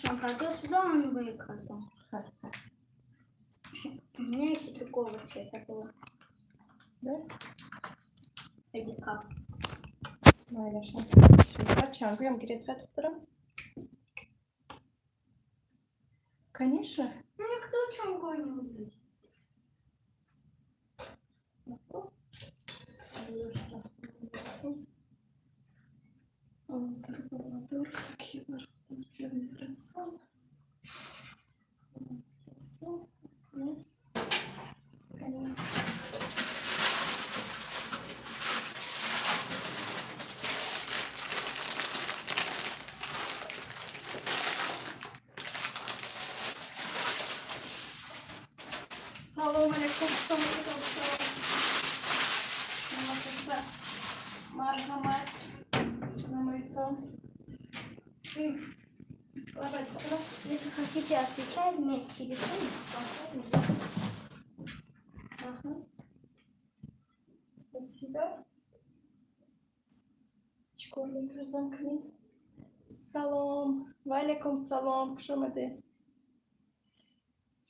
Чон кардос будам, он кардам. У меня еще другого цвета было. Да? Или как? Майлашам. Чангуям гиред, хай, духтарам. Конечно. Ну, никто чангу не любит. Помидор такие мефрасон. Мефрасон. Салом алейкум, марҳамат намоитон. Если хотите отвечать мне телефон, поставьте. Ага. Спасибо. Чикор мекардам кунед? Салом. Ва алейкум салом. Хуш омадед.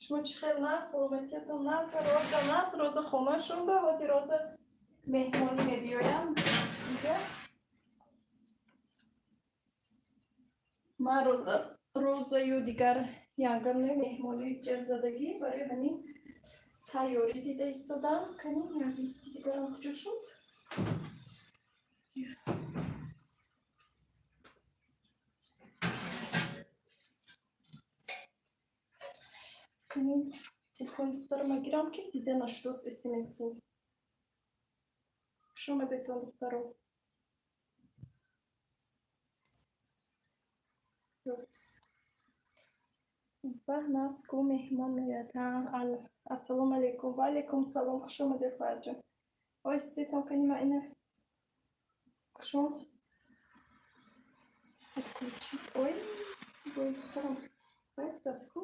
Шумо чӣ хел на? Саломатиятон наз? Роза наз? Роза хонашон ба ҳозир Роза меҳмонӣ мебиёям инҷа. Ман Роза Розаю дигар ягон меҳмонии ҷарзадагӣ, барои ҳамин тайёрӣ дида истодам. Кани, як листи дигарам куҷо шуд? Кани, телефони духтарама гирам, ки дида нашудост смсу. Хуш омадетон, духтаро. Упс. Баҳ наску меҳмон меояд. Ассалому алайкум. Ва алайкум салом. Хуш омадед, хоҳарҷон. Ой, ситон, кани, ма ина кушом. Отключить. Ой, ой, духтарам. Ой, дастку.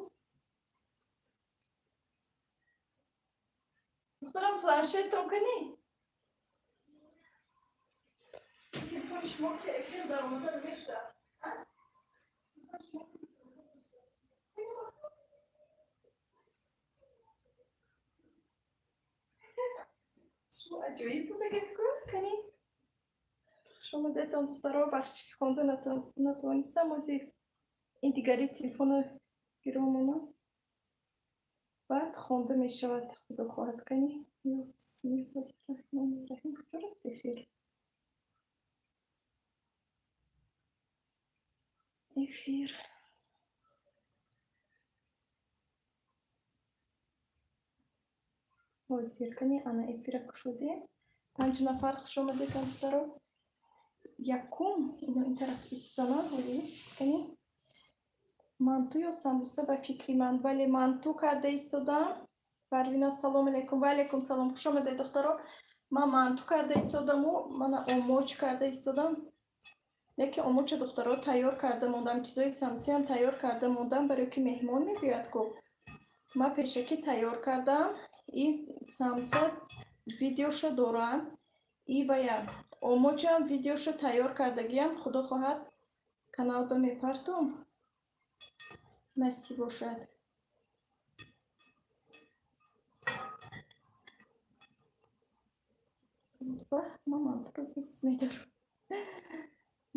Духтарам, планшеттон кани? Телефони шумо ки эфир даромада намешудааст. Шумо аҷоиб будагед ку, кани. Хуш омадетон, духтаро. Бахши, ки хонда натавонистам. Ози ин дигари телефоно гиромона. Баъд хонда мешавад, худо хоҳад. Кани. Бисмиллоҳи Куҷо рафт эфир? Эфир. Ҳозир, кани, ана эфира кушодем. Панҷ нафар, хуш омадетон, духтаро. Якум ино ин тараф истона ҳоли. Кани, манту ё самбуса ба фикри ман? Бале, манту карда истодам. Парвина, салом алейкум. Ва алейкум салом. Хуш омадед, духтаро. Ман манту карда истодаму мана омоч карда истодам. Лекин омоча, духтаро, тайёр карда мондам. Чизои самсиам тайёр карда мондам, барои ки меҳмон мебиёяд ку. Ман пешакӣ тайёр кардам. И самса видеошо дорам. И вая омочам видеошо тайёр кардагиам. Худо хоҳад, каналба мепартом. Насиб бошад. Ман мантуро дӯст медорам.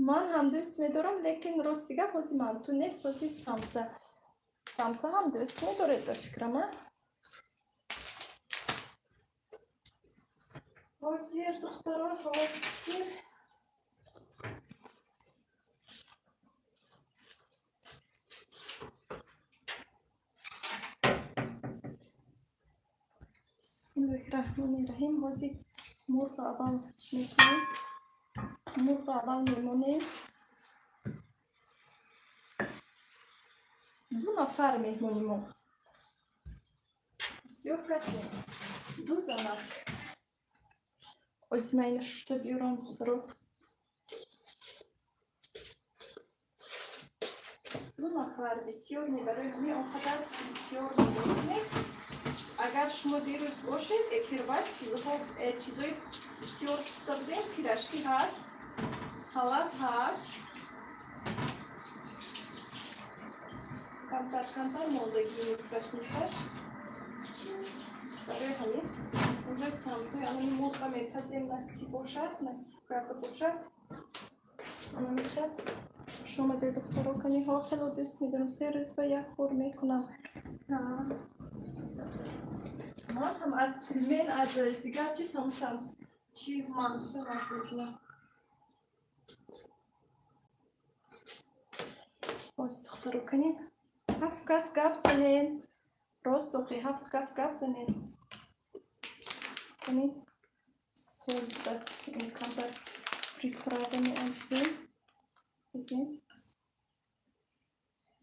Ман ҳам дӯст медорам, лекин рости гап, ҳозир манту нест, ҳозир самса. Самса ҳам дӯст медоред, ба фикрам, а? Ҳозир, духтаро, ҳозир. Бисмиллоҳи раҳмони раҳим. Ҳозир мурғро аввал чӣ мекунем? Мурғро аввал мемонем. Ду нафар меҳмони мо. Бисёр кас не. Ду занак. Ҳозир ман ина шушта биёрам, духтаро. Ду нафар, бисёр не, барои ҳамин он қадар бисёр намекунем. Агар шумо дирӯз бошед, эфирбад чизҳо, чизои бисёр пухта будем, пирожки ҳаст, салат ҳаст. Камтар, камтар мондагӣ, нисфаш, нисфаш. Барои ҳамин имрӯз самсои анами мурға мепазем, насиб бошад, насиб карда бошад. Ана мехел. Хуш омадед, духтаро, каниҳо, хело дӯст медорам. 3 рӯз ба як бор мекунам. Ман ҳам аз пельмен, аз дигар чиз ҳам чи манту маз мекунам. Боз, духтаро, канин, ҳафт кас гап занен. Рост охи, ҳафт кас гап занен. Канин, сол даст камтар приправа меандозем. Бизем.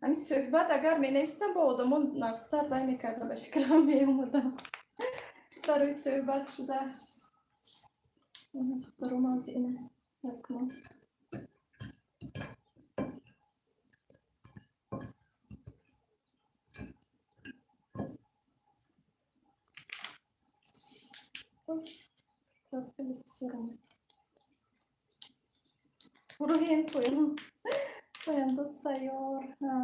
Ҳамин суҳбат агар менавистам, бо одамон нағзтар вай мекардам, ба фикрам меомадам. Барои суҳбат шуда. Духтаро, мавзи ина якунам. Хеле бисёр омад. Гурӯҳем поён. Пояндоз тайёр. Ҳа.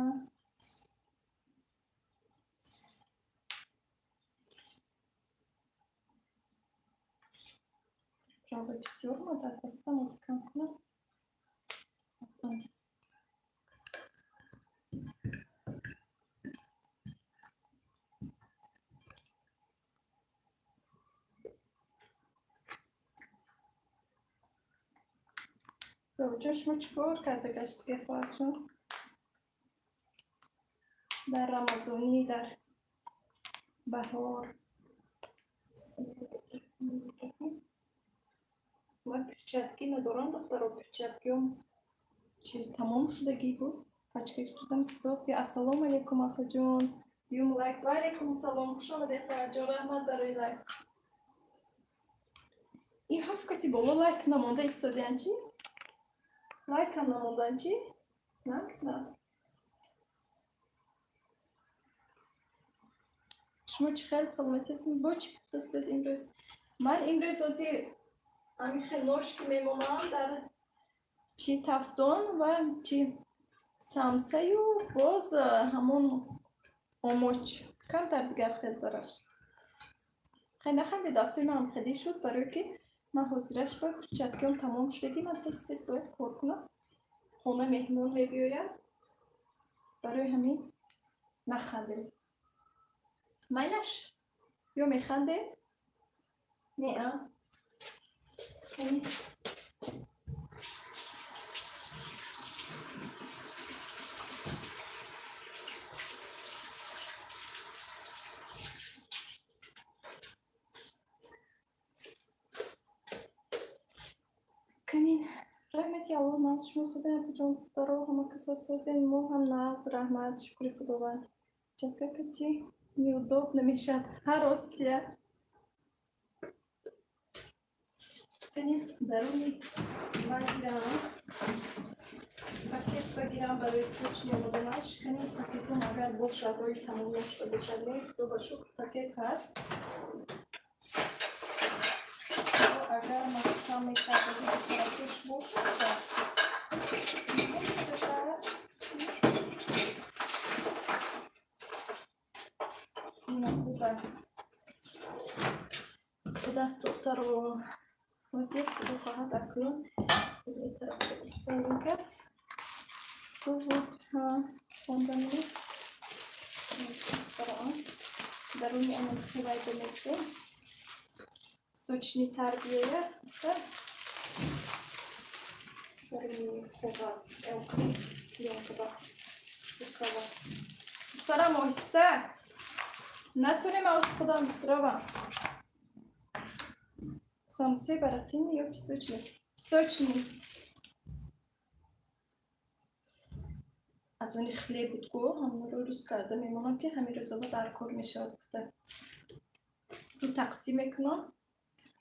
Правда, бисёр омад, ҳастам оз кам кунам. Ҷон, шумо чӣ кор карда гаштиге, хоҳарҷон? Дар Рамазонӣ, дар баҳор. Ман перчатки надорам, духтаро, перчаткиём чи тамом шудагӣ буд. Пачка гирифтам. София, ассалому алайкум, апаҷон. Юм лайк. Ва алайкум салом. Хуш омадед, хоҳарҷон. Раҳмат барои лайк. Ин ҳафт каси боло лайк намонда истодиян чӣ? Лайкам намондан чӣ? Нас, нас. Шумо чӣ хел, саломатиятон? Бо чӣ пухтастед имрӯз? Ман имрӯз ози ҳамин хел ношки мемонам дар чи тафдон ва чи самсаю боз ҳамон омоч камтар дигар хел дорад. Хай, наханде, дастои манам хеле шуд, барое ки ман ҳозираш ба перчаткиём тамом шудагӣ, ман тез тез бояд кор кунам. Хона меҳмон мебиёяд. Барои ҳамин нахандем. Майлаш? Ё механдем? Не, а? Кани. Канин, раҳмати Аллоҳ, нағз, шумо созен, апаҷон, духтаро, ҳама каса созен, мо ҳам нағз, раҳмат, шукри Худованд. Перчатка кати неудобно мешавад. Ҳа, ростия. Канин, даруни багирам. Пакет багирам барои срочно омоданаш. Канин, пакетон агар бошад, ои тамом нашуда бошад, не, худо ба шукр, пакет ҳаст. Агар маҳкам мекарда, пеш бошад, бошад, чи? Ина хуб аст. Худ аст, духтаро. Ҳозир, худо хоҳад, акнун тараф истоем кас. Буд, ҳа, хондани. Даруни ана хивайда мекунем. Сочныйтар биёяд, даруни коғаз, плёнкада рукава. Духтарам, оҳиста. Натонем аз худам равам. Самсои барақини ё песочный? Песочный. Аз они хлеб буд го, ҳамонро рӯз карда мемонам, ки ҳамин рӯзоба дар кор мешавад гуфта. Ду тақсим мекунам.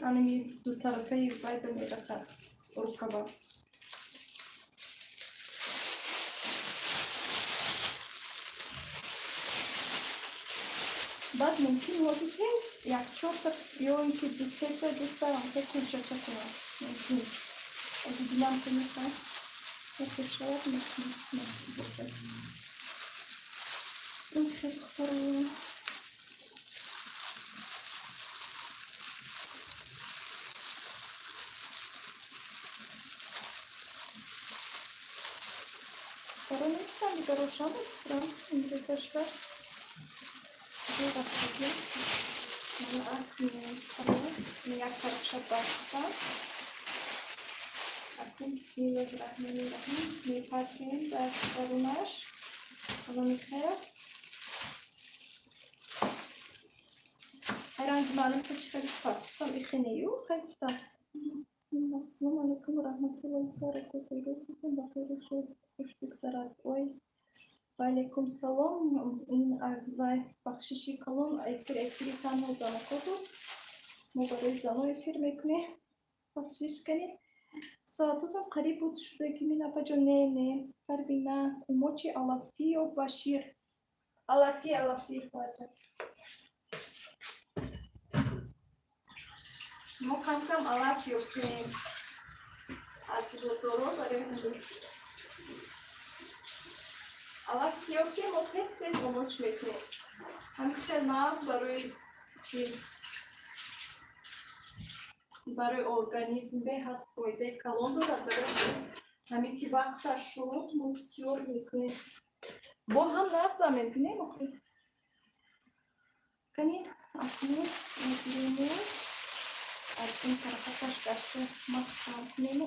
Анами дутарафаи вай ба мерасад рукава. Баъд мумкин ҳозир тез як чорта ё ин ки ду сета дута ҳамта кулчача кунам. Мумкин. Ҳозир дилам ки мехоҳад. Шавад, мумкин бошад. Хеле, духтаро. Духтаро нестам, дига рошан буд, имрӯзаш ва рафтагӣ. Мана, акнун як тарафша бастам. Акнун бисмиллоҳи раҳмони раҳим мепартем дар дарунаш. Ана михел. Ранги маълум, ки чӣ хеле партофтам, ихинею хел гуфтам. Ассалому алайкум ва раҳматуллоҳи ва баракотуҳ. Рӯзатон бахайру хуш бигзарад. Ой, ва алайкум салом. Вай, бахшиши калон, эфир эфири танҳо занако буд. Мо барои зано эфир мекунем. Бахшиш кунед. Соатотон қариб буд шуда ки мин, апаҷон. Не, не, Парвина, умочи алафӣ ё ба шир? Алафӣ, алафӣ, хоҳарҷон. Мо кам-кам алаф ёфтем аз бозоро, барои ҳамин алаф ёфтем, мо тез тез омоч мекунем. Ҳамин хел нағз барои чӣ? Барои организм беҳад фоидаи калон дорад. Барои ҳамин ки вақташ шуд, мо бисёр мекунем. Бо ҳам нағзам мекунем охир. Канин, акнун мегирему, аз ин тарафаташ гашта маҳкам кунему.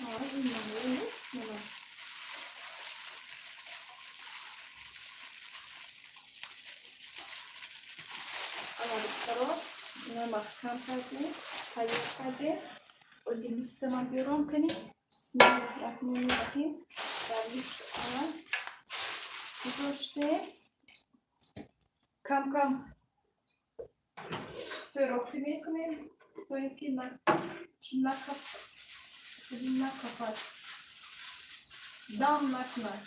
А ин мана ана, духтаро, ина маҳкам кардем, тайёр кардем. Ози листама биёрам кунем. Бисмиллоҳи раҳмони раҳим. Дар лист ана гузоштем. Кам-кам сӯрохӣ мекунем, то ин ки чӣ накафад, дам накунад.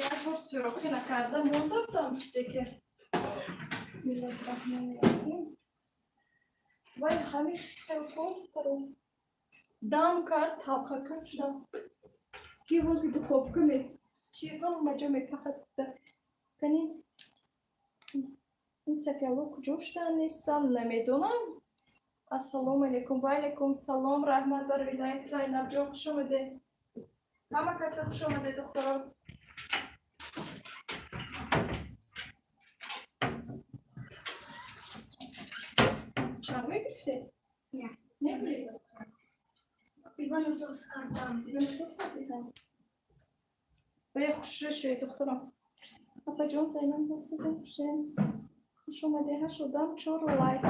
Як бор сӯрохӣ накарда монда будам чизе ки. Бисмиллоҳи раҳмони раҳим. Вай, ҳамин хел духтаро, дам кард, талхакак шудам, ки ҳози духовка ме чи ҳама ҷо мепахад гуфта. Кани, ин сафияло куҷо шудан, нестам, намедонам. Ассалому алайкум, ва алайкум салом, раҳмат барои лайк. Зайнабҷон, хуш омадед. Ҳама каса хуш омадед, духтаро. Чанд мегирифтед? Не. Небуред? Либо насос кардам. Насос кардед? Вай, хушрӯ шуед, духтарам. Апаҷон Зайнаб, насозем, хушем. Хуш омадед. Ҳашт одам, чор лайк.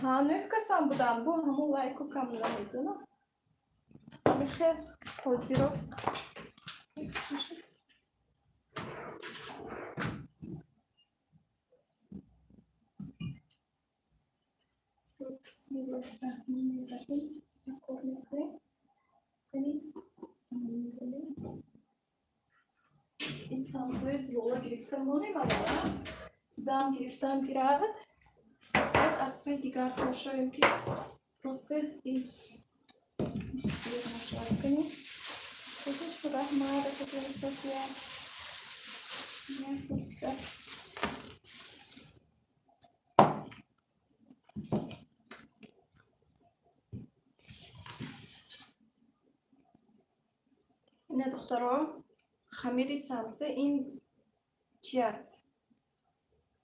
Ҳа, нӯҳ касам буданд, бо ҳамон лайку кам намедонам. Михел ҳозиро. Чӣ Бисмиллоҳи раҳмони раҳим. Кор мекунем. Кани, ин самсои зилола гирифта монем аввала. Дам гирифтам гирад. Баъд аз пай дигар кор ки просто ин нашавад. Кани. Худаш раҳмат, апаҷон София. Гуфта. Ина, духтаро, хамири самса ин чи аст?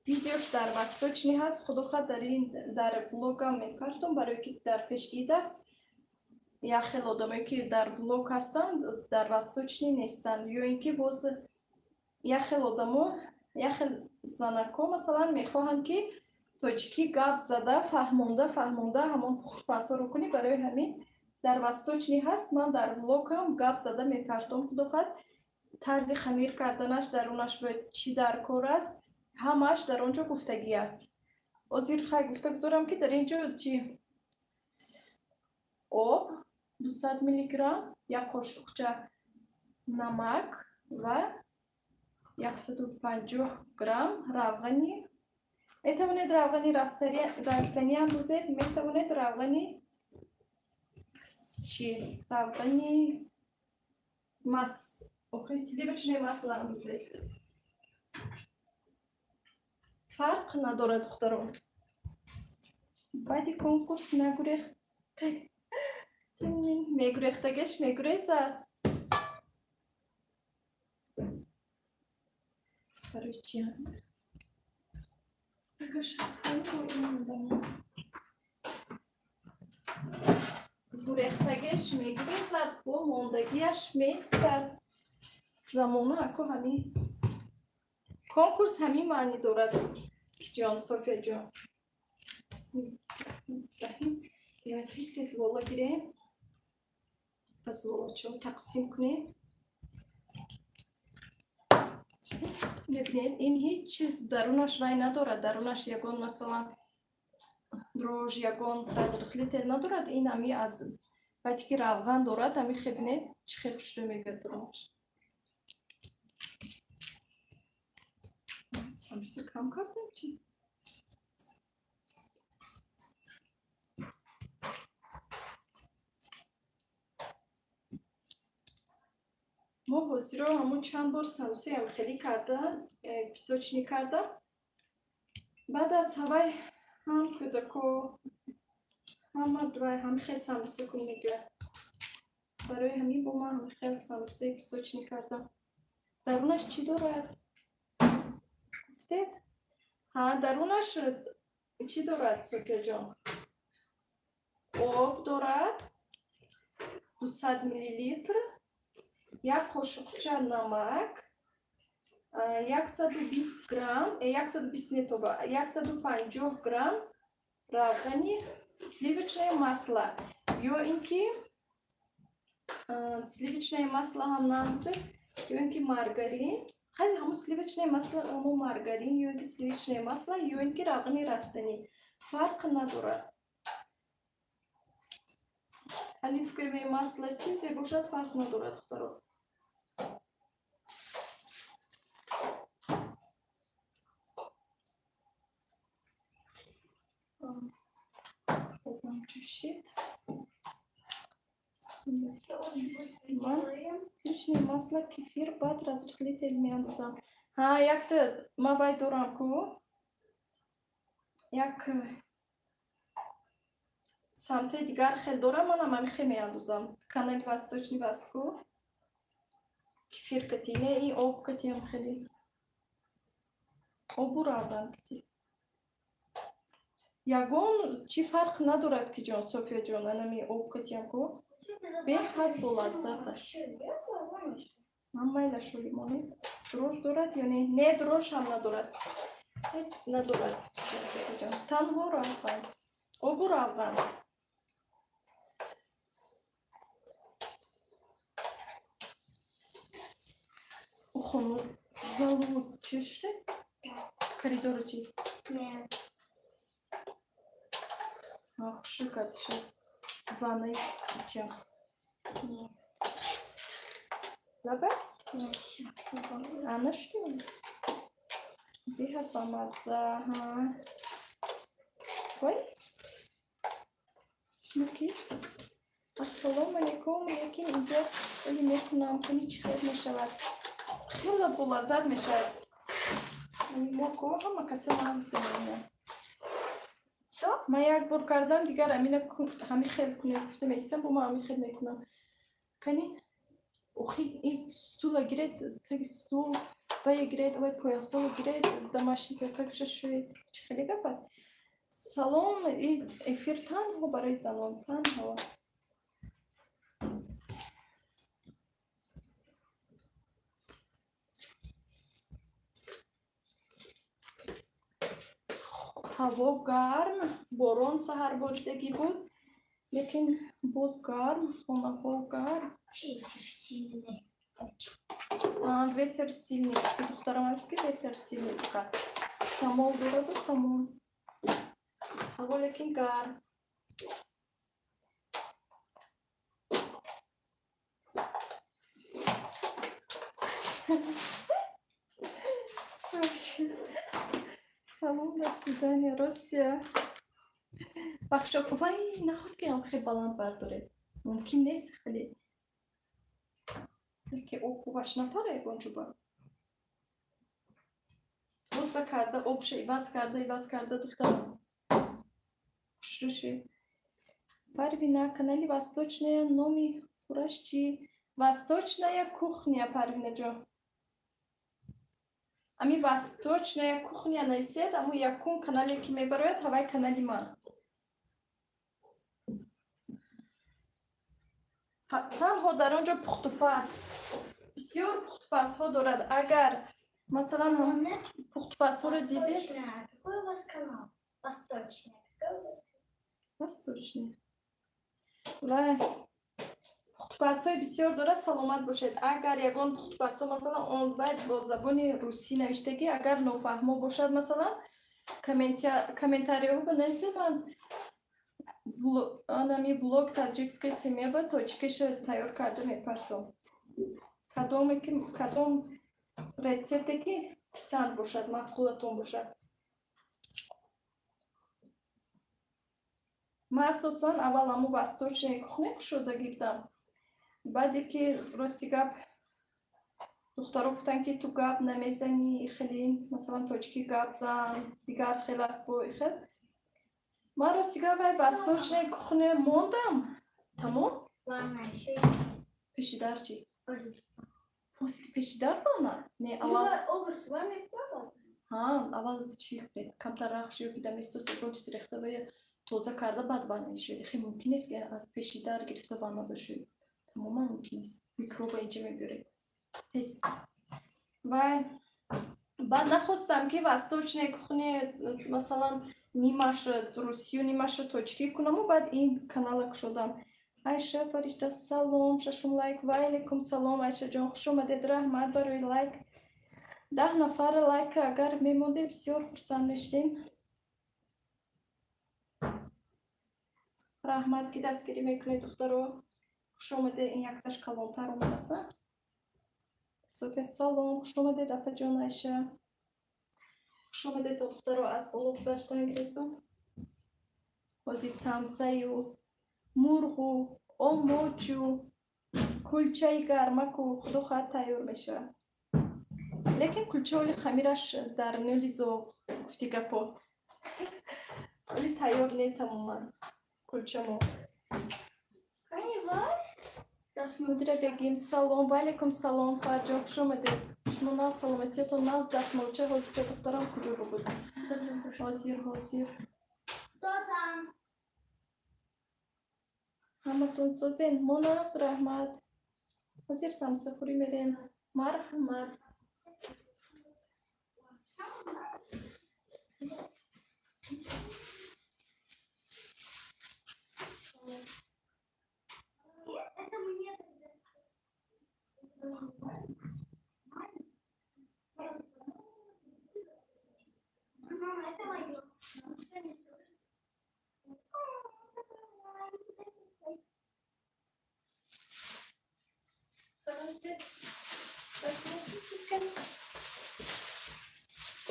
Видеош дар Восточный ҳаст. Худо хоҳад, дар ин дар влогам мепартом, барое ки дар пеш ид аст. Як хел одамое ки дар влог ҳастанд, дар Восточный нестанд, ё ин ки боз як хел одамо, як хел занако, масалан, мехоҳанд, ки тоҷикӣ гап зада фаҳмонда фаҳмонда ҳамон пухтупазҳоро кунӣ. Барои ҳамин дар Восточный ҳаст, ман дар влогам гап зада мепартом, худо хоҳад. Тарзи хамир карданаш, дарунаш бояд чӣ дар кор аст, ҳамааш дар он ҷо гуфтагӣ аст. Озир хай гуфта гузорам, ки дар ин ҷо чи: об 200 миллиграмм, як қошуқча намак ва 150 грамм равғани. Метавонед равғани растанӣ андозед, метавонед равғани чи, равғани мас, охи, сливочное масло андозед, фарқ надорад, духтаро. Баъди конкурс нагурехт, мегурехтагеш мегурезад. Барои чи такаш ҳастан? Гурехтагеш мегурезад, бо мондагиаш меистад. Замона ако ҳамин, конкурс ҳамин маънӣ дорад, ҷон Софияҷон. Тез зувола гирем, ба зуволачо тақсим кунем. Мебинед, ин ҳеҷ чиз дарунаш вай надорад, дарунаш ягон, масалан, дрожжи, ягон разрыхлитель надорад. Ин ҳами аз баъде ки равған дорад, ҳами хебинед, чӣ хел хушрӯ мебиёд дарунаш. Самбуса кам кардем чи? Мо ҳозиро ҳамон чанд бор самбусаям хелӣ карда, песочный карда, баъд аз ҳавай ҳам кӯдако, ҳама вай ҳами хел самбуса кун мегӯяд. Барои ҳамин бо ман ҳами хел самбусаи песочный кардам. Дарунаш чӣ дорад, гуфтед? Ҳа, дарунаш чӣ дорад, Софияҷон? Об дорад, 200 миллилитр, як қошуқча намак, 120 грамм, 120 не, тоба, 150 грамм равғани сливочное масло, ё ин ки сливочное масло ҳам наандозед, ё ин ки маргарин. Хай, ҳамун сливочное масло, ҳамун маргарин, ё ин ки сливочное масло, ё ин ки равғани растанӣ, фарқ надорад. Оливковое масло, чизе бошад, фарқ надорад, духтаро. Обам ҷӯшид. Ман сливочное масло, кефир, баъд разрыхлитель меандозам. Ҳа, якта ма вай дорам ку, як самсаи дигар хел дорам, манам ҳами хел меандозам. Канали Восточный васт ку, кефир кати, не, ин об катиам, хеле обу равған кати. Ягон чӣ фарқ надорад ки, ҷон Софияҷон, анами об катиам ку, беҳад болаззат аст. Ман майла шули монед. Дрожжи дорад ё не? Не, дрожжи ҳам надорад, ҳеҷ чиз надорад, Софияҷон, танҳо равған, обу равған. Хонум, залу чӣ шуде? Коридору чӣ? Не. Хушрӯ кард шуд. Ваннаи ча? Не. Лаба? Не, всё. А, нашудем? Беҳад бамазза. Ҳа. Вой? Шумо ки? Ассалому алайкум, лекин инҷа оли мекунам, куни чӣ хел мешавад? Хеле болаззат мешавад. Мо ко ҳама каса нағз мемонад. Всё? Ман як бор кардам, дигар амина ҳами хел кунед гуфта меистам, бо ман ҳами хел мекунам. Кани, охи, ин стула гиред, таги стул, вая гиред, вай пойафзоло гиред, домашний какша шӯед. Чӣ хеле гап аст? Салом, ин эфир танҳо барои занон, танҳо. Ҳаво гарм, борон саҳар боридагӣ буд, лекин боз гарм, хонаҳо гарм. Ветер сильный. А, ветер сильный. Духтарам аст ки ветер сильный фақат. Шамол дораду тамом. Ҳаво лекин гарм. София. Салом, до свидания, ростия. Бахшо, вай, наход ки ҳам хеле баланд бардоред. Мумкин нест хеле. Ки обуваш напара ягон ҷуба. Тоза карда, обша иваз карда, духтарам. Хушрӯ шуед. Парвина, канали «Восточная» номи пурраш чӣ? «Восточная кухня», Парвинаҷон. Ами «Восточная кухня» нависед, аммо якум канале ки мебарояд, ҳавай канали ман. Танҳо дар он ҷо пухтупаз. Бисёр пухтупазҳо дорад. Агар масалан ҳам пухтупазҳоро дидед. Восточная. Какой у вас канал? Восточная. Какой у вас канал? Восточный. Ва пухтупазҳои бисёр дорад, саломат бошед. Агар ягон пухтупазҳо, масалан, он вай бо забони русӣ навиштагӣ, агар нофаҳмо бошад, масалан, комментариҳо бинависед, ман анами влог «Таджикская семья» ба тоҷикиша тайёр карда мепарсом. Кадоме ки, кадом рецепте ки писанд бошад, маъқулатон бошад. Ман асосан аввал ҳамун «Восточная кухня» кушодагӣ будам. Баъде ки, рости гап, духтаро гуфтанд, ки ту гап намезанӣ, хеле, масалан, тоҷикӣ гап зан, дигар хел аст бо хел. Ман, рости гап, вай «Восточная кухня» мондам. Тамом? Ванна еще. Пеши дар чӣ? Тоже что? После пеши дар ванна? Не, аввал Обувь с вами плавал? Ҳа, аввал чӣ кунед? Камтар рахш ё ки даместос ягон чиз рехта ва тоза карда, баъд ванна шӯед. Хеле мумкин нест, ки аз пеши дар гирифта ванна бошӯед. Тамоман мумкин нест. Микроба инҷа мебиёред. Тез. Вай баъд нахостам, ки «Восточная кухня», масалан, нимаш русию, нимаша тоҷикӣ кунаму баъд ин канала кушодам. Айша Фаришта, салом, шашум лайк. Ва алайкум салом, Айшаҷон, хуш омадед, раҳмат барои лайк. 10 нафар лайк агар мемондем, бисёр хурсанд мешудем. Раҳмат, ки дастгирӣ мекунед, духтаро. Хуш омадед, ин якташ калонтар омадааст. София, салом, хуш омадед, апаҷон Айша. Хуш омадед, духтаро, аз боло гузаштан гирифтон. Ҳозир самсаю, мурғу, омочу, кулчаи гармаку, худо хоҳад, тайёр мешавад. Лекин кулча оли хамираш дар нӯли зоғ, гуфти гапо. Оли тайёр не тамоман кулчамо. Мудира бегим, салом, ва алайкум салом, хоҳарҷон, хуш омадед. Шумо наз, саломатиятон наз, дастмолча ҳозир се духтарам куҷо буд? Ҳозир, ҳозир. Кто там? Ҳаматон созен, мо наз, раҳмат. Ҳозир самсахӯрӣ мерем. Марҳамат. Это мне тогда. Мама, это мое.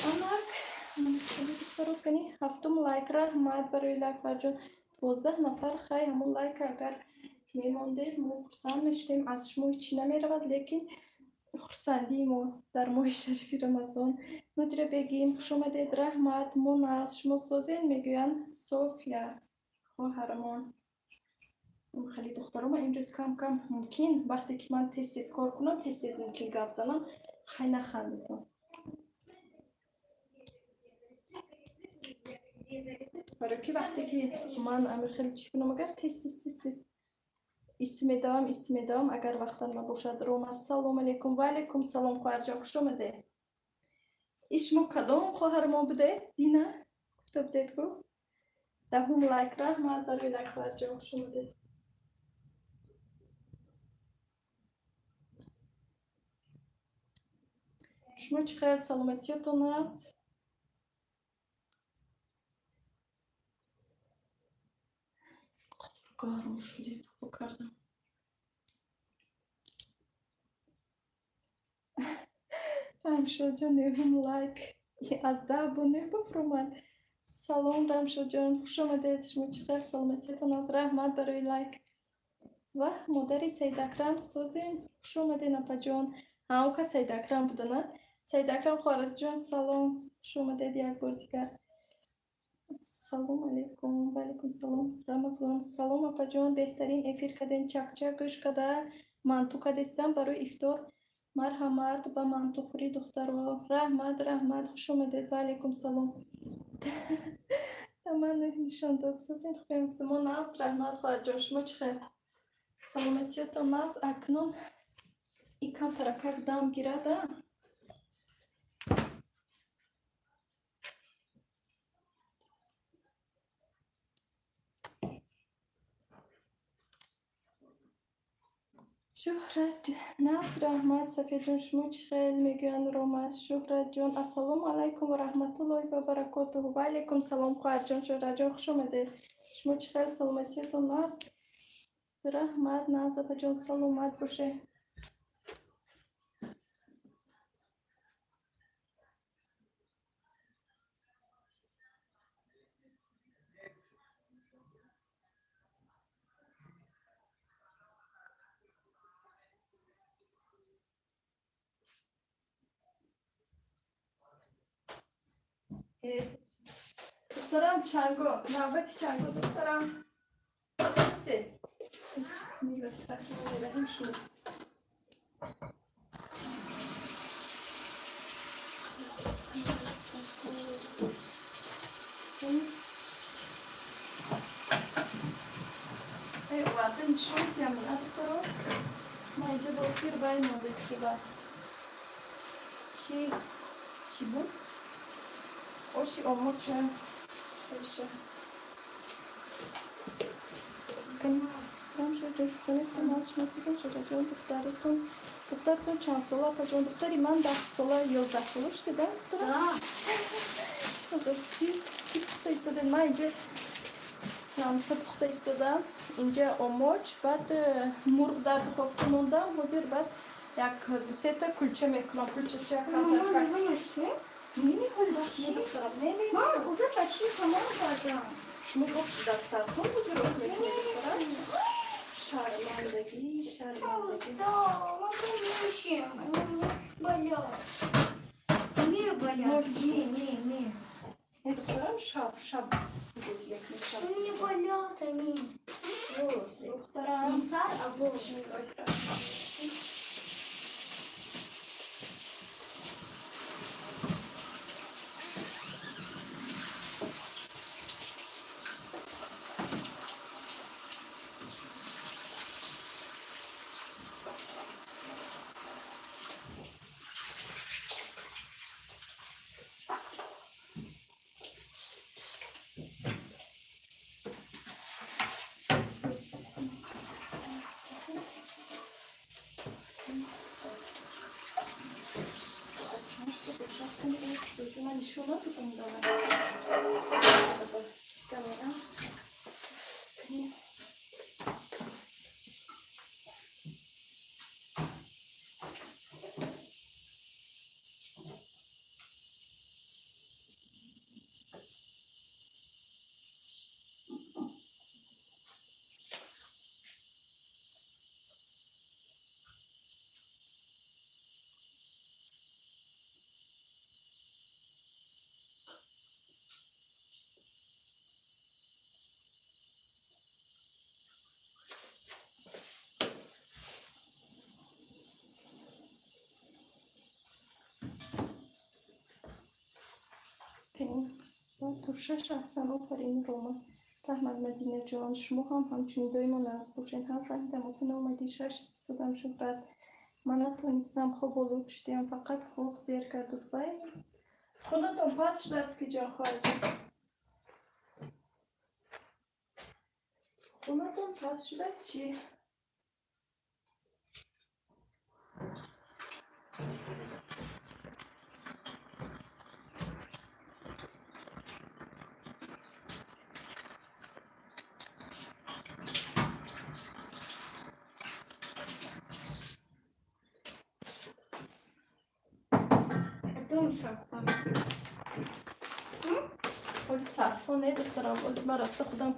Анак, духтаро, кани ҳафтум лайк, раҳмат барои лайк, фарҷон. 12 нафар, хай, ҳамун лайк агар мемондед, мо хурсанд мешудем. Аз шумо ҳечи намеравад, лекин хурсандии мо дар моҳи шарифи Рамазон. Нодира бегим, хуш омадед, раҳмат, мо наз, шумо созен, мегӯянд София хоҳарамон. Хеле, духтаро, ман имрӯз кам кам мумкин, вақте ки ман тез тез кор кунам, тез тез мумкин гап занам, хай, нахандетон. Барои ки вақте ки ман ами хеле чӣ кунам, агар тез тез тез тез исту медавам, исту медавам, агар вақтам набошад. Рома, салом алейкум, ва алейкум салом, хоҳарҷон, хуш омадед. И шумо кадом хоҳарамон будед? Дина гуфта будед ку? 10-ум лайк, раҳмат барои лайк, хоҳарҷон, хуш омадед. Шумо чӣ хел, саломатиятон аст? Гарм шудед, кардам. Рамшоҷон, нӯҳум лайк. Аз 10 бо нӯҳ бафромад. Салом, Рамшоҷон, хуш омадед. Шумо чӣ хел, саломатиятон аст? Раҳмат барои лайк. Ваҳ, модари Саидакрам, созем? Хуш омадед, апаҷон. Ҳа, у кас Саидакрам буда, на? Саидакрам хоҳарҷон, салом, хуш омадед як бор дигар. Салом алейкум. Ваалейкум салом, Рамазон. Салом, апаҷон, беҳтарин эфир кардем. Чакчак гӯш када манту кадестам барои ифтор. Марҳамат ба мантухӯрӣ, духтаро. Раҳмат, раҳмат, хуш омадед. Ваалейкум салом. Ман нишон дод. Созем, хубем? Мо нағз, раҳмат, хоҳарҷон. Шумо чӣ хел, саломатиятон нағз? Акнун и камтаракак дам гирада. Шӯҳрат, нағз, раҳмат, Сафияҷон. Шумо чӣ хел, мегӯянд Рома. Шӯҳратҷон, ассалому алайкум ва раҳматуллоҳи ва баракотуҳу. Ва алайкум салом, хоҳарҷон Шӯҳратҷон, хуш омадед. Шумо чӣ хел, саломатиятон нағз? Раҳмат, нағз, апаҷон, саломат бошед. Духтарам, чанго, навбати чанго, духтарам. Тез. Бисмиллоҳи раҳмони раҳим, шуд. Эй, оварда нишон тиям, на, духтаро? Ма инҷа бо эфир бай мондастиба. Чӣ? Чӣ буд? Оши омоча. Саша. Духтаратон, духтаратон чанд сола, апаҷон? Духтари ман 10 сола, 11 сола шуда, духтарам. Чӣ чӣ пухта истодед? Ман инҷа самса пухта истодам. Инҷа омоч, баъд мурғ дар духовка мондам. Ҳозир баъд як дусета кулча мекунам. Кулчача. Не, не, ҳоли вақт не, духтарам. Не, не. Мама, уже почти тамом кардам. Шумо гуфт, дастархон буҷурост мекунед, духтарам? Шармандагӣ, шармандагӣ. Да, мы помощим. Они мне болят. Не болят. Не, не, не. Не, духтарам, шаб, шаб бозӣ мекунед, шаб. Мне болят они. Волосы. Духтарам. Не сар, а волосы. Бисмиллоҳи. Ман нишон надодам, давай. Камера. Туршаш аҳсан, офарин, Рома. Раҳмат, Мадинаҷон, шумо ҳам ҳамчунин доимо нағз бошед. Ҳам фаҳмидам, охи наомадӣ, шаш истодам, Шӯҳрат. Ман натонистам, хоболуд шудиам, фақат хоб зер кардус. Вай, хонатон пас шудааст ки ҷон, хоҳарҷон? Хонатон пас шудааст чӣ? Потом сок. Сарфо не, духтарам, ози ман рафта худам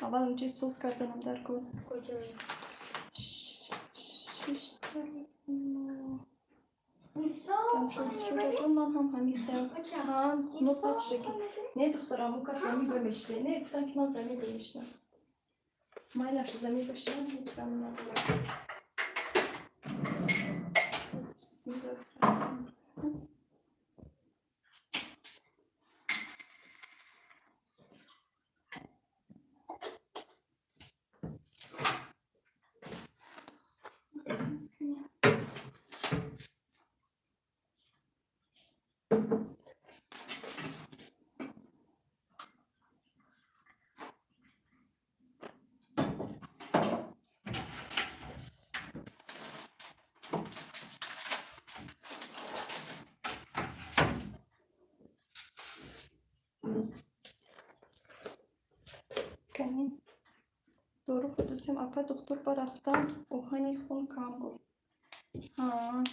аввал инҷои соз карданам дар кор. Куҷои? Шишта Шураҷон, ман ҳам ҳамин хел. Ҳам хунук пас шудаги. Не, духтарам, ӯ кас замин бамешта. Не, гуфтам, ки ман замин бамешнам. Майлаш, замин башам, ҳеҷ гам надорад. Бисмиллоҳир. Кани, дору худосем, апа, духтур ба рафтам, оҳани хун кам гуфт. Ҳа,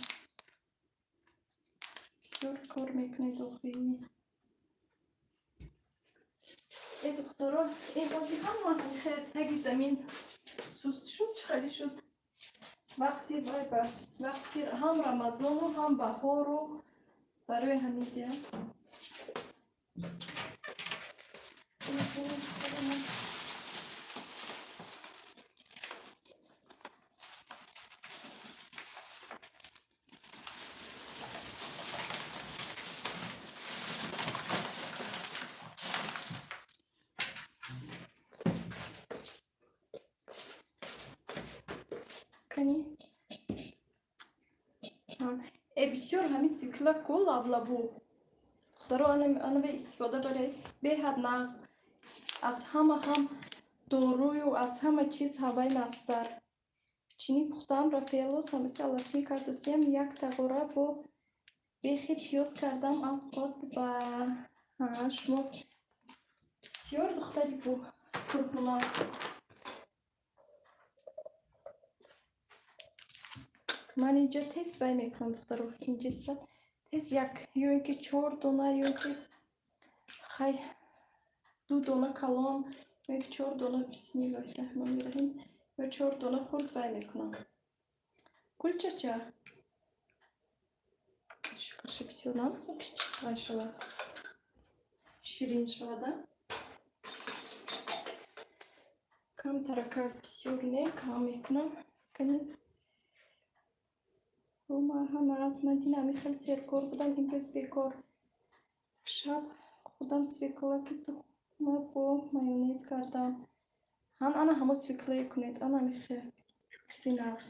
бисёр кор мекунед охӣ. Э, духтаро, ин бози ҳама хел таги замин суст шуд, чӣ хеле шуд. Вақти вай ба вақти ҳам Рамазону, ҳам баҳору, барои ҳамин дия. Кани. Э, бисёр ҳамин свекла ку, лаблабу. Духтаро, ана бе истифода баред. Беҳад нағз. Аз ҳама ҳам дорую аз ҳама чиз ҳавай нағзтар. Чинӣ пухтаам, Рафаэлло, самбуси алафӣ кардосиям, як тағора бо бехи пиёз кардам, авқот ба шумо. Бисёр духтари пурҳунар. Ман инҷа тез бай мекунам, духтаро, инҷиста тез як ё ин ки чор дона, ё ин ки хай ду дона калон, ё ин ки чор дона, бисмиллоҳи раҳмони раҳим, ё чор дона хурд вай мекунам. Гулчача. Шукрши бисёр намозам, ки вай шавад. Ширин шавад, а? Кам тарака бисёр не, кам мекунам. Кани. Марҳамат, ман дина ҳамин хел серкор будам, имрӯз бекор. Шаб худам свеклаки тухма бо майонез кардам. Ҳан, ана ҳамо свеклае кунед, ана ҳамин хел чизи нағз.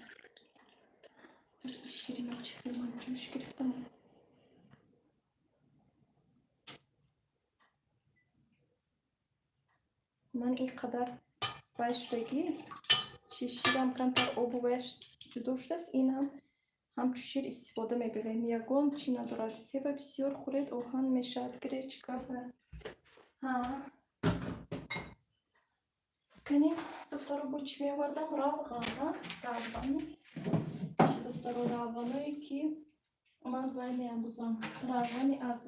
Ширинам чӣ хел ман ҷӯш гирифтам. Ман ин қадар вай шудагӣ, чи ширам камтар обу ваяш ҷудо шудааст, ин ҳам ҳамчун шир истифода мебарем. Ягон чӣ надорад. Себа бисёр хӯред, оҳан мешавад. Гречка. Ҳа. Кани, духтаро, бо чӣ меовардам? Равған, равғани. Чи, духтаро, равғаное ки ман вай меандозам. Равғани аз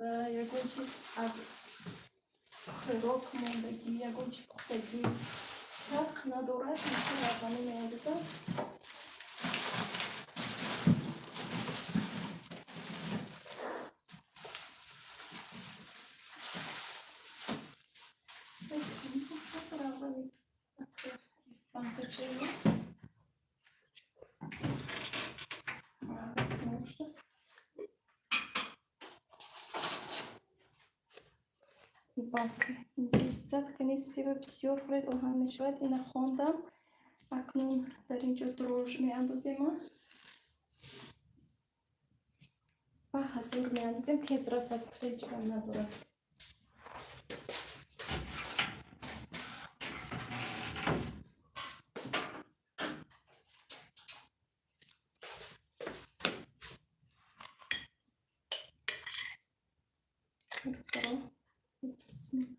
ягон чиз, аз хӯрок мондагӣ, ягон чи пухтагӣ. Фарқ надорад, ҳамчун равғани меандозам. Равғани банкачаи. Шудааст. Банка инҷистад. Кани, себа бисёр хӯред, оҳан мешавад. Ина хондам. Акнун дар инҷо дрожж меандозем ва ҳазор меандозем. Тез расад, ҳеҷ гам надорад. Духтаро, бисмилла.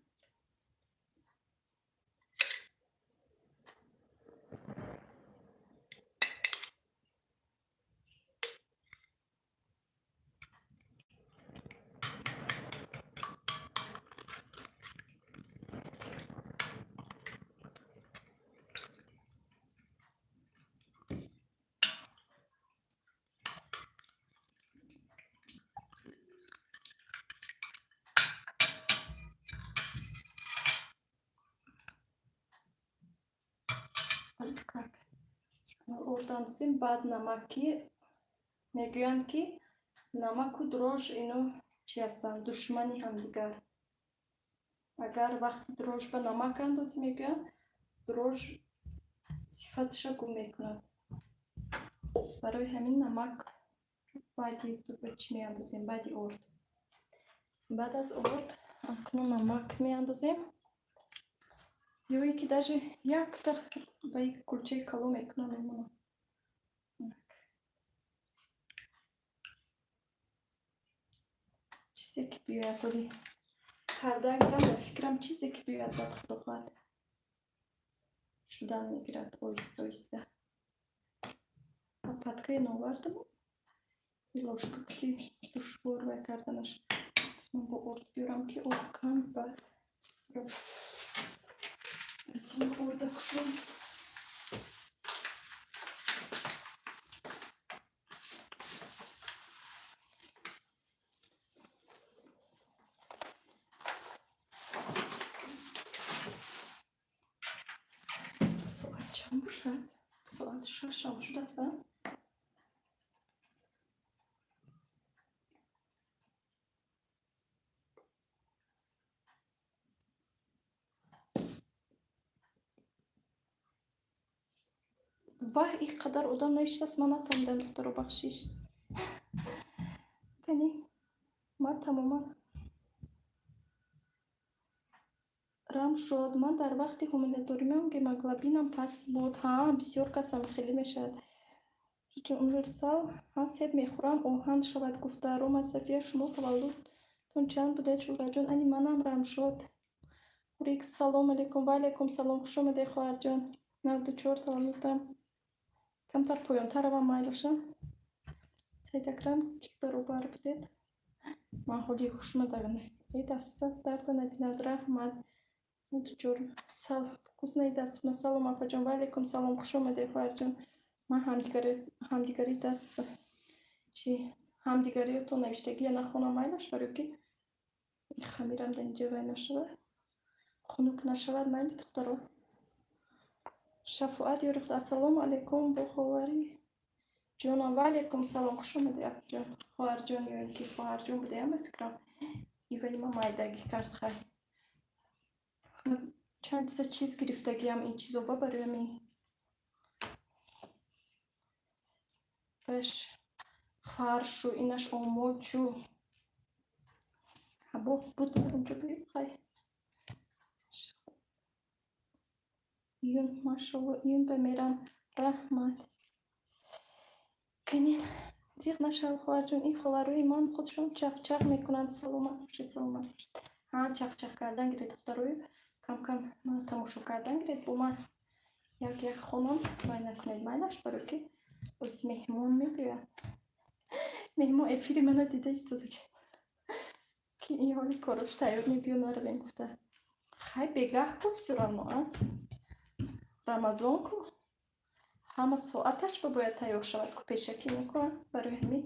Орд андозем, баъд намак, ки мегӯянд, ки намаку дрожж ино чи ҳастанд? Душмани ҳамдигар. Агар вақти дрожж ба намак андозӣ, мегӯянд, дрожж сифаташа гум мекунад. Барои ҳамин намак баъди чӣ меандозем? Баъди орд. Баъд аз орд акнун намак меандозем. Ё ин ки даже якта ба як кулчаи калон мекунам, мемонам. Чизе ки биёяд, оли карда гирам, ба фикрам, чизе ки биёяд, баъд худо хоҳад, шудан мегирад оҳиста оҳиста. Лопаткае новардам, ложка ки душвор вай карданаш. Ман бо орд биёрам, ки орд кам, баъд орда кушом. Соат чанд бошад? Соат 6-ам шудааст. Ваҳ, ин қадар одам навиштааст, ман нафаҳмидам, духтаро, бахшиш. Кани ман тамоман рам шуд. Ман дар вақти ҳомиладоримам гемоглобинам паст буд. Ҳа, бисёр касам хеле мешавад. Универсал ҳа, себ мехӯрам, оҳан шавад гуфта. Рома Сафия, шумо таваллудтон чанд будед, Шуҳратҷон? Ани манам Рамшод. Хурик, салом алейкум. Ва алейкум салом, хуш омадед, хоҳарҷон. 94 таваллудам. Камтар поёнтар равам, майлаша. Саид Акрам, ки баробар будед? Ман ҳоли хушмадагам. Э, даста дарда набинад, раҳмат. 94 вкусный дастуна. Салом, апаҷон. Ва алейкум салом, хуш омадед, хоҳарҷон. Ман ҳамдигари даст чи ҳамдигариётон навиштагия нахонам, майлаш, барои ки хамирам дар инҷа вай нашавад, хунук нашавад, майли, духтаро. Шафоат ёри худо, ассалому алайкум, бо ховари ҷонам. Ва алайкум салом, хуш омадед, апаҷон, хоҳарҷон, ё ин ки хоҳарҷон будаям, ба фикрам. Иваи ма майдагӣ кард. Хай, чанд чиза чиз гирифтагиам, ин чизоба барои ами баш фаршу инаш омочу ҳабо буд онҷо. Хай, июн, машалло, июн ба мерам, раҳмат. Канин зиқ нашав, хоҳарҷон, ин ховарҳои ман худшон чақчақ мекунанд. Саломат бошед, саломат бошед. Ҳа, чақчақ кардан гиред, духтарои, кам-кам тамошо кардан гиред. Бо ман як як хонам, вай накунед, майлаш, барои ки боз меҳмон мебиёяд. Меҳмон эфири мана дида истода, ки ин ҳоли корош тайёр мебиё, наравем гуфта. Хай, бегаҳ ку, всё равно, а Рамазон ку, ҳама соаташ ба бояд тайёр шавад ку, пешакӣ накунад. Барои ҳамин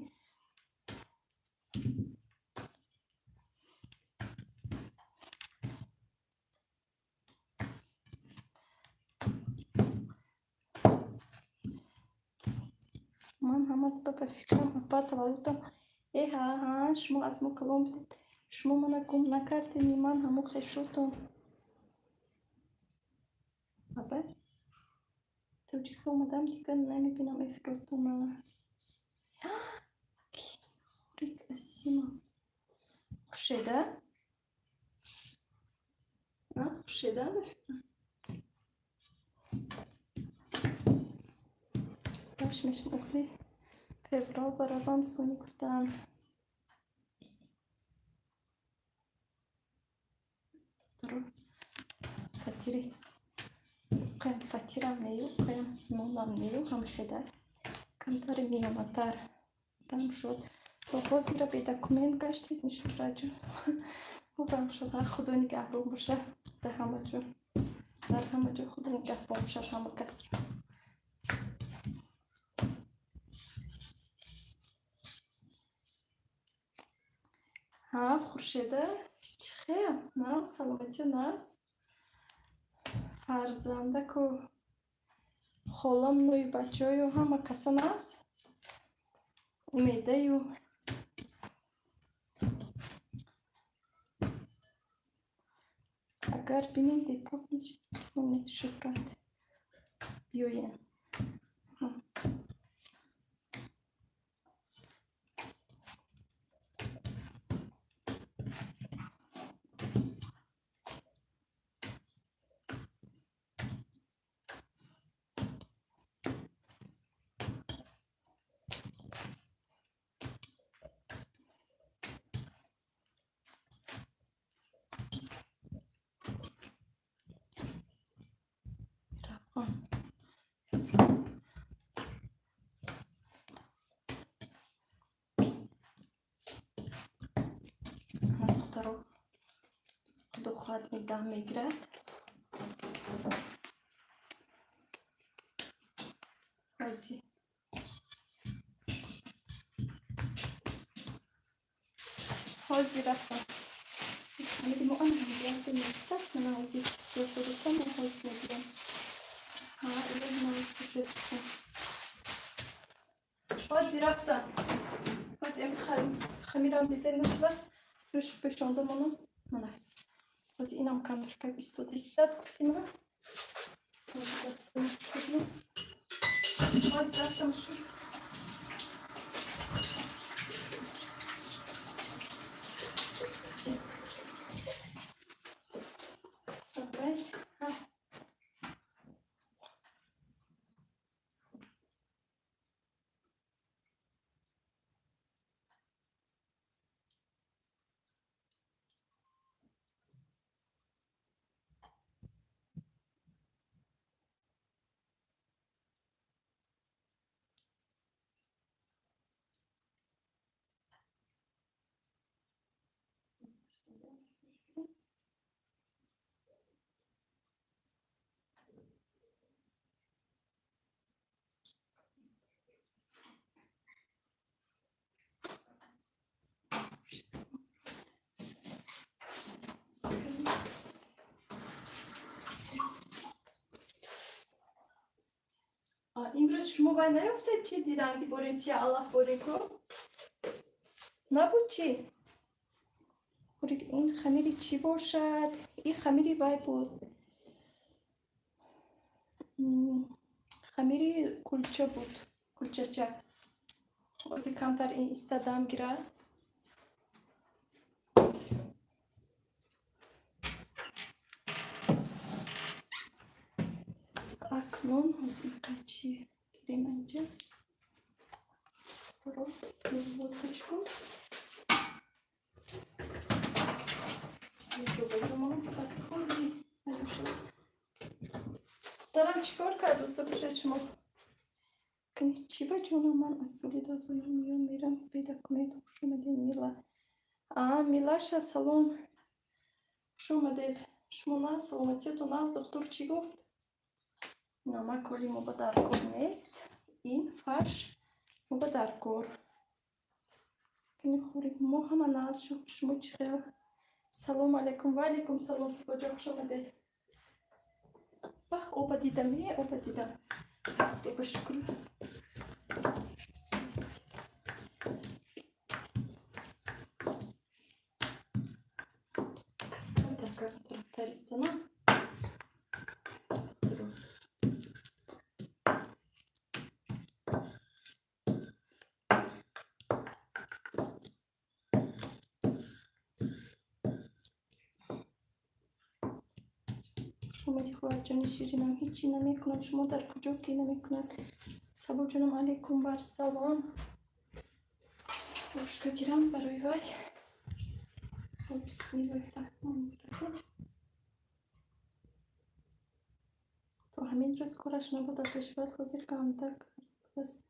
ман ҳама ба фикрам, апа, таваллудам. Э, ҳа ҳа, шумо аз мо калон будед. Шумо мана гум накардед, ман ҳамо хешотон. Аба Тоҷикистон омадам, дигар намебинам эфиротона. Хурик Асима. Хуршеда? Хуршеда ба фикрам. 28 мешам, охири феврал баравам, сони гуфтанд. Фатири қаям, фатирам нею, қаям нонам нею, ҳамхеда камтари миёнатар рам шуд. То ҳозира бедокумент гаштед, Нишураҷон. Рам шуд. Ҳа, худо нигаҳбон бошад дар ҳама ҷо. Дар ҳама ҷо худо нигаҳбон бошад ҳама касро. Ҳа, Хуршеда, чӣ хел? Нағз, саломатиё нағз? Фарзандаку Холам нӯи бачаҳою ҳама каса нағз, умедаю. Агар бинед, депорт мешавад. Шуҳрат, биёен. Равған. Духтаро, худо хоҳад, дам мегирад. Ҳозир рафтам. Мо ана ҳамдигаст, мана ҳозир ҷо мо ҳозир мегирем. Ҳозир рафтам. Ҳозир хамирам безел нашавад. Рӯш пешонда монам. Мана. Ҳозир инам камтаркак истода истад, гуфтим. Ҳозир дастам шуд. Ҳозир дастам шуд. Давай. Имрӯз шумо вай наёфтед, чи дидам, ки борин сия алаф борин ку набуд, чӣ? Ин хамири чӣ бошад? Ин хамири вай буд, хамири кулча буд, кулчача. Ози камтар ин иста, дам гирад. Акнун ҳозир қайчи гирем анҷа водочку ҷобаҷо монам, ки баъд хӯрди. Духтарам чӣ кор кард, дӯста бошед шумо? Кани, чӣ ба ҷонам, ман аз соли 2000 миён мерам бедокумент. Хуш омадед, Мила. А, Милаша, салом, хуш омадед. Шумо на саломатиятон аст? Духтур чӣ гуфт? Намак оли мо ба даркор нест, ин фарш мо ба даркор. Кани, хӯри мо ҳама нағз, шумо чӣ хел? Салому алайкум. Ва алайкум салом, Сабоҷон, хуш омадед. Бах, оба дидам, е, оба дидам. Худо шукр. Кас камтар тарафтар истана. Хуш омадӣ, хоҳарҷони ширинам. Ҳечи намекунад. Шумо дар куҷо ки намекунад? Сабоҷонам, алайкум бар салом. Ложка гирам барои вай. Бисмиллоҳи раҳмони раҳим. То ҳамин рӯз кораш набуда пешвад, ҳозир гандак аст.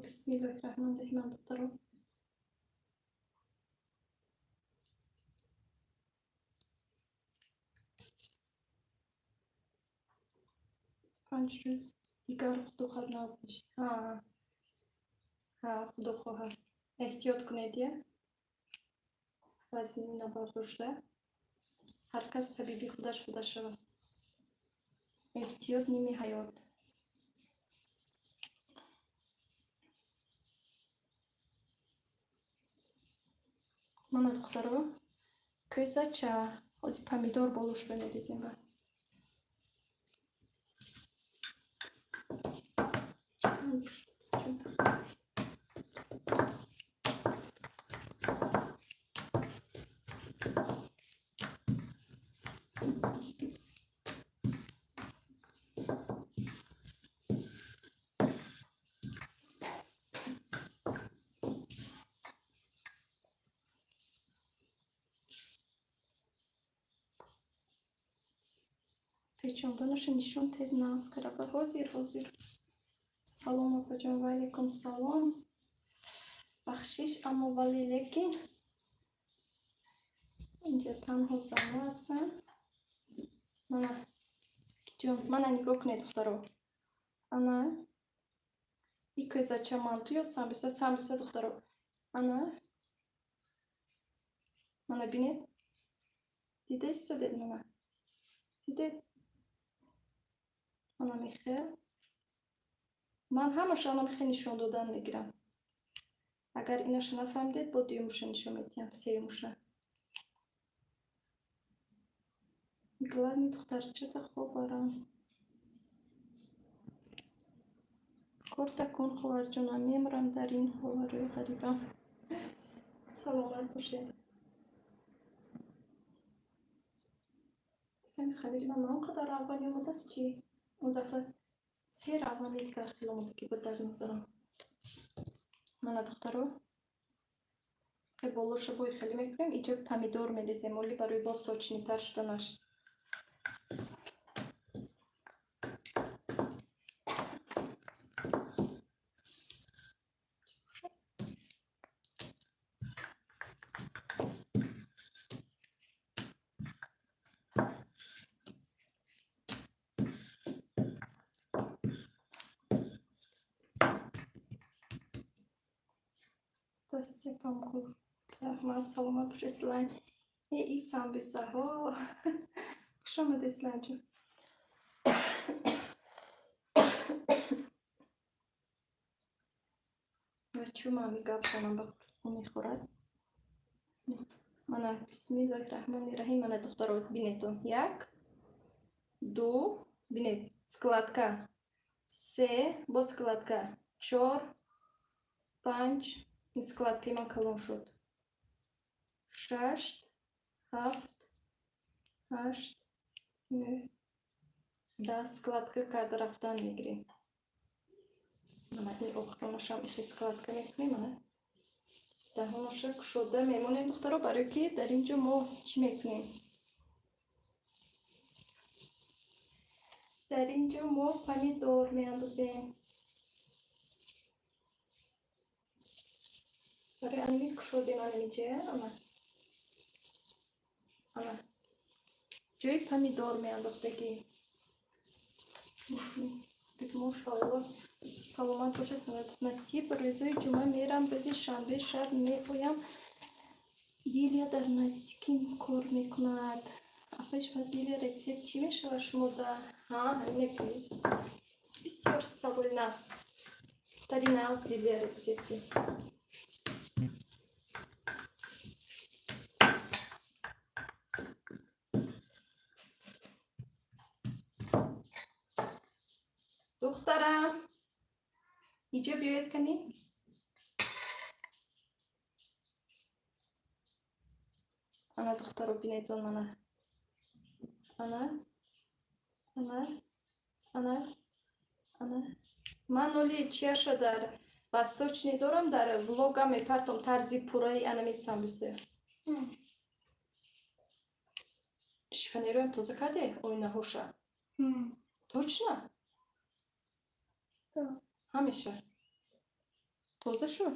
Бисмиллоҳи раҳмони раҳим, духтаро. 5 рӯз дигар худо хоҳад, нағз мешӣ. Ҳа, худо хоҳад. Эҳтиёт кунед, я вазни набардошта. Ҳар кас табиби худаш худаш шавад. Эҳтиёт ними ҳаёт. Мана, духтаро, кӯзача. Ҳозир помидор болош бемерезем. Ба чанд шудааст? Печонданаша нишон тед, нағз карда. Ҳозир, ҳозир. Салом, опаҷон, ва алайкум салом. Бахшиш, аммо вале лекин инҷа танҳо занҳо ҳастанд. Мана ҷон, мана нигоҳ кунед, духтаро. Ана и кӯзача манту ё самбуса, самбуса, духтаро. Ана, мана бинед, дида истодед, мана дидед, ана михел. Ман ҳамаша ана михел нишон додан мегирам. Агар инаша нафаҳмидед, бо дуюмуша нишон медиҳам, сеюмуша. Главный, духтарчата хобарам. Корта кун, ховарҷонам, мемурам дар ин ҳоларои ғарибам. Саломат бошед. Ҳами хамири ман на он қадар равғанӣ омадааст, чӣ? Он дафъа се равғани дигар хел омадагӣ буд дар назарам. Мана, духтаро, болоша бой хеле мекунем, иҷо помидор мерезем, оли барои боз сочный тар шуданаш. Дастепам гул. Раҳмат, саломат бошед, Слайм. Э, и самбусаҳо. Хуш омадед, Слаймҷон. Ва чун ҳами гап занам, ба қуртқун мехӯрад. Мана, бисмиллоҳи раҳмони раҳим, мана, духтаро, бинетон. Як, ду, бинед, складка. Се, боз складка. Чор, панҷ, ин складкаи ман калон шуд. Шаш, ҳафт, ҳашт, нӯҳ, 10 складка карда рафтан мегирем. Мана ин охиронашам ихе складка мекунем, мана. Даҳонаша кушода мемонем, духтаро, барои ки дар ин ҷо мо чӣ мекунем? Дар ин ҷо мо помидор меандозем. Барои анами кушодем анамиҷа, ана. Ана. Ҷои помидор меандохтагӣ. Мошалло. Саломат бошед. Насиб, рӯзои ҷумъа мерам, рӯзи шанбе шаб меоям. Дилия дар наздикӣ кор мекунад. Апаи Дилия, рецепт чӣ мешавад шумо да? Ҳа, ҳамине кунед. Бисёр саволи нағз. Тари нағз, Дилия, рецепти. Духтарам, иҷо биёед кани. Ана, духтаро, бинедон, мана. Ана, ана, ана, ана. Ман оли чияша дар восточный дорам, дар влогам мепартом тарзи пурраи анами самбусе. Шифонероям тоза карде, оинаҳоша? Точно? Ҳамеша тоза шуд?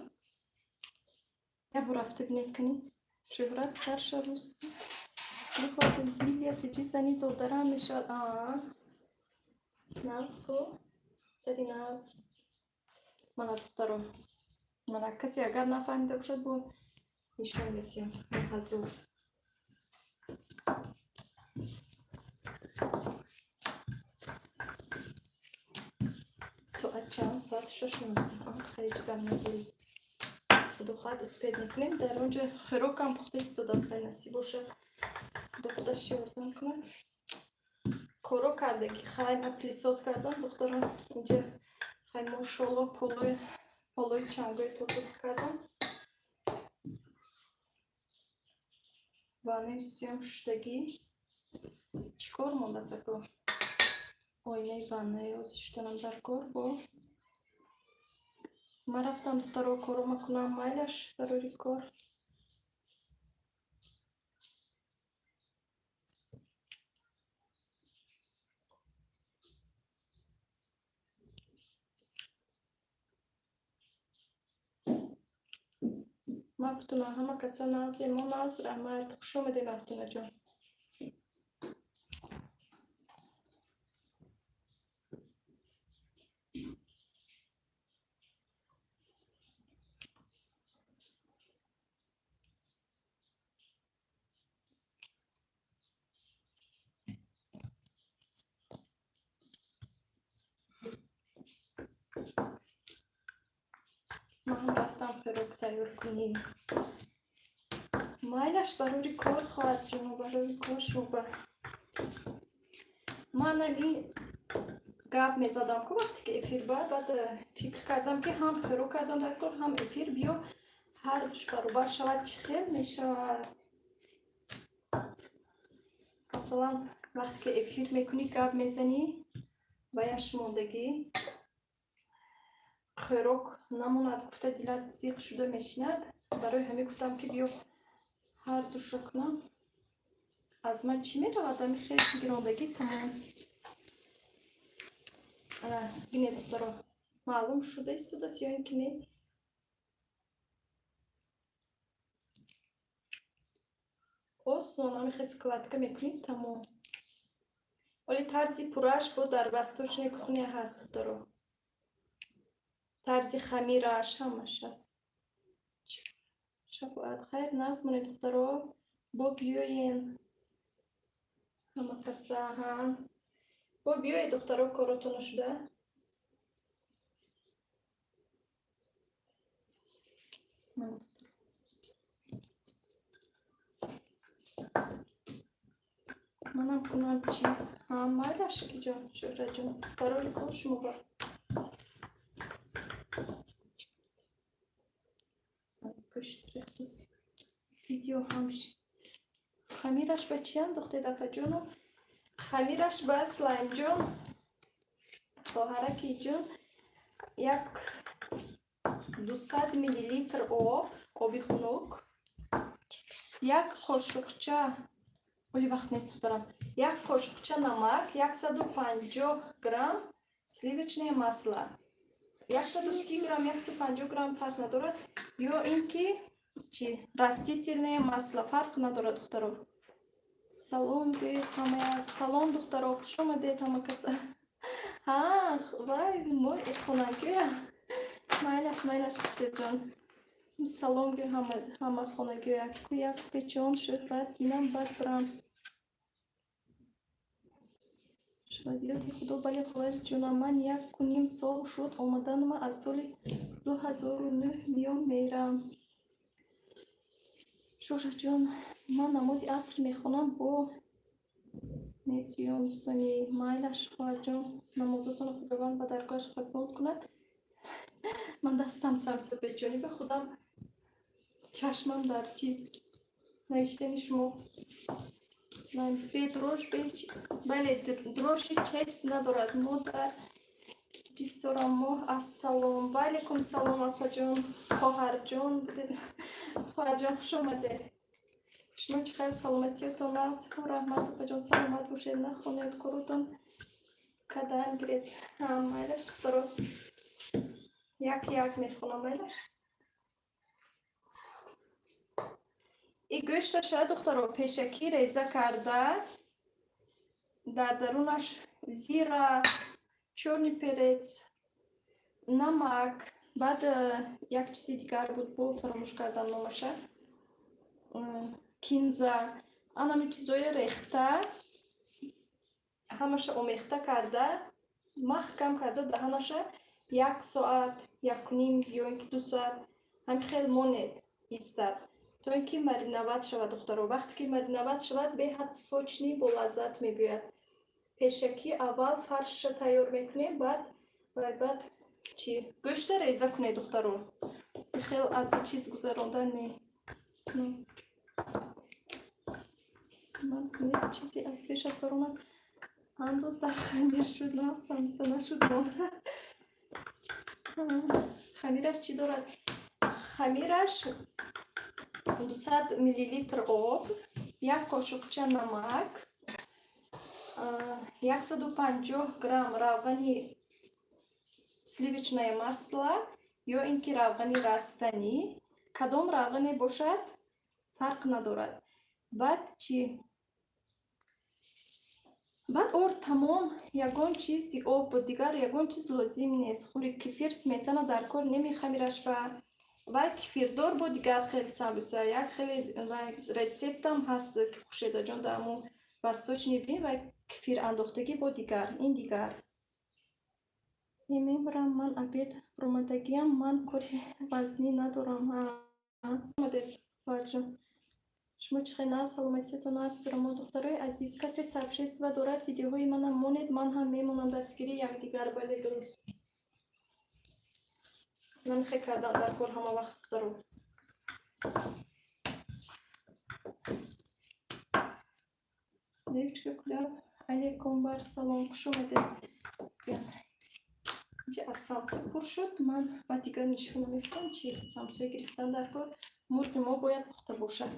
Як бор рафта бинед кани. Шӯҳрат сарша рӯз Дилия тиҷи зани додарам мешавад. А нағз ко дари нағз. Мана, духтаро, мана, касе агар нафаҳмида бошад, бо нишон медиҳам ҳазур. Соат чанд? Соати 6:19. Хеле гап надорӣ. Худо хоҳад, успеть мекунем. Дар он ҷо хӯрокам пухта истодааст, хай насиб бошад. Худо худаш ёрдам кунад. Коро карда ки хай ма пылесос кардам, духтарон, инҷа хай мошолло полои чангои тоза кардам. Ваннаи сиём шуштагӣ. Чӣ кор мондааст ако? Оинаи ваннаи ҳозир шуштанам дар кор бо. Ман рафтам, духтаро, корома кунам, майлаш, барори кор. Мафтуна, ҳама каса нағзе, мо нағз, раҳмат. Хуш омадед, Мафтунаҷон. Ман ҳам рафтам хӯрок тайёр кунӣ. Майлаш, барори кор, хоҳарҷоно, барори кор шуба. Ман ами гап мезадам ку вақте ки эфир ба, баъд фикр кардам, ки ҳам хӯрок кардам дар кор, ҳам эфир, биё ҳардуш баробар шавад, чӣ хел мешавад? Масалан, вақте ки эфир мекунӣ, гап мезанӣ, ва яш мондагӣ хӯрок намонад гуфта, дилат зиқ шуда мешинад. Барои ҳамин гуфтам, ки биё ҳардуша кунам. Аз ман чӣ меравад? Ами хел гирондагӣ тамом. Ана, бинед, духтаро, маълум шуда истодааст ё ин ки не? Осон, ами хел складка мекунӣ, тамом. Оли тарзи пуррааш бо дар восточная кухня ҳаст, духтаро. Тарзи хамираш ҳамаш ҳаст. Шафоат хайр, нағз монед, духтаро, бо биёен ҳама каса. Ҳа, бо биёед, духтаро, коротона шуда. Мана, манам кунам чӣ? Ҳа, майлаш, ҷон, Шӯҳратҷон, барори кор шумо ба. Гӯшт рехтас. Видео ҳам хамираш ба чӣ андохтед, апаҷоно? Хамираш ба, Слаймҷон, хоҳараки ҷон, як 200 миллилитр об, оби хунук, як қошуқча, оли вақт нест, духтарам, як қошуқча намак, 150 грамм сливочное масло, 130 грамм, 150 грамм, фарқ надорад, ё ин ки чи растительное масло, фарқ надорад, духтаро. Салом гӯед ҳамая. Салом, духтаро, хуш омадед ҳама каса. Ҳа, вай мо хонагия. Майлаш, майлаш, ҷон. Салом гӯ ҳама хонагия. Ку як печон, Шӯҳрат, бинам, баъд бирам. Шодиёти Худо, бале, хоҳарҷонам, ман 1.5 сол шуд омаданама, аз соли 2009 миём, мерам. Шӯҳратҷон, ман намози аср мехонам, бо мебиём сони. Майлаш, хоҳарҷон, намозотонро Худованд ба даргоҳаш қабул кунад. Ман дастам самса бечонӣ ба худам, чашмам дар чи навиштани шумо. Бе дрожж, бе бале, дрожжи ҳеҷ надорад. Мо дар чиз дорам мо. Ассалом ва алайкум салом, апаҷон, хоҳарҷон, хоҳарҷон, хуш омадед. Шумо чӣ хел, саломатиятон аст? Раҳмат, апаҷон, саломат бошед. Нахонед, коротон кадан гиред. Майлаш, духтаро, як як мехонам, майлаш. И гӯшташа, духтаро, пешакӣ реза карда, дар дарунаш зира, чёрный перец, намак, баъд як чизи дигар буд, бо фаромӯш кардам номаша, кинза, анами чизое рехта, ҳамаша омехта карда, маҳкам карда даҳанаша. Як соат, якуним ё ин ки 2 соат ҳамин хел монед, истад, то ин ки мариновать шавад, духтаро. Вақте ки мариновать шавад, беҳад сочный, болаззат мебиёяд. Пешакӣ аввал фаршша тайёр мекунем, баъд вай, баъд чӣ, гӯшта реза кунед, духтаро. Хел аз чиз гузарондан не. Ман чизе аз пешат баромад, андоз дар хамир шуд, на самса нашуд. Хамираш чӣ дорад? Хамираш 200 миллилитр об, як қошуқча намак, 150 грамм равғани сливочное масло ё ин ки равғани растанӣ, кадом равғане бошад, фарқ надорад. Баъд чӣ? Баъд орд, тамом. Ягон чизи об, дигар ягон чиз лозим нест. Хури кефир, сметана дар кор немехамираш. Вай кефирдор бо дигар хел самбуса, як хеле вай рецептам ҳаст, ки Хуршедаҷон дар ҳамун восточный бин, вай кефир андохтагӣ бо дигар, ин дигар. Мемирам ман, обед ромадагиам, ман кори вазнӣ надорам. Омадед, хоҳарҷон. Шумо чӣ хел? На, саломатиятон аст? Мо, духтарои азиз, касе сообщество дорад, видеоҳои манам монед, ман ҳам мемонам, дастгирии якдигар. Бале, дуруст. Намехе кардан дар кор ҳама вақт, духтаро. Девочка Куля, алейкум бар салом, хуш омадед. Инҷа аз самса пур шуд, ман ба дигар нишона мекунам, чи самсое гирифтан дар кор. Мурғи мо бояд пухта бошад.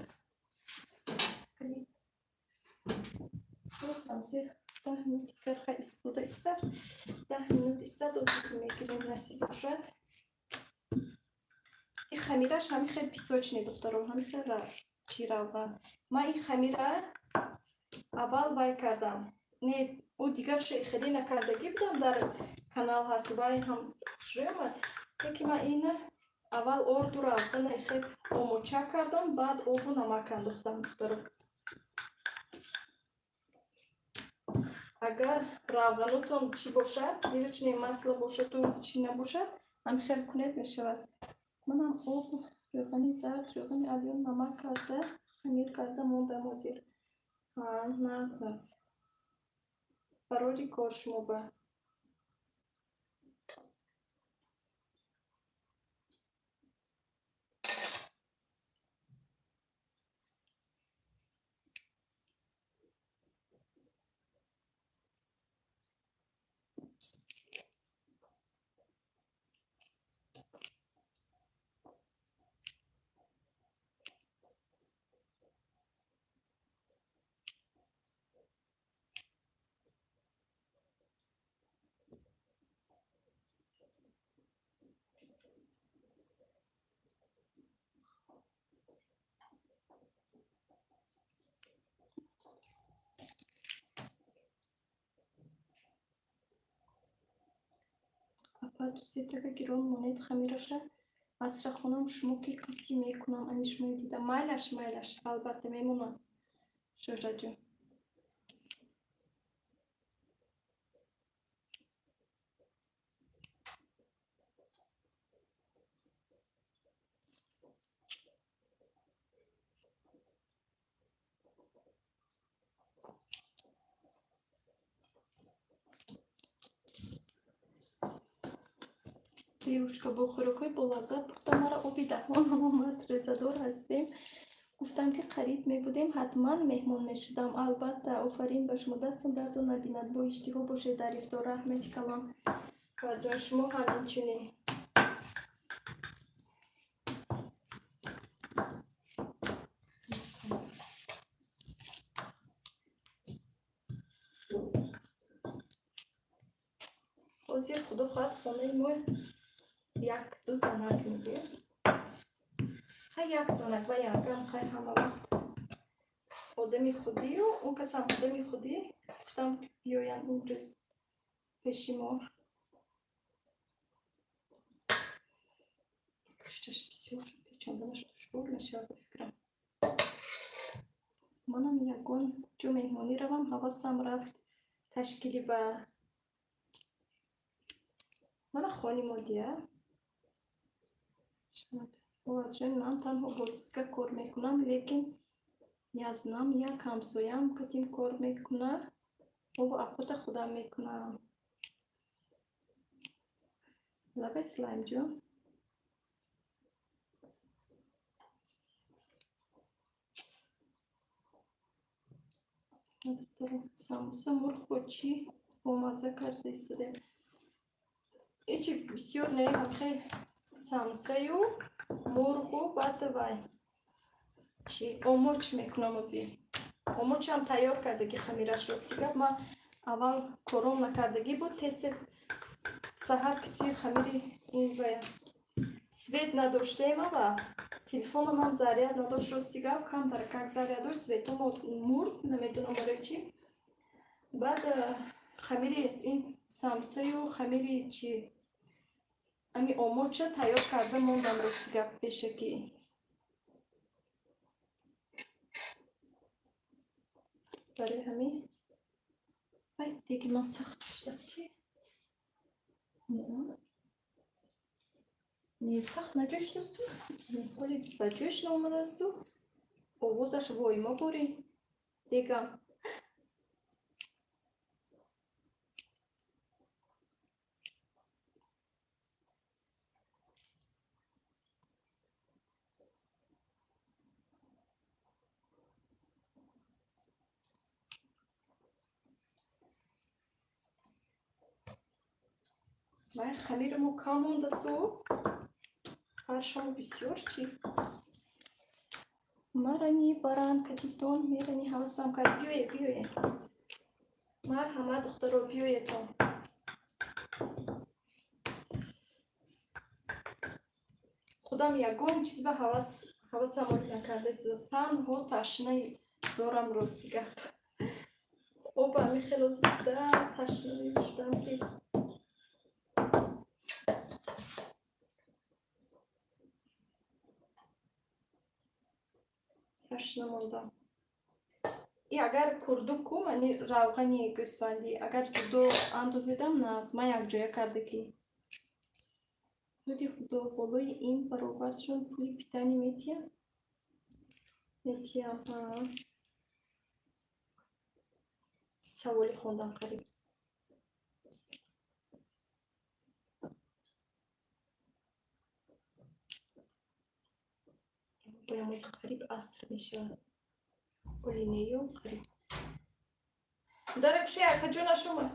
Самсе 10 минут дигар хай истода иста, 10 минут истад, озир мегирем, насиб бошад. И хамираш ҳами хел песочный, духтаро, ҳами хел чи равған. Ман ин хамира аввал вай кардам, не, ӯ дигарша хеле накардагӣ будам, дар канал ҳаст, вай ҳам хушрӯй омад. Лекин ман ина аввал орду равғана хел омоча кардам, баъд обу намак андохтам, духтаро. Агар равғанутон чӣ бошад, сливочное масло бошаду чӣ набошад, ҳами хел кунед, мешавад. Манам об, равғани зард, равғани алён, намак карда, хамир карда мондам ҳозир. Наз, наз. Пароли кор шумо ба. Апа, ду-сетага гирон монед хамираша. Асра хонам, шумо ки қитӣ мекунам, ани шумои дида. Майлаш, майлаш, албатта мемонам, Шӯҳратҷон. Девушка бо хӯрокҳои болаззат пухта, маро оби даҳонам омад. Рӯзадор ҳастем. Гуфтам, ки қариб мебудем, ҳатман меҳмон мешудам. Албатта, офарин ба шумо, дастон дарду набинад, бо иштиҳо бошед дар ифтор. Раҳмати калон, хоҳарҷон, шумо ҳам инчунин. Ҳозир, худо хоҳад, хонаи мо як ду занак мегӯем. Хай, як занак ва янкам, хай, ҳама вақт одами худию он касам одами худӣ, гуфтам, биёянд имрӯз пеши мо. Гӯшташ бисёр шуд, печонданаш душвор мешавад, ба фикрам. Манам ягон ҷо меҳмонӣ равам, ҳавасам рафт ташкили ба Мана хони модия. Хоҳарҷон, ман танҳо бо диска кор мекунам, лекин язнам як ҳамсоям катим кор мекунад, ову обхода худам мекунам. Лабай, Слаймҷон. Самбуса мурғ бо чӣ бомазза карда истодаем? Ичи бисёр не, ҳамхе самсаю мурғу, баъд вай чи омоч мекунам озӣ. Омочам тайёр кардагӣ хамираш. Рости гап, ман аввал кором накардагӣ буд, тез тез саҳар кити хамири ин вая свет надоштем ава телефономам заряд надошт. Рости гап, камтар как заряд дошт, светомо мурд, намедонам барои чӣ. Баъд хамири ин самсаю хамири чи ами омоча тайёр карда мондам, рости гап, пешакӣ. Барои ҳамин ай деги ман сахт шудааст чи? Не, сахт наҷӯштасту, ҳоли ба ҷӯш наомадаасту, овозаш войма борӣ дегам. Вай, хамири мо кам мондасту, фаршамо бисёр чӣ? Марани баран катитон мерани, ҳавасам кард. Биёе, биёе, марҳамат, духтаро, биёетон. Худам ягон чиз ба ҳавасам накарда, танҳо ташнаи зорам. Рости гап, оба ами хело зида ташна мешудам, ки ташна мондам. И агар курдуку мани равғани гӯсфандӣ агар ҷудо андозидам, наз ман якҷоя карда ки. Худи худо, болои ин баробаршон пули питание метиҳам, метиҳам. Саволи хондам қариб. Боямоз қариб аср мешавад, олинею қариб. Дара куши, акаҷона, шума.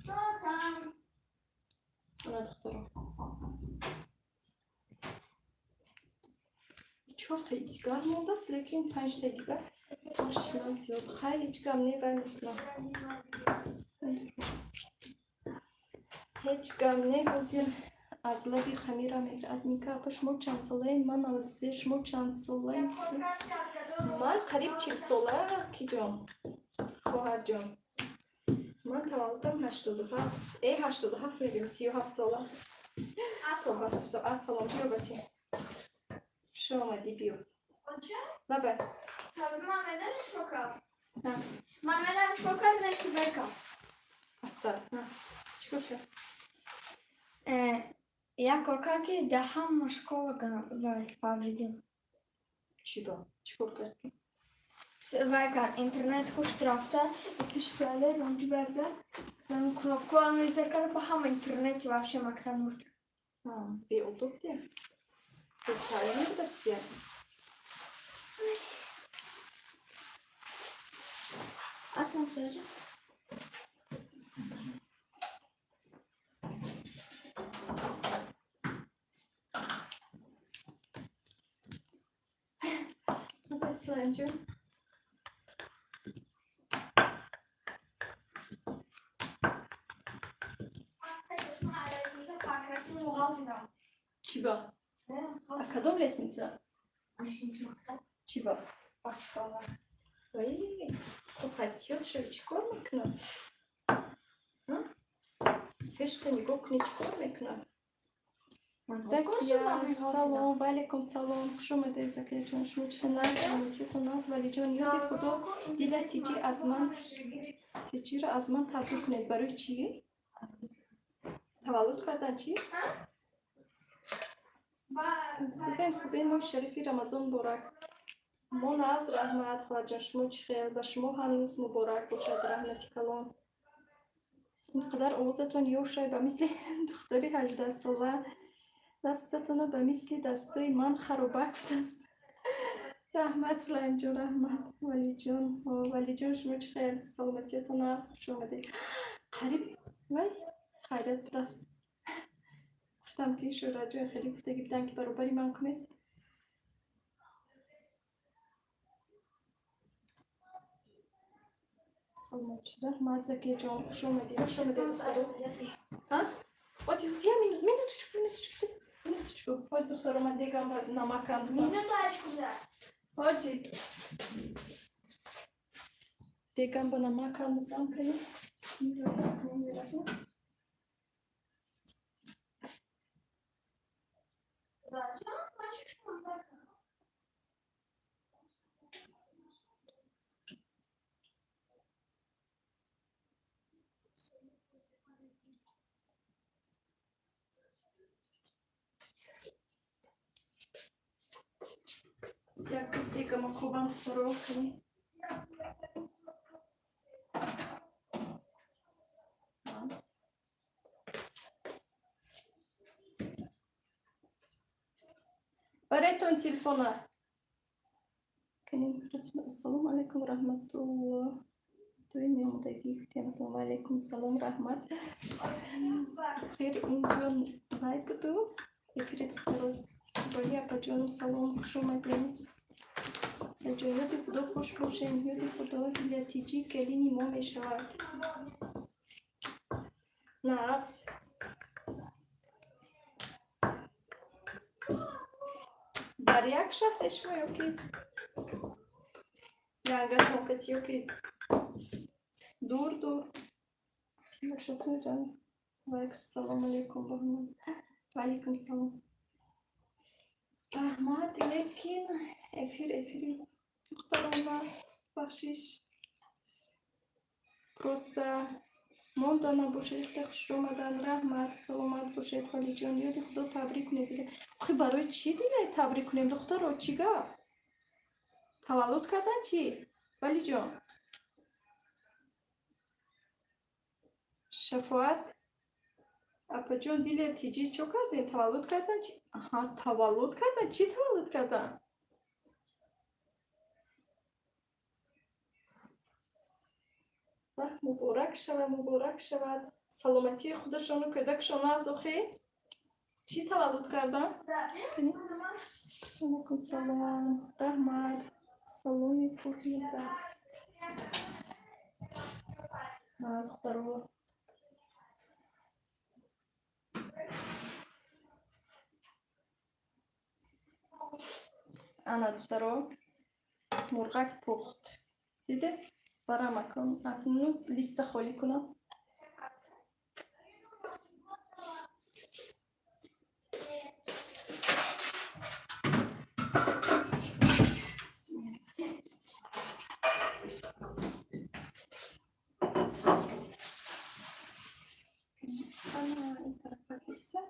Кто там? Ана, духтаро, чортаи дигар мондааст, лекин панҷтаи дигар фарши ман зиёд. Хай, ҳеҷ гам не, вай мекунам, ҳеҷ гам не. Ҳозир аз лаби хамира мегирад. Ника апа, шумо чанд солаед? Ман 93. Шумо чанд солаед? Ман қариб 40 сола, киҷон, хоҳарҷон. Ман таваллудам 87, 87 мегӯем, 37 сола. Ассалом, биё, бача, хуш омадӣ, биё. Лаба. Ман медонӣ чикор кард? Ман медонам чикор кард, не ки бека. Аста, чикор кард? Як кор кард, ки дар ҳама школа вай повредил. Чиро чикор кард? Вай кард, интернет хушт рафта, пеши туалет онҷо буда, кнопкаро мезар кард, ба ҳама интернети вообще мактаб мурд. Беодоб де, бетаълим будастия. Аслан худоҷон. Асланҷон. Чиба? А кадом лестница? Чиба? Вай, хуб, ҳатиёт шави, чӣ кор мекунад? Пешта нигоҳ кунӣ, чӣ кор мекунад? Закия, салом, ва алейкум салом. Хуш омадед, Закияҷон. Шумо чӣ хел? Саломатиятон аст, Валиҷон? Ёди Худо, дила тиҷи аз ман, тиҷиро аз ман табрик кунед. Барои чӣ? Таваллуд кардан чӣ? Сузен хубе, моҳи шарифи Рамазон муборак. Мо наз, раҳмат, хоҳарҷон, шумо чӣ хел? Ба шумо ҳам низ муборак бошад, раҳмати калон. Ин қадар овозатон ёшай, ба мисли духтари 18-сола. Дастатонро ба мисли дастои ман харобак гуфтааст. Раҳмат, Сулаймҷон, раҳмат. Валиҷон, Валиҷон, шумо чӣ хел? Саломатиятон аст, хуш омадед. Қариб вай хайрият будааст. Гуфтам, ки Шӯҳратҷон хеле гуфтагӣ буданд, ки баробари ман кунед. Саломат, раҳмат, Закияҷон, хуш омадед, хуш омадед, духтаро. Ози, я минут, минуточку, минуточку, минуточку. Ози, духтаро, ман дегам ба намак андозам. Минуточку, да. Ози. Дегам ба намак андозам, кани. Бисмиллоҳир-раҳмонир-раҳим. Да, хочешь, что Як дегама кобам, духтаро, кани. Баретон телефона. Кани, ассалому алайкум, раҳматуллоҳ. Туи меомадагӣ гуфтематон. Ва алайкум салом, раҳмат. Хир инҷо вай буду. Эфири духтаро. Вали апаҷонам, салом, хуш омадед. Дар ҷойёти Худо хуш бошем. Ёди Худо, дилятиҷӣ келини мо мешавад. Нағз. Дар як шаҳре шумо ё ки янгатон кати, ё ки дур дур? Тимошасмезан. Салому алейкум, Баҳман. Ва алейкум салом. Раҳмат, лекин эфир эфири духтарона, бахшиш. Просто монда набошед, хеле хушро омадан. Раҳмат, саломат бошед, Валиҷон. Ёди Худо, табрик кунед. Охи, барои чӣ дилай табрик кунем, духтаро? Чӣ гап? Таваллуд кардан чӣ? Валиҷон. Шафоат апаҷон, дилия тиҷӣ чо кардем? Таваллуд кардан чӣ? Аҳа, таваллуд кардан? Чӣ таваллуд кардан? Вах, муборак шавад, муборак шавад. Саломатии худашону кӯдакшон аз охи. Чӣ таваллуд кардан? Алайкум салом, раҳмат. Саломи пурмеҳр. Духтаро. Ана, духтаро, мурғак пухт. Диде? Барам акнун листа холӣ кунам. Ана, ин тарафа листа.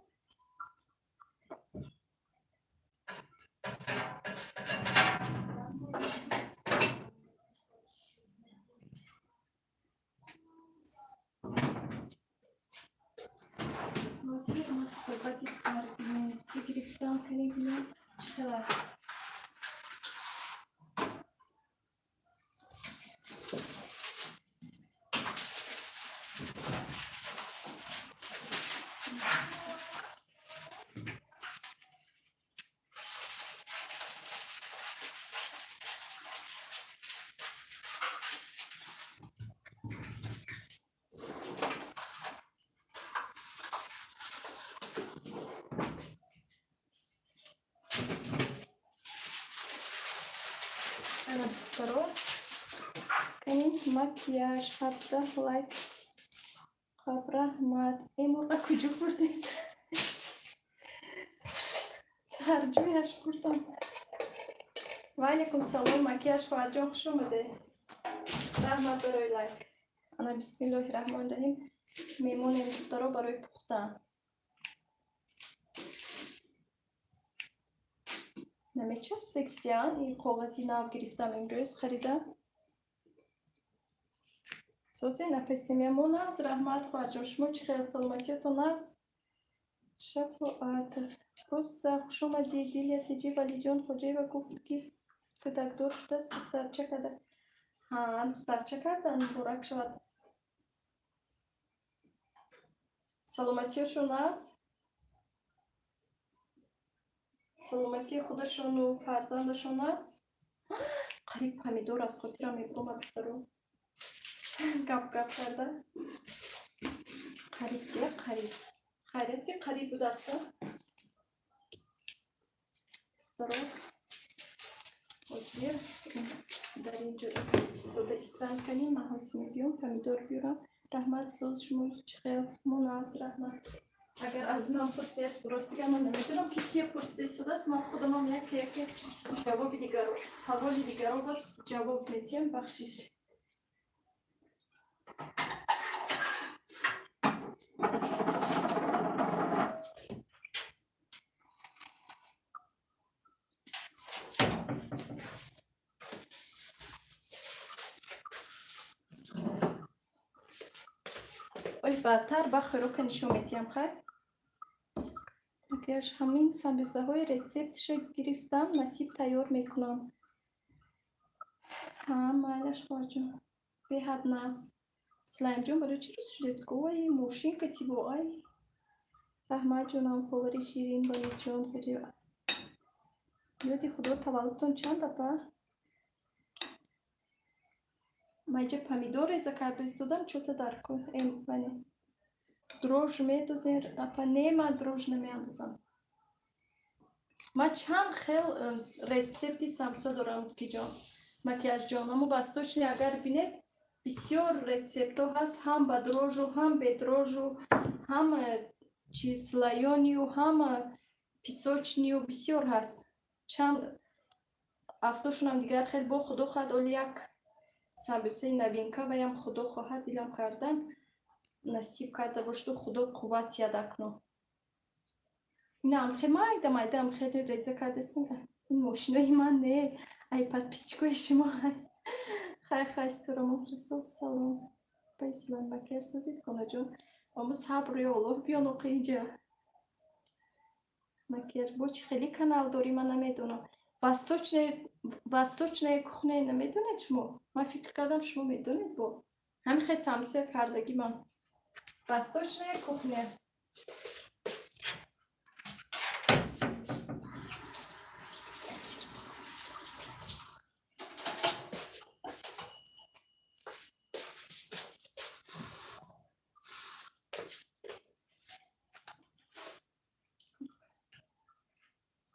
Ҳозир ман коғази фарзиятӣ гирифтам, кани бинам, чӣ хел аст. Ана, духтаро, кани, макияж, 17 лайк. Хоб, раҳмат. Э, мурға куҷо бурдед? Дар ҷояш хӯрдам. Ва алайкум салом, макияж, хоҳарҷон, хуш омаде. Раҳмат барои лайк. Ана, бисмиллоҳи раҳмони раҳим, мемонем, духтаро, барои пухтан. Намечаспекстиян, ин коғази нав гирифтам, имрӯз харидам. Созе напесемиямон аст. Раҳмат, хоҳарҷон, шумо чӣ хел, саломатиятон аст? Шафоат просто хушомадӣ. Дилия Тиҷи. Валиҷон Хоҷаева гуфт, ки кӯдакдор шудааст, духтарча карда. Ҳа, духтарча кардан, муборак шавад. Саломатиашон аст, саломатии худашону фарзандашон аст. Қариб помидор аз хотирам мебуромад, духтаро, гап гап карда. Қариб ки қариб, хайрият ки қариб будаста, духтаро. Ҳозир дар ин ҷо истода истан канем, ман ҳозир мебиём, помидор биёрам. Раҳмат, соз, шумо чӣ хел? Мон аст, раҳмат. Агар аз ман пурсед, ростига ман намедонам, ки кие пурсида истодааст. Ман худамам яке яке ҷавоби дигаро, саволи дигаро бас ҷавоб медиҳам, бахшиш. Оли баъдтар ба хӯрока нишон медиҳам, хайр. Макияж, ҳамин самбусаҳои рецептша гирифтам, насиб тайёр мекунам. Ҳа, майлаш, хоҳарҷон, беҳад нас. Слаймҷон, барои чӣ рӯз шудед? Ой, мошинка тибо, ай. Раҳмат, ҷонам, ховари ширин, Валиҷон. Ёди Худо, таваллудтон чанд, апа? Майҷа помидор реза карда истодам, чота дар кун. Ване. Дрожж медозен, апа? Не, ман дрожж намеандозам. Ман чанд хел рецепти самбуса дорам, киҷон, макияжҷон. Амо восточный агар бинед, бисёр рецептҳо ҳаст, ҳам ба дрожжу, ҳам бе дрожжу, ҳам чи слоёныю, ҳам песочныю, бисёр ҳаст. Чанд афтошунам дигар хел. Бо худо хоҳад, оли як самбусаи новинка ваям, худо хоҳад, дилам кардан насиб карда бошаду худо қувват диҳад акнун. Инам хе майда майдаам хеле реза кардастам. Ин мошинои ман не, ай подписчикои шумо. Хай, хай, стура мухлисо, салом. Ба макияж созид, хонаҷон. Амо сабр, ё Аллоҳ, биён оқи инҷа. Макияж бо чӣ хеле канал дорӣ, ман намедонам. Восточная кухня намедонед шумо? Ман фикр кардам, шумо медонед бо. Ҳамин хел самбуса кардагӣ ман. Восточная кухня.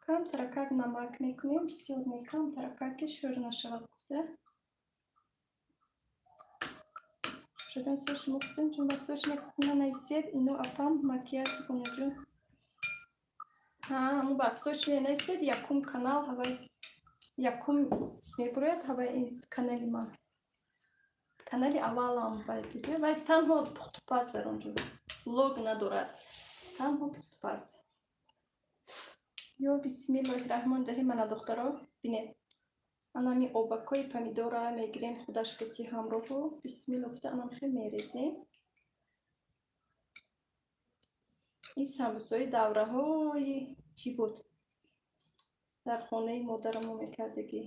Камтаракак намак мекунем, бисёр не, камтаракаки шӯр нашавад гуфта. Шудан со шумо гуфтем, чун восточная кухня нависед, ино апам макияж, хонаҷон. Ҳа, ҳамун восточная нависед, якум канал ҳавай, якум мебурояд ҳавай канали ман. Канали аввалам вай дига, вай танҳо пухтупаз дар он ҷо. Влог надорад. Танҳо пухтупаз. Ё бисмиллоҳи раҳмони раҳим, ана, духтаро, бинед. Анами обакҳои помидора мегирем, худаш кати ҳамроҳу бисмилло гуфта анам хел мерезем. Ин самбусаҳои давраҳои чӣ буд? Дар хонаи модарамо мекардагӣ.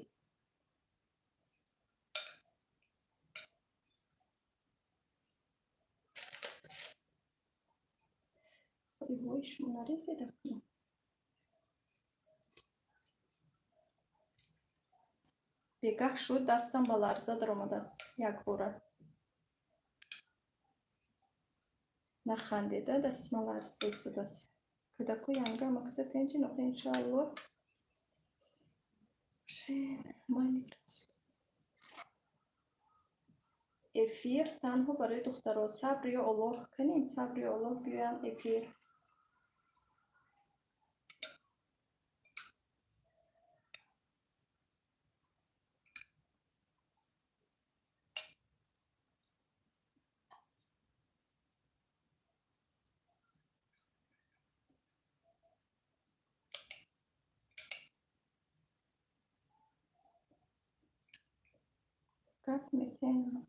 Вой, шумо нарезед акнун. Бегаҳ шуд, дастам ба ларза даромадааст якбора. Нахандеда, дасти ман ларзида истодааст. Кӯдако янга мақсад тенҷи нохи, иншоаллоҳ. Майли. Эфир танҳо барои духтаро. Сабр, ё Аллоҳ, канин, сабр, ё Аллоҳ, биёянд эфир. Гап метена.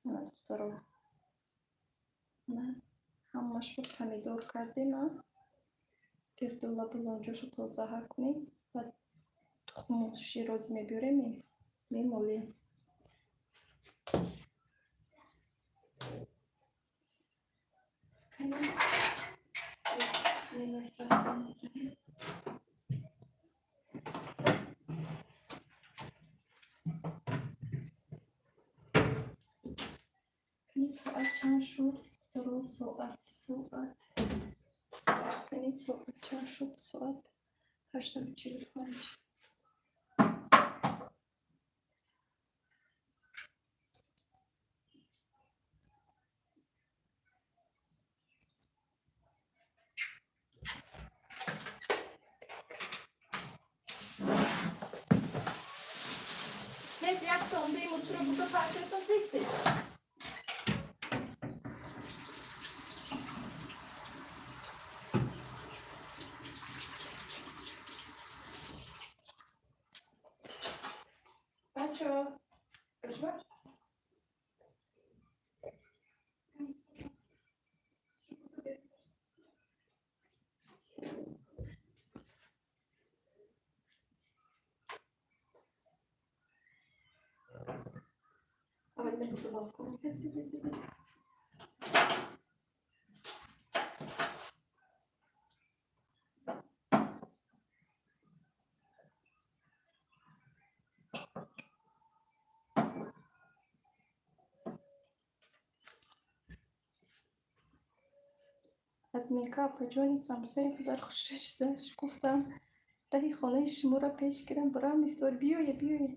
Духтаро, ҳамашро помидор кардем, гирду лабу лонҷошо тозаҳа кунем, баъд тухму широзӣ мебиёрем, мемолем. Бисмиллоҳи. Соат чанд шуд? Духтаро, соат кани, соат чанд шуд? Соат 8:45. Тез якта омдаи мусуро буда партиятон, тез, тез. Бачо, бишма. Аввал буду балкон. Админка, апаҷони, самбусаи қадар хушрӯ шуда гуфтам, раҳи хонаи шуморо пеш гирам, бурам ифтор. Биёе, биёе.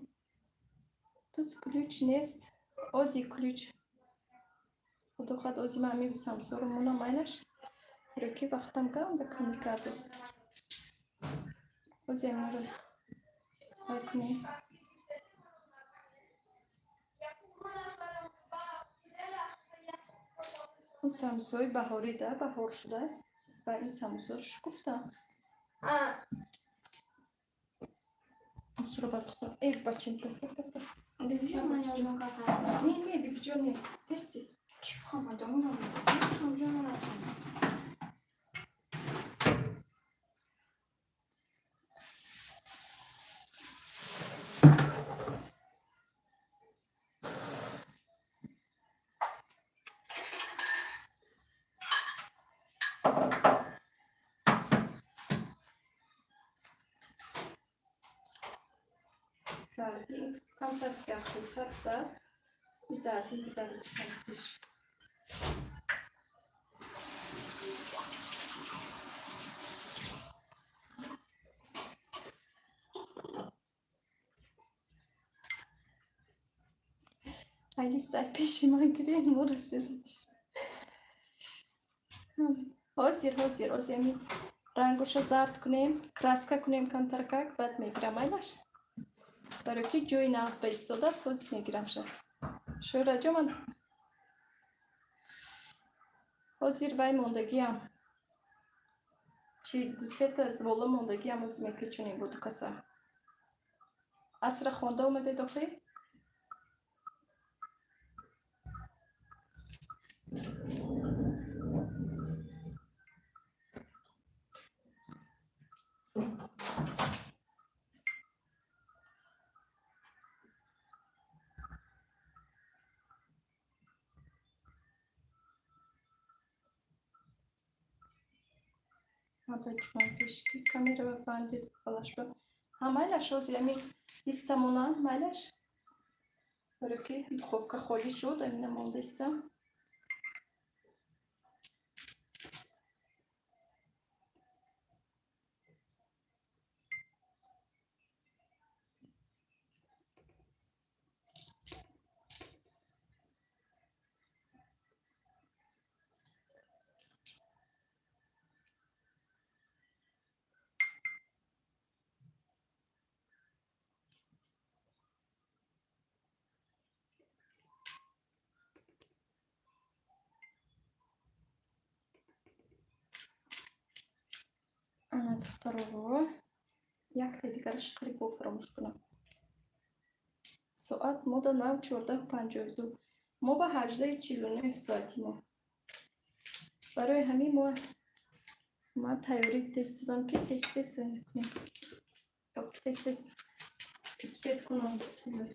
Туз ключ нест, ози ключ. Худо хоҳад, ози ман ҳамин самбусаро монам, майлаш? Ки вақтам ганда камӣ кардост. Ози ҳаминро вай кунем. Ин самбусаҳои баҳорӣ да, баҳор шудааст ва ин самбусаро шукуфтам. Мусуро бардохта. Э, бачем. Бибиҷон, ман язон какая. Не, не, бибиҷон, не. Тез, тез. Чӣ фаҳмадам? Шумҷон наратам. Зарди камтар яхшилтар будааст. Зарди дигар шаш. Айлиста, пеши ман гирен, моро сезад. Ҳозир, ҳозир, ҳозир ами рангоша зард кунем, краска кунем камтаркак, баъд мегирам, айлаш? Барои ки ҷои нағз ба истодааст, ҳозир мегирамша. Шӯҳратҷон, ман ҳозир вай мондагиам. Чи дусета звола мондагиам, ҳозир мепечонем бо ду каса. Асра хонда омадед охӣ? Апаҷон, пешки камера бандед балашба. Ҳа, майлаш, ҳозир ами истамонам, майлаш? Барои ки духовка холӣ шуд, амина монда истам. Духтаро, якта дигараш қариб бо фаромӯш кунам. Соат мода нав 14:52, мо ба 18:49 соати мо. Барои ҳамин мо ман тайёрӣ тез додам, ки тез тез кунем, тез тез успеть кунам. Бисмиллоҳ.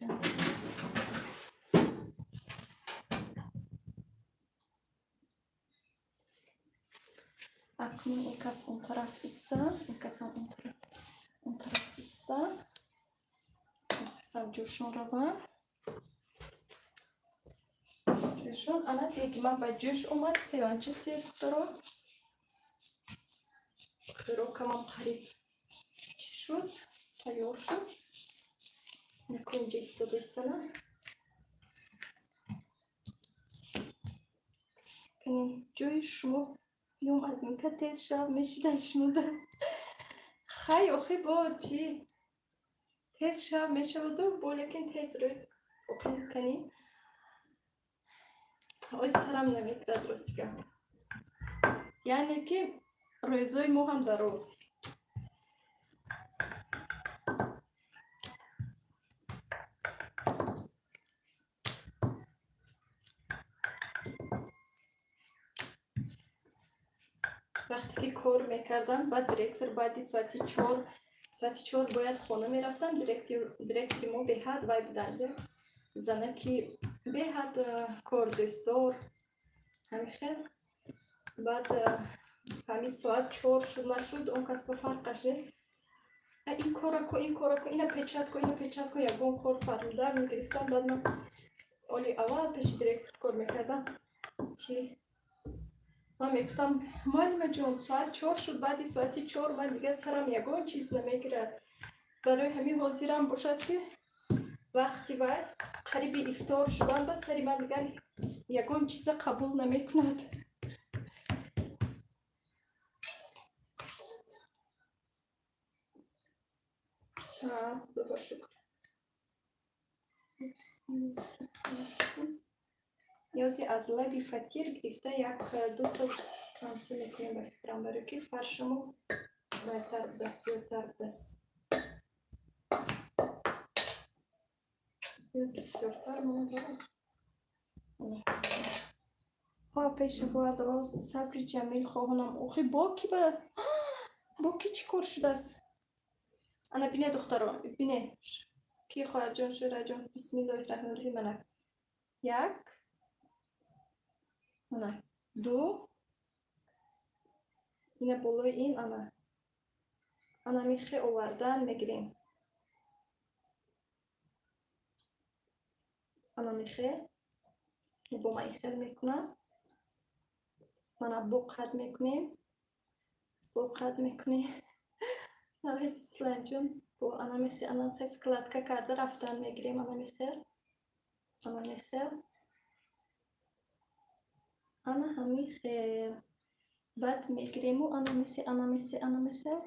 Акнун ин кас он тараф истан, ин касам он тараф истан, ин касам ҷӯшон раванд, ҷӯшон. Ана деги ман ба ҷӯш омад, севанча те, духтаро. Хӯрокамам қариб чӣ шуд, тайёр шуд. Наку инҷа истода истана. Ҷои шумо биём, аз инка тез шав мешидан шумода. Хай, охи, бо чӣ тез шав мешаваду бо, лекин тез рӯз охи кани ой сарам намегирад, рости гап. Яъне ки рӯзои мо ҳам дароз. Вақте ки кор мекардам, баъд директор баъди соати 4, соати 4 бояд хона мерафтам. Директори мо беҳад вай буданд, занаки беҳад кордӯстдор, ҳамин хел. Баъд ҳамин соат 4 шуд нашуд, он кас ба фарқаш нест: ин кора кун, ин кора кун, ина печать кун, ина печать кун. Ягон кор фармуда мегирифтам. Баъд ман оли аввал пеши директор кор мекардам, чи ман мегуфтам: «Муаллимаҷон, соат 4 шуд, баъди соати 4 ман дигар сарам ягон чиз намегирад». Барои ҳамин ҳозирам бошад, ки вақти вай қариби ифтор шудан, ба сари ман дигар ягон чиза қабул намекунад. Худо шукр. Ниёзи аз лаби фатир гирифта як дута самсу мекунем, ба фикрам, барои ки фаршамо байтар будаст, зиёдтар будаст. Бисёртар монадорам. Пеша бояд рост сабри ҷамил хоҳонам. Охи, бо ки ба бо ки чӣ кор шудааст? Ана бине, духтаро, бине, ки хоҳарҷон, шӯраҷон. Бисмиллоҳи раҳмони раҳим. Ана як, ана ду, ина болои ин ана ана михе овардан мегирем, ана михе бо ман ихел мекунам. Мана бо қад мекунем, бо қад мекунем, Исломҷон, бо ана михе, ана михе складка карда рафтан мегирем, ана михел, ана михел, ана ҳамихел. Баъд мегирему ана михе, ана михе, ана михел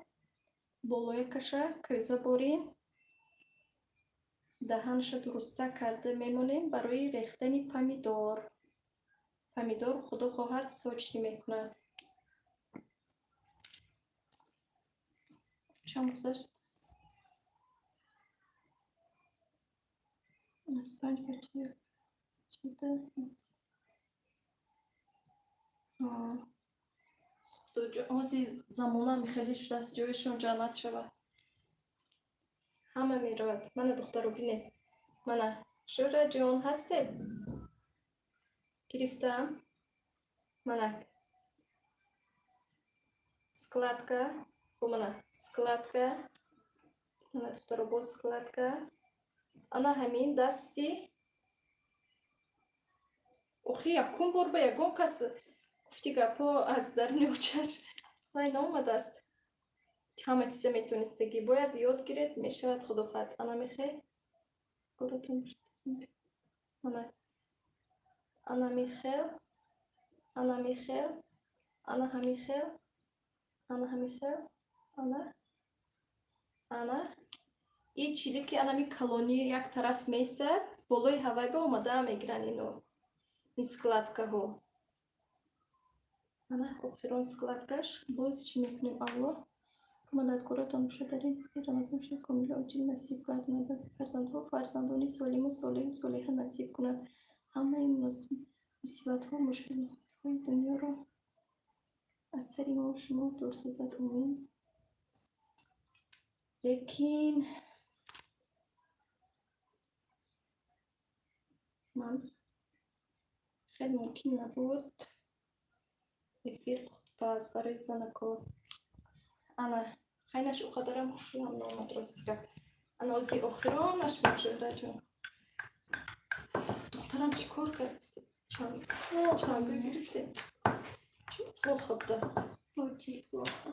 болоя каша кӯза борем, даҳанша дуруста карда мемонем барои рехтани помидор. Помидор, худо хоҳад, сочный мекунад. Чанд гузашт? Аз панҷ ба чида. Ҳози замонам хеле шудааст, ҷояшон ҷаннат шавад. Ҳама меравад. Мана, духтаро, бинед. Мана, Шӯраҷон, ҳастед? Гирифтам. Мана складка, бо мана складка, мана, духтаро, бо складка. Ана ҳамин дасти. Охи, якум бор ба ягон кас гуфти гапҳо аз даруни учаш вай наомадааст. Ҳама чиза метонистагӣ бояд ёд гиред, мешавад, худо хоҳад. Ана мехе горотон, ана ана михел, ана михел, ана ҳамихел, ана ҳамихел, ана ана и чилики анами калонӣ як тараф меистад, болои ҳавай ба омада мегиранд ино, ин складкаҳо. Ана охирон складкаш. Боз чӣ мекунем? Алло, Мададгоратон бошад, дар ин Рамазон шаб комилу оҷил насиб гардонад, фарзандҳо, фарзандони солиму солеҳу солиҳа насиб кунад. Ҳамаи мусибатҳо, мушкилотҳои дунёро аз сари мо шумо дур созад. Омин. Лекин ман хеле мумкин набуд эфир пухтупаз барои занако. Ана хайнаш ӯ қадарам хушрӯям наомад, рости гап. Ана ози охиронаш буд, Шӯҳраҷон. Духтарам чӣ кор кард? Чанга гирифте? Чӣ плохо будаст? Очень плохо.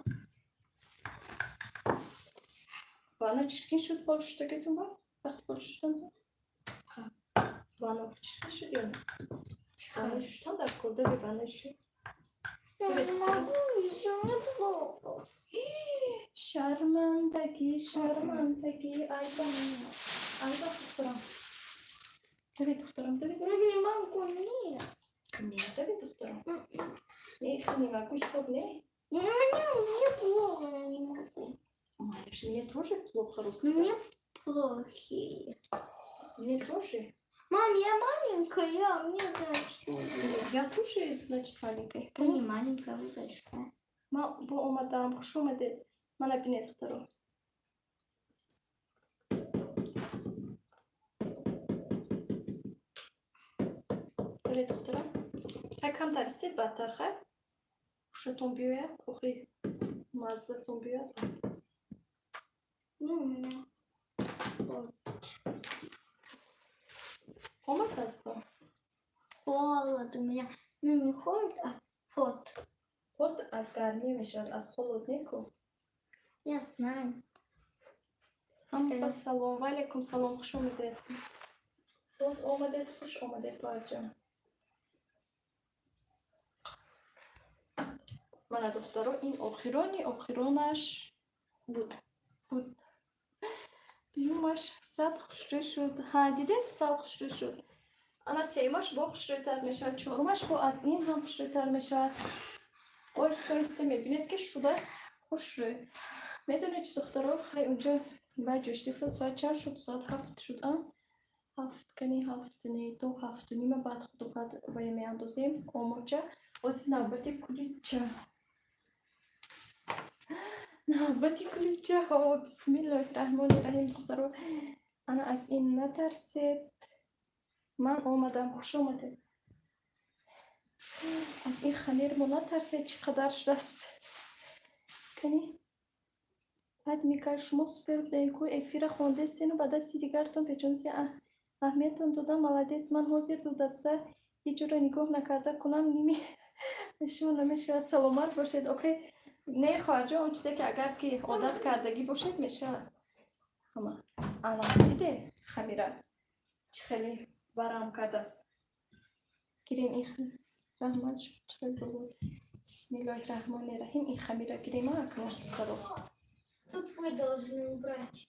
Ванна чиркин шуд пол шуштагитон ба? Вақти пол шуштан? Ванна чиркин шуд ё не? Ванна шуштан дар кордави ванна шуд. Я не могу, еще мне плохо. Шармандагӣ, шармандагӣ, айба, айба, духтарам. Дави, духтарам, дави. Я не могу, нет. Не, дави, духтарам. Не, не могу, стоп, не. Ну, мне плохо, я не могу. Малыш, мне тоже плохо, русский. Мне плохие. Мне тоже. Мам, я маленькая, а мне, значит, Я тоже, значит, маленькая. Вы не маленькая, вы большая. Ма бо омадам, хуш омадед. Мана бинед, духтаро. Дави, духтарам. Хай, камтар истед, баъдтар хай. Хушатон биёяд, охи маззатон биёяд. Ну, у меня вот. Омад аз то? Холод у меня. Ну, не холод, а пот. Пот аз гармӣ мешавад, аз холод неку. Я знаю. Ҳама салом, ва алайкум салом, хуш омадед. Боз омадед, хуш омадед, хоҳарҷон. Мана, духтаро, ин охирони охиронаш Буд. Буд. Юмаш сад хушрӯ шуд. Ҳа, дидед, сад хушрӯ шуд. Ана сеюмаш бо хушрӯйтар мешавад, чорумаш бо аз ин ҳам хушрӯйтар мешавад. Оҳиста оҳиста мебинед, ки шудааст хушрӯй. Медонед чӣ, духтаро, хай, унҷо баъд ҷӯшидиста соат чанд шуд? Соат 7 шуд, а? 7 кани ҳафту не, то 7:30 баъд худухат вая меандозем омоча. Ози навбати кулича. Навбати куличаҳо. Бисмиллоҳи раҳмони раҳим, духтаро. Ана аз ин натарсед. Ман омадам, хуш омадед. Аз ин хамирмо натарсед, чӣ қадар шудааст. Кани? Баъд мекард, шумо супер будаед ку, эфира хондестену ба дасти дигартон печонси аҳамиятон дода, молодец. Ман ҳозир дудаста ҳеҷ ҷоро нигоҳ накарда кунам, ними шумо намешавад. Саломат бошед. Охи не, хоҳарҷон, он чизе ки агар ки одат кардагӣ бошед, мешавад. Ҳама. Ана диде хамира чӣ хеле барам кардааст. Гирем ин, раҳмат, чӣ хеле буд. Бисмиллоҳи раҳмони раҳим, ин хамира гирем акнун, духтаро. Тут вы должны убрать.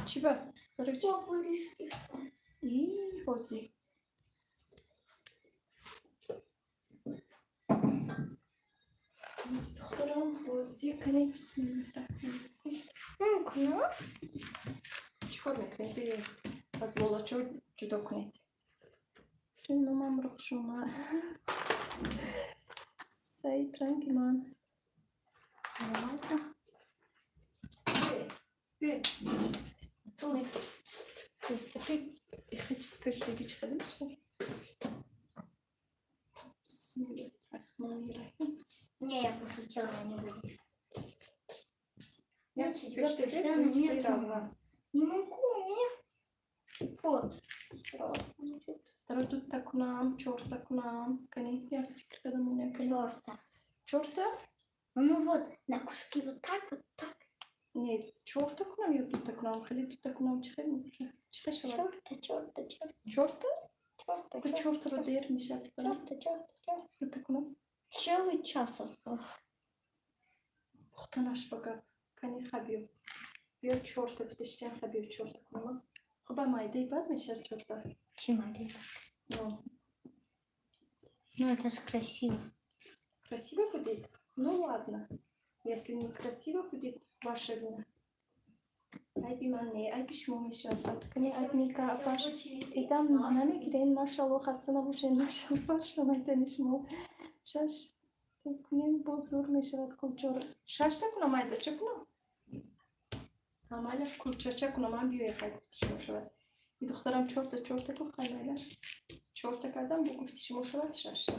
Чӣ ба? Барои чӣ? Пупырышки. И ҳозир. Боз, духтарам, бозӣ кунем. Бисмиллоҳи раҳмони раҳим. Ну, Чӣ кор мекунед? Биёед. Аз болачо ҷудо кунед. Чун номамро хуш омад. Саид ранги ман. Ладно. Биёед. Тут. Охи, ихи чиз пештагӣ чӣ хеле мешавад? Бисмиллоҳи раҳмони раҳим. Не, я пошутила, не будет. Як Значит, пештагӣ, вот ин чизи нет. равған. Не могу, у меня пот. Дара дута кунам, чорта кунам. Кани, як фикр кардам, як кани. Чорта. Чорта? Ну вот, на куски вот так, вот так. Не, чорта кунам ё дута кунам? Хеле дута кунам чӣ хел мешавад? Чӣ хел шавад? Чорта, чорта, чорта, Чорта? чорта, Охи чортаро дер мешавад. чорта, чорта, чорта. Дута кунам. Целый час остался. Пухтанаш ба гап. Кани, ха, биё. Биё, чорта гуфтештиям, ха, биё, чорта кунам. Хуб, майдаи бад мешавад чорта. Чемодан. Ну, Ну это же красиво. Красиво будет? Ну ладно. Если некрасиво будет, ваша вина. Айби ман не, айби шумо мешавад. Кани айб мекапаш. Идам намегирен, машалло, хаста набошед, машалло, баршамайтани шумо. Шаш кунем, боз зур мешавад кулчоро. Шашта кунам, айда чӣ кунам? Майлаш, кулчача кунам, ман биёя, хай, гуфти шумо шавад. И духтарам чорта чорта ку, хай, майлаш. Чорта кардам, бо гуфти шумо шавад шашта.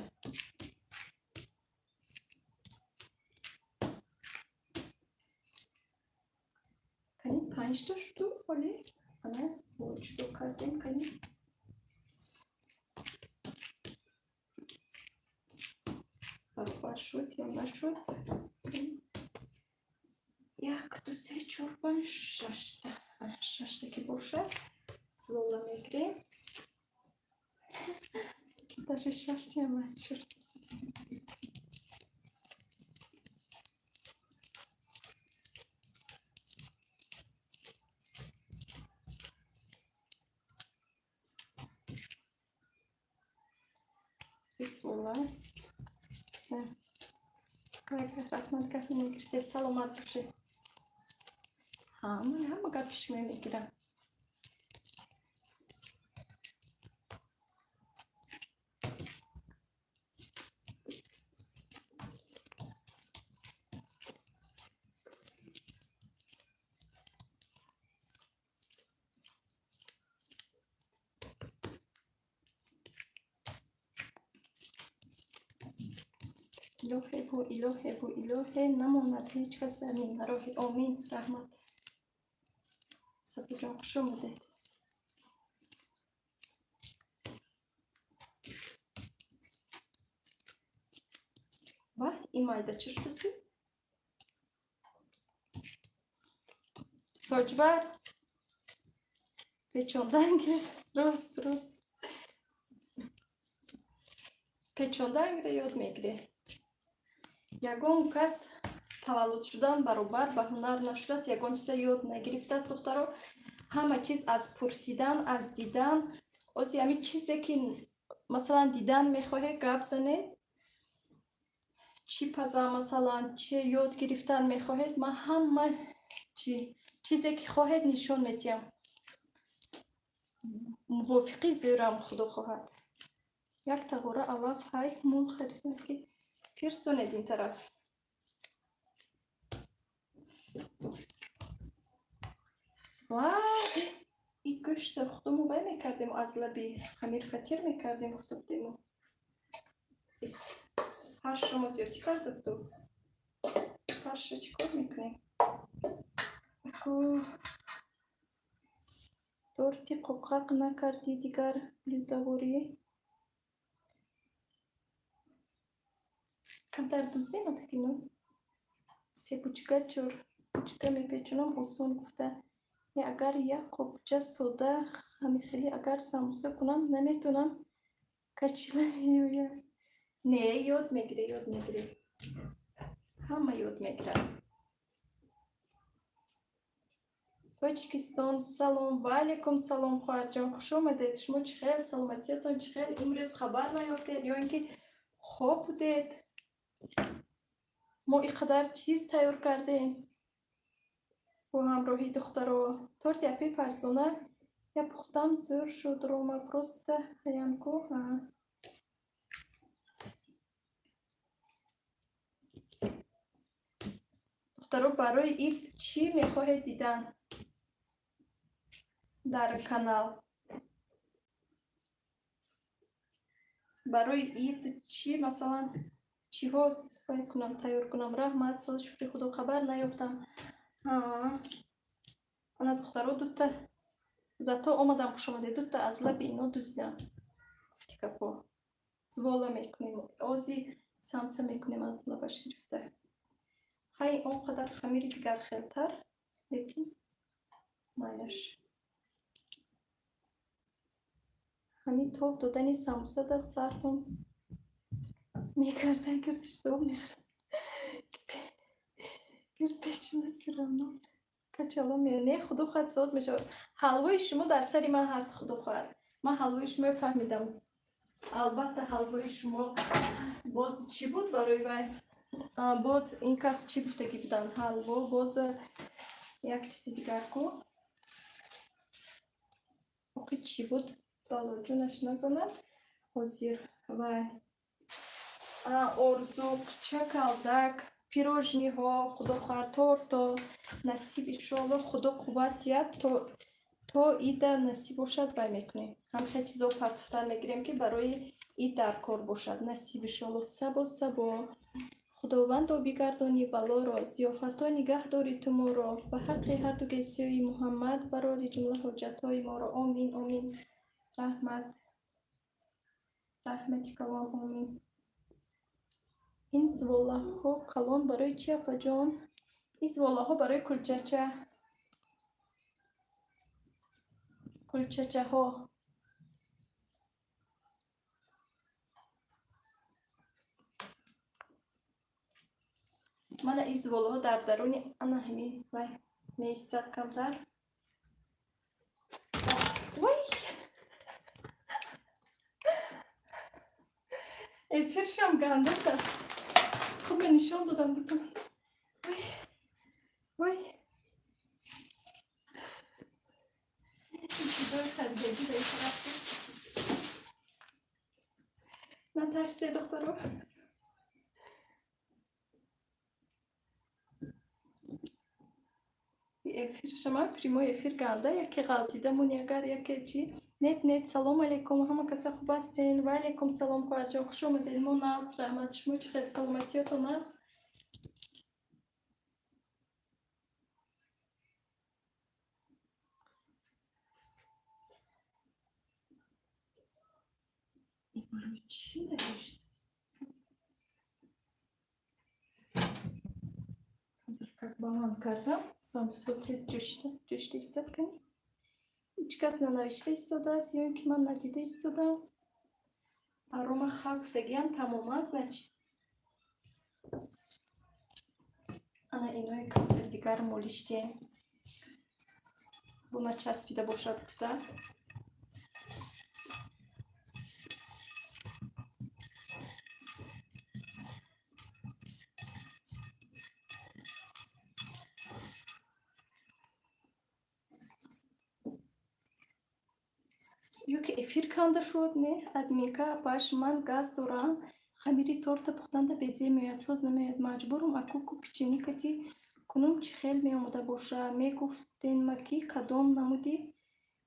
Кани, панҷта шуду ҳоли, ана ҷудо кардем, кани. Баробар шуд ё нашуд? Як, ду, се, чор, панҷ, шашта. Шашта ки бошад, злола мегирем. Даже шаштиам шуд. Бисмилла. Раҳмат, гапи мегирифте, саломат бошед. Ҳама ҳама гапи шумо мегирам. Илоҳеву, илоҳеву, илоҳе, намонад ҳеҷ кас дар нимароҳе. Омин, раҳмат. Сабиҷон, хуш омадед. Ва ин майда чӣ шудасти? Тоҷвар печондан гирд, рост, рост. Печондан гире, ёд мегирӣ. Ягон кас таваллуд шудан баробар ба ҳунар нашудааст, ягон чиза ёд нагирифтааст, духтаро. Ҳама чиз аз пурсидан, аз дидан. Ози ҳамин чизе ки, масалан, дидан мехоҳед, гап занед. Чӣ пазам, масалан, чӣ ёд гирифтан мехоҳед, ман ҳама чӣ чизе ки хоҳед, нишон медиҳам. Мувофиқи зӯрам, худо хоҳад. Як тағора алаф ҳай мул харидам, ки фирсонед ин тараф. Ва и гӯшта худомо вай мекардем, аз лаби хамир фатир мекардем, гуфта будему. Фаршро мо зиёдтӣ карда буду. Фаршро чӣ кор мекунем? Аку торти қоқақ накардӣ, дигар блюдаворӣ. Камтар дуздем атакино. Се бучка, чор бучка мепечонам, осон гуфта. Не, агар як қопча сода ҳамихелӣ агар самбуса кунам, наметонам, качила меояд. Не, ёд мегирӣ, ёд мегирӣ. Ҳама ёд мегирад. Тоҷикистон, салом. Ва алайкум салом, хоҳарҷон, хуш омадед. Шумо чӣ хел, саломатиятон чӣ хел? Имрӯз хабар наёфтед ё ин ки хоб будед? Мо ин қадар чиз тайёр кардем бо ҳамроҳии духтаро. Торти апи Фарзона я пухтам, зӯр шуд, Рома, просто ҳаянку. Духтаро, барои ид чӣ мехоҳед дидан дар канал? Барои ид чӣ, масалан, чиҳо вай кунам, тайёр кунам? Раҳмат, соз, шукри худо, хабар наёфтам. Ана, духтаро, дута зато омадам, хушомадед. Дута аз лаби ино дуздидам. Гуфти гапо. Звола мекунем. Ози самса мекунем аз лабаш гирифта. Хай, он қадар хамири дигар хелтар, лекин майлаш. Ҳамин тоб додани самбуса да сарфам мекардан, гирдиш доб мехӯрд. Гирд печуна всё качало меояд. Не, худо хоҳад, соз мешавад. Ҳалвои шумо дар сари ман ҳаст, худо хоҳад. Ман ҳалвои шуморо фаҳмидам. Албатта, ҳалвои шумо боз чӣ буд барои вай? Боз ин кас чӣ гуфтагӣ буданд? Ҳалво, боз як чизи дигар ку. Охи, чӣ буд? Балоҷонаш назанад. Ҳозир вай. Орзуқча, калдак, пирожниҳо, худо хоҳад, торто насиб, иншоалло, худо қувват диҳад, то ида насиб бошад, вай мекунем. Ҳамхел чизо партофтан мегирем, ки барои ид дар кор бошад. Насиб, иншоалло. Сабо, сабо. Худовандо, бигардонӣ балоро, зиёфатҳо нигаҳ дорӣ ту моро, ба ҳаққи ҳарду гесиёи Муҳаммад барори ҷумла ҳоҷатҳои моро. Омин, омин. Раҳмат. Раҳмати калон, омин. Ин зуволаҳо калон барои чи, апаҷон? Ин зуволаҳо барои кулчача. Кулчачаҳо. Мана ин зуволаҳо дар даруни ана ҳамин вай меистад камтар. Вай! Эфиршам гандат аст. Хуб нишон додам бутон. Вай! Вай! Чизои харидагӣ ба ин тараф. Натарсед, духтаро. Эфир шама, прямой эфир ганда, яке ғалтида муни, агар яке чи. Нет, нет, салом алейкум, ҳама каса хуб ҳастен? Ва алейкум салом, хоҳарҷон, хуш омадед. Мо нағз, раҳмат. Шумо чӣ хел, саломатиётон аст? Барои чӣ навишт? Как баланд кардам, самбусо тез ҷӯшида истад. Кани, ҳеҷ кас нанавишта истодааст ё ин ки ман надида истодам? Арома ха гуфтагиам тамоман, значит. Ана иное камтар дигар молиштем. Буна часпида бошад гуфта. Ё ки эфир канда шуд, не? Админка апаш, ман газ дорам, хамири торта пухтанда безе меояд, соз намеояд, маҷбурум акуку печени кати кунум, чӣ хел меомода боша? Мегуфтенма, ки кадом намуди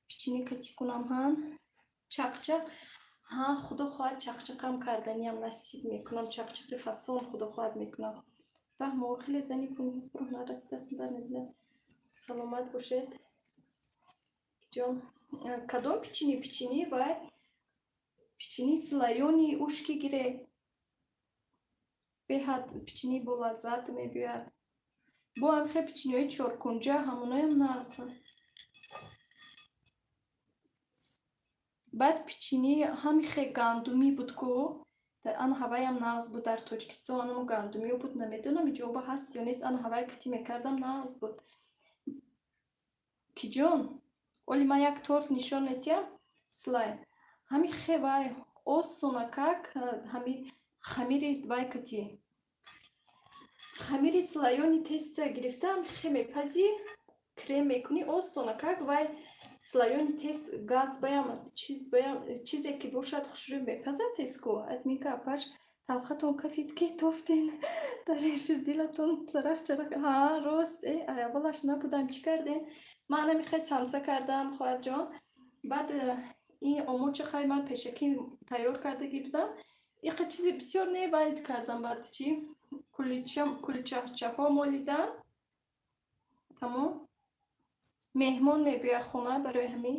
печени кати кунам? Ҳан, чақчақ, ҳа, худо хоҳад, чақчақам карданиам насиб мекунам, чақчақи фасон, худо хоҳад, мекунам. Фаҳмо, хеле зани пурҳунар аст, даст дар. Саломат бошед, ҷон. Кадом печени? Печени вай, печени слоёный ушки гире, беҳад печени болаззат мебиёяд. Бо ҳамхе печениҳои чоркунҷа, ҳамоноям нағз аст. Баъд печени ҳамихе гандумӣ буд ку, ана ҳаваям нағз буд. Дар Тоҷикистон анамо гандумиё буд, намедонам, иҷоба ҳаст ё нест. Ана ҳавай кати мекардам, нағз буд. Киҷон, оли ман як торт нишон метиҳам, слай ҳами хе вай осонакак, ҳами хамири вай кати, хамири слоёный теста гирифта, ҳами хе мепазӣ, крем мекунӣ, осонакак вай слоёный тест газ баям, чиз баям, чизе ки бошад, хушрӯй мепазад теску. Админка апаш, талхатон кафид, ки тофтен дар эфир, дилатон тарах чарах. Ҳа, рост, э, аввалаш набудам, чӣ кардем? Ман ана самса кардам, хоҳарҷон. Баъд ин омоча хай ман пешакӣ тайёр кардагӣ будам, иқа чизи бисёр не, вайд кардам. Баъд чӣ, кулчачаҳо молидам, тамом. Меҳмон мебиёяд хона, барои ҳамин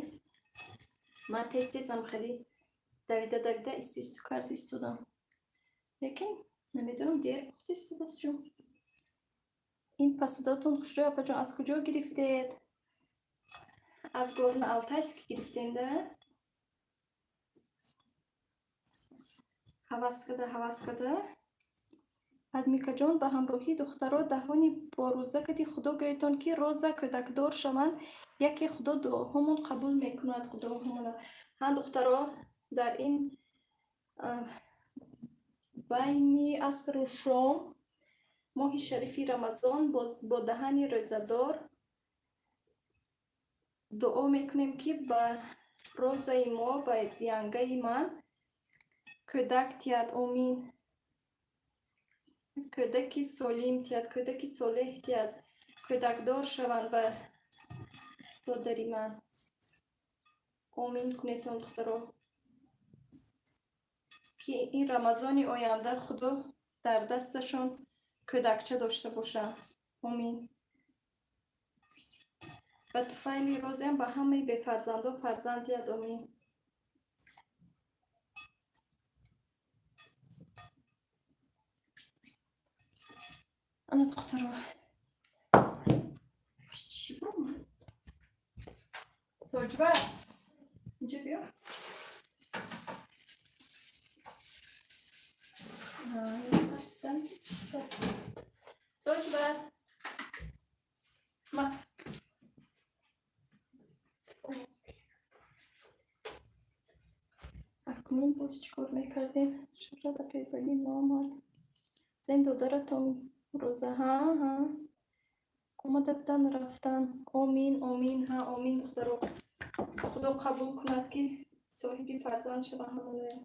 ман тез тезам хеле давида давида исту исту карда истодам, лекин намедонам, дер пухта истодааст. Ҷон, ин посудатон хушрӯй, апаҷон, аз куҷо гирифтед? Аз Горно Алтайск гирифтем да. Ҳавас када, ҳавас када. Адмикаҷон, ба ҳамроҳии духтаро даҳони борӯза кади худо гӯетон, ки роза кӯдакдор шаванд яке, худо дуоҳомон қабул мекунад, дуоҳомона. Ҳа, духтаро, дар ин байни асру шом. Моҳи шарифи Рамазон бо даҳани рӯзадор дуо мекунем, ки ба розаи мо, ба янгаи ман кӯдак тиҳад, омин. Кӯдаки солим тиҳад, кӯдаки солеҳ тиҳад, кӯдакдор шаванд ба додари ман. Омин кунедон, духтаро, ки ин Рамазони оянда Худо дар дасташон кӯдакча дошта бошанд. Омин. Ба туфайли розиам ба ҳамаи бефарзандо фарзанд диҳад, омин. Ана, духтаро, чӣ буромад? Тоҷбар, инҷа биё. Тарсидам. Тоҷбар, ма. Акнун боз чӣ кор мекардем? Шуҳрат апайвалӣ наомад. Зен додаратон роза. Ҳа, ҳа. Омада будан, рафтан. Омин, омин, ҳа, омин, духтаро. Худо қабул кунад, ки соҳиби фарзанд шаванд ҳаманоя.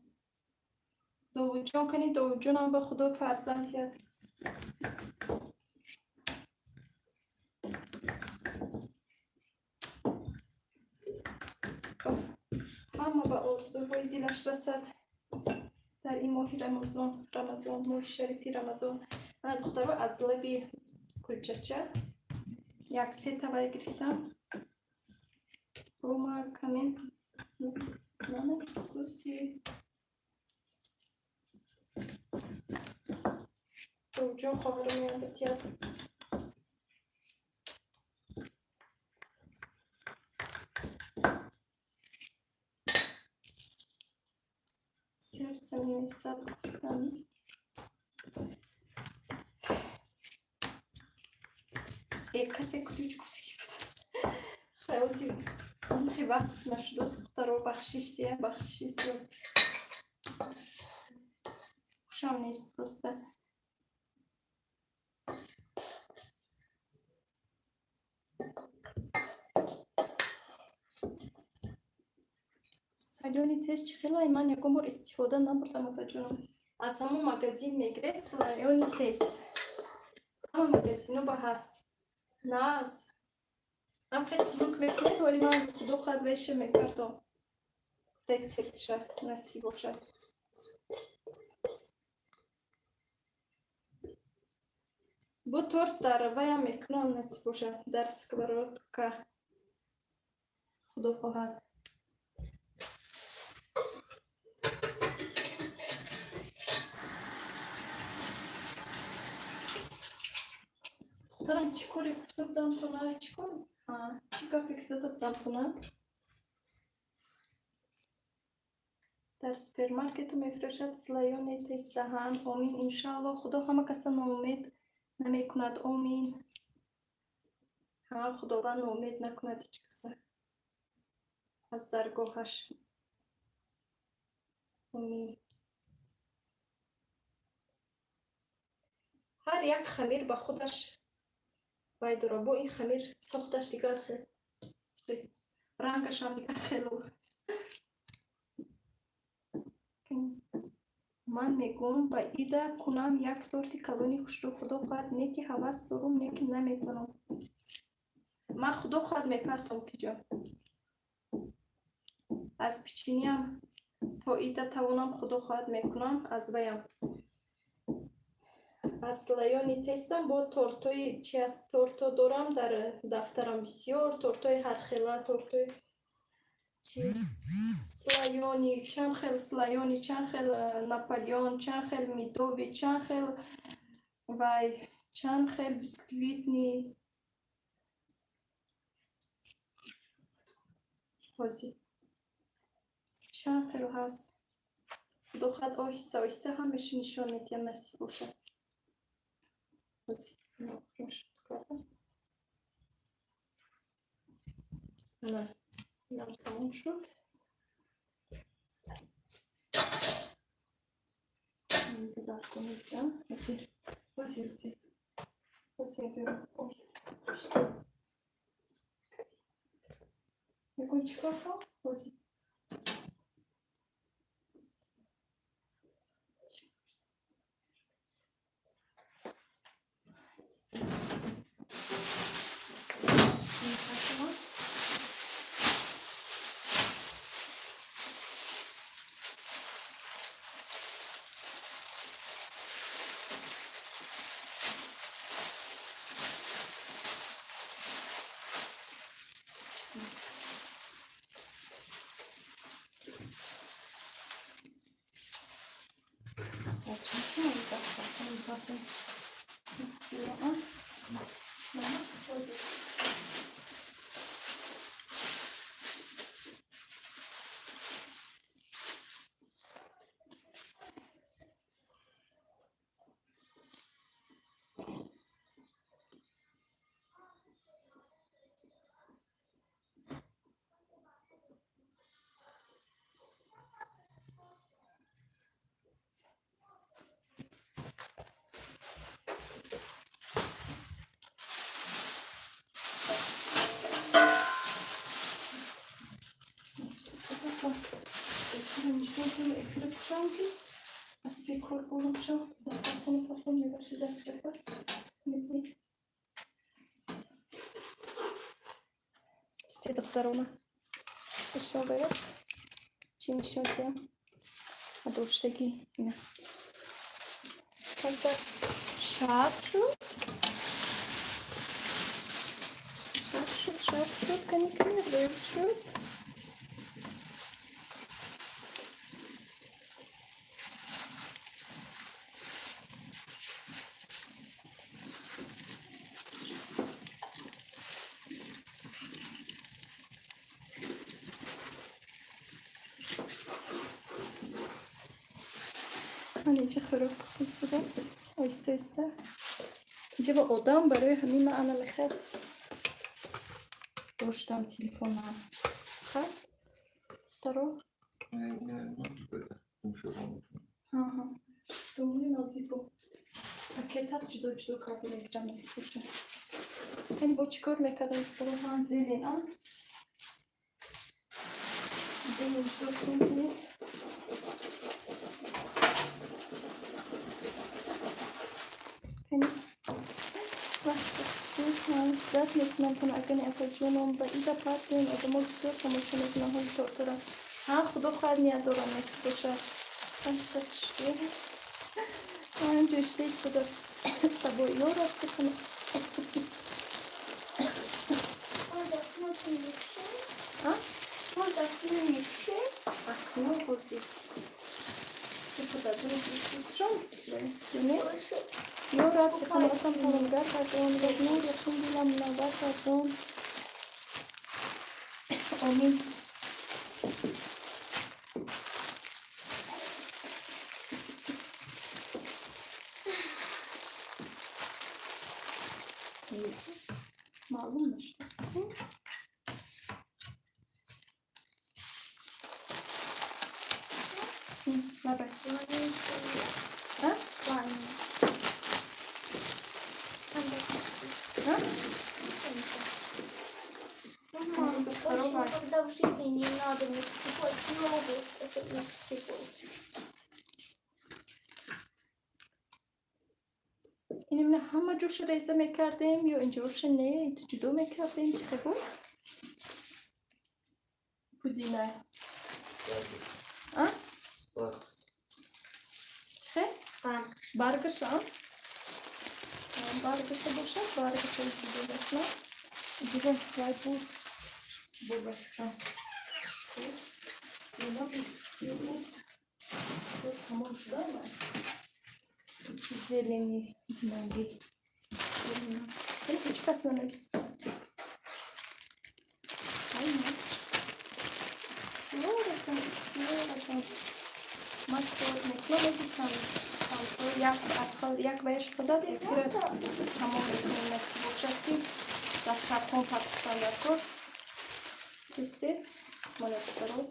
Довудҷон кани, Довудҷонам ба Худо фарзанд диҳад. Ҳама ба орзуҳои дилаш расад дар ин моҳи Рамазон, Рамазон, моҳи шарифи Рамазон. Ана, духтаро, аз лаби кулчача як се тавай гирифтам. Рома камен нанавистуси. Довудҷон хоҳарам меояд. Сердце менависад, гуфтам. Э, касе ключ гуфтагӣ буд. Хаёзи хеле вақт нашудост, духтаро, бахшиш дия, бахшиши зиёд. Хушам нест просто. Слоёный тест чӣ хелай? Ман ягон бор истифода набурдам, апаҷонам. Аз ҳамон магазин мегиред слоёный тест. Ҳама магазино ба ҳаст. Нағз. Ам хеле тунук мекунед, вале ман, Худо хоҳад, вайша мепардом. Рецептша, насиб бошад. Бу торт дар ваям мекунам, насиб бошад, дар сковородка. Худо хоҳад. Духтарам, чӣ коре гуфта будам тона? Чӣ кор? Чӣ гапе ки зада будам тона? Дар супермаркету мефурӯшад слоёный тестаҳан. Омин, иншаалло, Худо ҳама каса ноумед намекунад. Омин. Ҳа, Худованд ноумед накунад ҳеҷ каса аз даргоҳаш. Омин. Ҳар як хамир ба худаш вай дорад. Бо ин хамир сохташ дигар хел, рангашам дигар хелу. Ман мегӯям, ба ида кунам як торти калони хушрӯ, Худо хоҳад, не ки ҳавас дорум, не ки наметавонам. Ман, Худо хоҳад, мепартом, киҷо. Аз печеньеам то ида тавонам, Худо хоҳад, мекунам, аз ваям. Аз слоёный тестам бо тортҳои чи аст, тортҳо дорам дар дафтарам бисёр, тортҳои ҳархела, тортҳои чи слоёный, чанд хел слоёный, чанд хел Наполеон, чанд хел медовый, чанд хел вай, чанд хел бисквитный. Ҳозир чанд хел ҳаст. Худо хоҳад, оҳиста оҳиста ҳамаша нишон медиҳам, насиб бошад. Ҳозир кардам. Ана, инам тамом шуд. Дар кунед, ҳозир, ҳозир, ҳозир. Ҳозир биёрам. Ой, ягон чӣ кор кун? Ҳозир. Нишон эфира кушам, ки аз бекор бурам шав, дастархона пахом мебахши, даст чапа. Се духтарона шумо бояд чӣ нишон диҳам? Доштагӣ ина камтар шаб шуд, шаб шуд, шаб шуд, кани, кани, рӯз шуд. Ман инҷа хӯрок пухтистодам, оҳиста оҳиста. Инҷа ба одам, барои ҳамин ман ана мехел доштам телефона. Хаб, духтаро. Думони нозибо пакет ҳаст, ҷудо ҷудо карда мегирам, насиб боша. Яъне бо чӣ кор мекардам, духтаро? Ман зелень, а зелень ҷудо кунем. Зад мекунам тон, агани апаҷоном ба ида партиен, одамо бисёр тамошо мекунам ҳоли тортора. Ҳа, худо хоҳад, ният дорам, насиб бошад. Ҳамҷо шиста истода сабо ёр аст. Можно отключить? А? Можно отключить? Акнун ҳозир. Шон не ёрат сиханотам тавонгар кардон, нур яқин дилам мунаввар кардон. Омин. Маълум нашудааст. Лабай. А? Ладно. А? Мама, больше никогда в жизни не надо мне покупать новых, это не покупать. Инам ҳама ҷоша реза мекардем ё инҷоша не, ҷудо мекардем, чӣ хел буд? Пудина. А? Чӣ хел? Баргаша, а? Баргаша бошад, баргаша ҷудо мекунам. Дигар вай буд. Бобашка. Ё набуд? Ё буд? Тамом шуда вай. Зелени ноги. Ҳеҷ кас нанавист. Ай, ёратам, ёратам. Ман чикор мекунам, медисам. Як як ваяш пазад, эфира тамом мекунем, насиб бошад, ки дастархон пакистон даркор. Тез тез мана духтаро,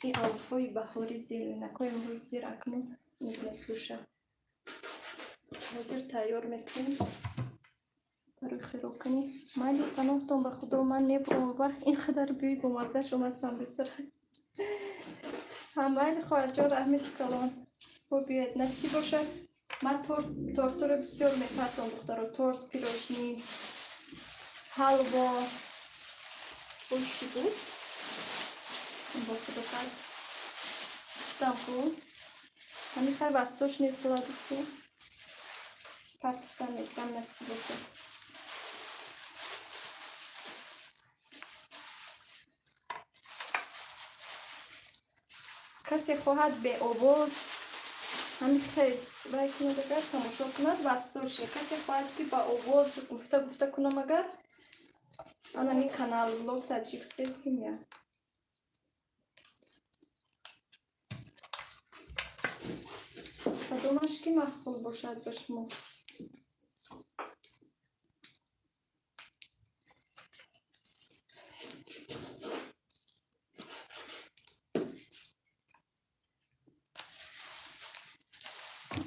ин алфои баҳори зеленакҳои имрӯз зир акнун мефурӯшад. Ҳозир тайёр мекунем. Барои хӯроккунӣ. Майли, паноҳтон ба Худо, ман мебурам. Вақт ин қадар бӯи бомаззаш омад самбусара. Ҳа, майли, хоҳарҷон, раҳмати калон. Бо биёед, насиб бошад. Ман тортро бисёр мепартом, духтаро. Торт, пирожни, ҳалво. Бо чӣ буд? Бо худо кард. Гуфтам ку. Ҳамин хай восточный сладости. Партофтан мегирам, насиб бошад. Касе хоҳад беовоз ҳамин хел вай кунад, агар тамошо кунад, восточный. Касе хоҳад, ки ба овоз гуфта гуфта кунам, агар анами канал Влог Таджикская семья. Кадомаш ки маъқул бошад ба шумо.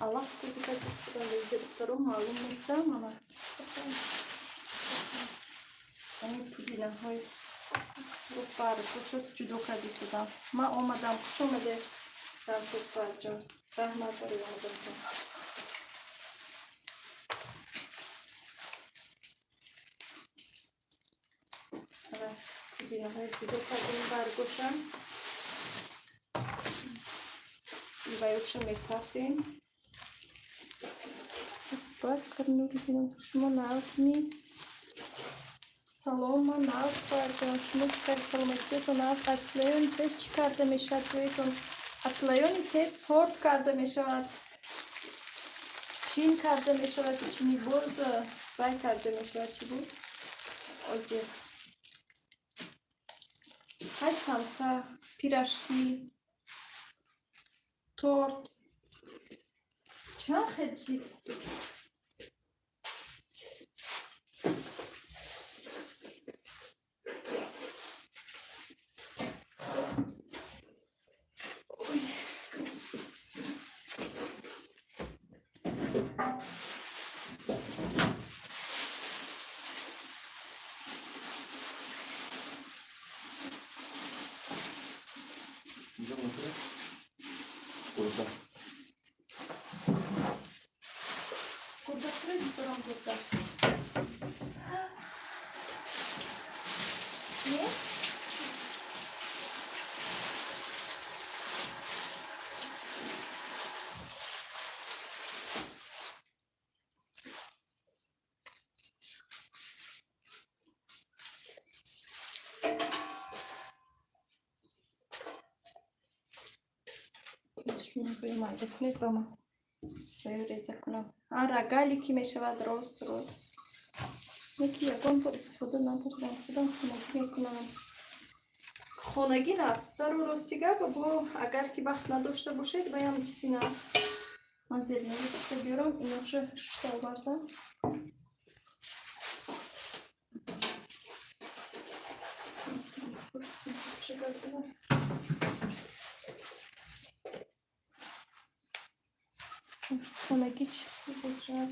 Аллах инҷа, духтаро, маълум нестам. Ама ами пудинаҳои баргошо ҷудо кардистодам. Ман омадам. Хуш омадед, Рамшод хоҳарҷон, раҳмат барои омадантон. Пудинаҳои ҷудо кардем, баргоша ваюша мепартем. Бояд карнури бинам. Шумо нағзми? Салом, ман нағз, хоҳарҷон. Шумо чӣ кар, саломатиятон нағз? Аз слоёный тест чӣ карда мешавад, гӯетон? Аз слоёный тест торт карда мешавад, чин карда мешавад, чини боз вай карда мешавад. Чӣ буд озир? Ҳай, самса, пирожки, торт, чанд хел чиз. Инҷо мумкин гурда. Гурда хӯред, дорам гурда. Не? Шумо майда кунед ба ман. Баю реза кунам. А рогалики мешавад рост рост. Неки ягон бор истифода набурдам. Худам хонагӣ мекунам. Хонагӣ нағзтару, рости гап, бо агар ки вақт надошта бошед, баям чизи нағз. Ман зеринро шушта биёрам, иноша шушта овардам. Хонагӣ чӣ хуб бошад.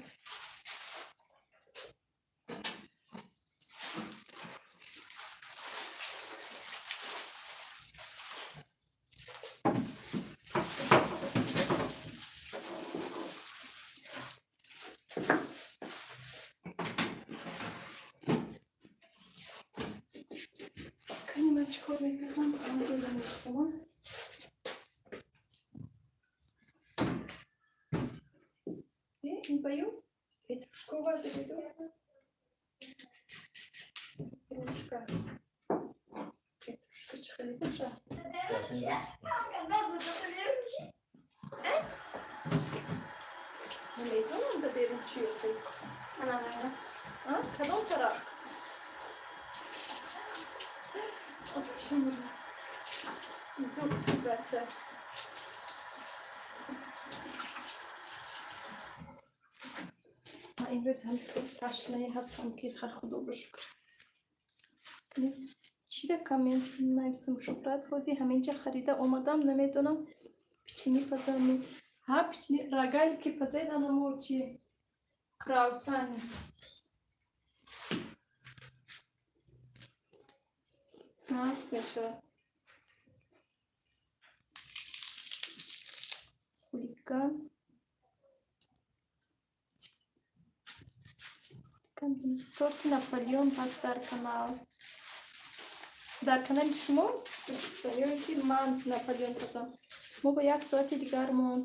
Кани, ман чӣ кор мекардам? Мешавам. Ин баю петрушка оварда буду. Петрушка. Петрушка чӣ хеле бошад? Берун чӣ? Намедонам, да берун чӣ ёфтед. Кадом тараф? Зуд бача. Ман имрӯз ҳам ташнае ҳастам, ки худо ба шукр. Чӣ да коммент нависам, Шуҳрат? Ҳозир ҳаминҷа харида омадам, намедонам печенье пазами. Ҳа, печенье, рогалики пазед, анамо чи, круассани. Нағз мешавад. Хулиган. Торти Наполеон ҳаст дар канал. Дар канали шумо ё ки ман Наполеон пазам? Мо ба як соати дигар монд.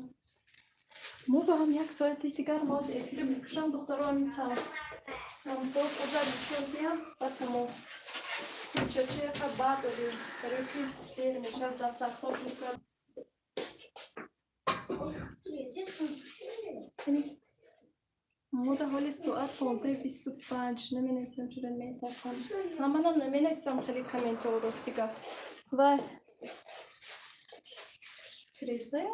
Мо ба ҳам як соати дигар мо аз эфира мекушам, духтаро, ҳамин самсо поза нишон диҳам ва тамом. Кулчача яка баъд додем, барои ки дер мешавад, дастархон мекунад. Мо дар ҳоли соат 15:25. Наменависам, чура метарсам. Манам наменависам хеле комментҳо, рости гап. Ва трезая.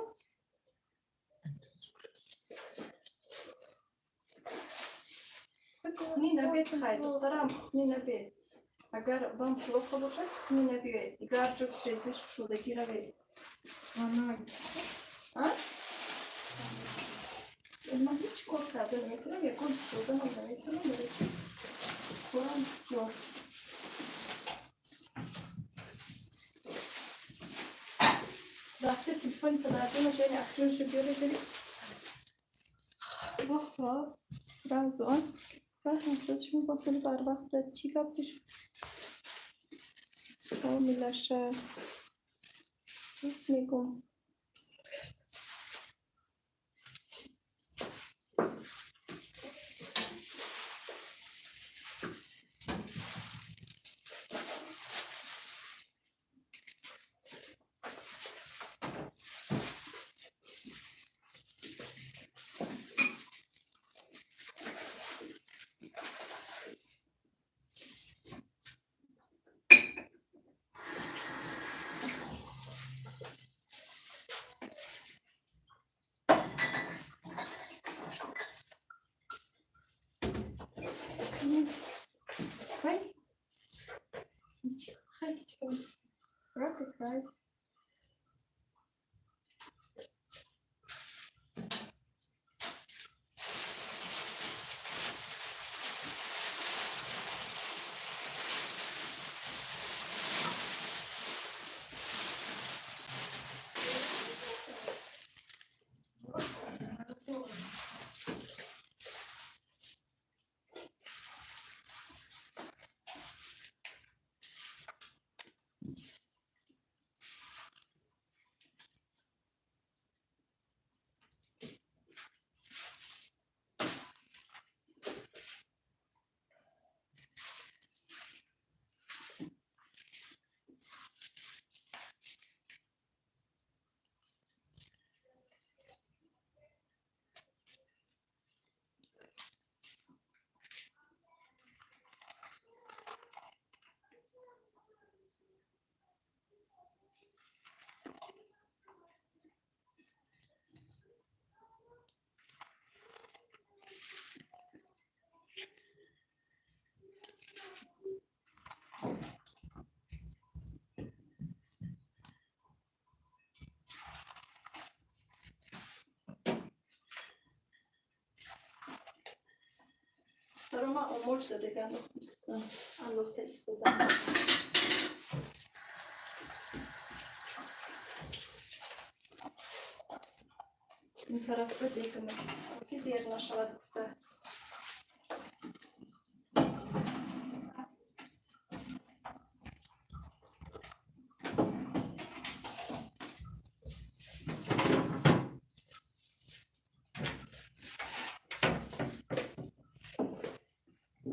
Кухни набед, хай, духтарам, кухни набед. Агар вам плохо бошад, кухни набиёед. Дигар ҷо трезеш кушодагӣ равед. А? Ман ҳеҷ кор карда наметавонам, ягон истоданам наметавонам, барои ки корам бисёр. Рафта телефони падарҷона жени акҷоншо биёре дори. Ваҳ, сразу, а? Ваҳ, шуд шумо ба хеле барвақт чӣ гап пеш? О, милаша. Рост мегӯм. Хай. Ничего, хай, чё. Рот. Духтаро, ман омоч задага андохта истодам. Ин тараф дегама, ки дер нашавад гуфта.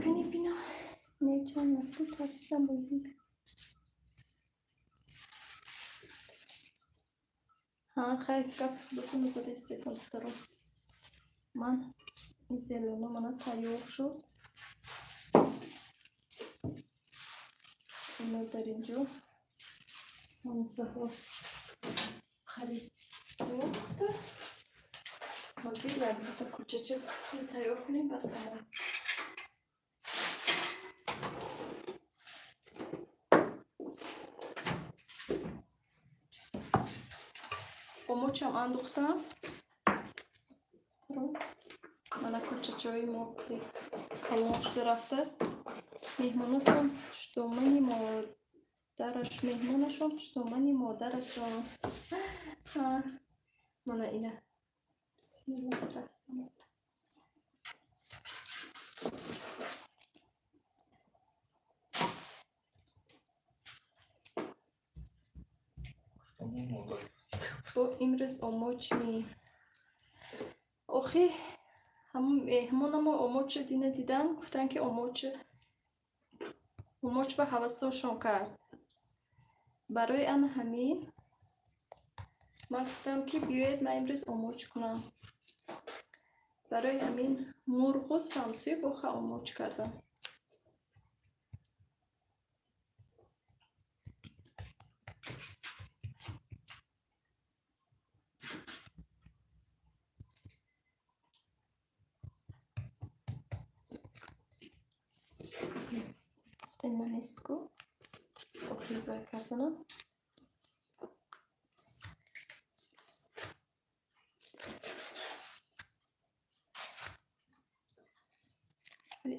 Кани бина, не, чанд нафар тарсидам бо ин. Ҳа, хайр, гап худотон задестетон, духтаро. Ман ин зелено мана тайёр шуд. Ино дар инҷо самусаҳо харид пухта. Ҳозир як дута кулчача тайёр кунем, баъд тамом. Омочам андохтам. Мана кулчачаҳои мо калон шуда рафтааст. Меҳмонотон штомани. Дараш меҳмонашон, хуштомани модарашон. Мана ина. Бисмиллаҳи. Бо имрӯз омоч ми охи ҳамон меҳмонамо омоча дина дидан, гуфтанд, ки омоч ба ҳавасошон кард. Барои ана ҳамин ман гуфтам, ки биёед, ман имрӯз омоч кунам. Барои ҳамин мурғу самсӯи боха омоч кардам. Пухтани ман нест ку, охири бай карданам.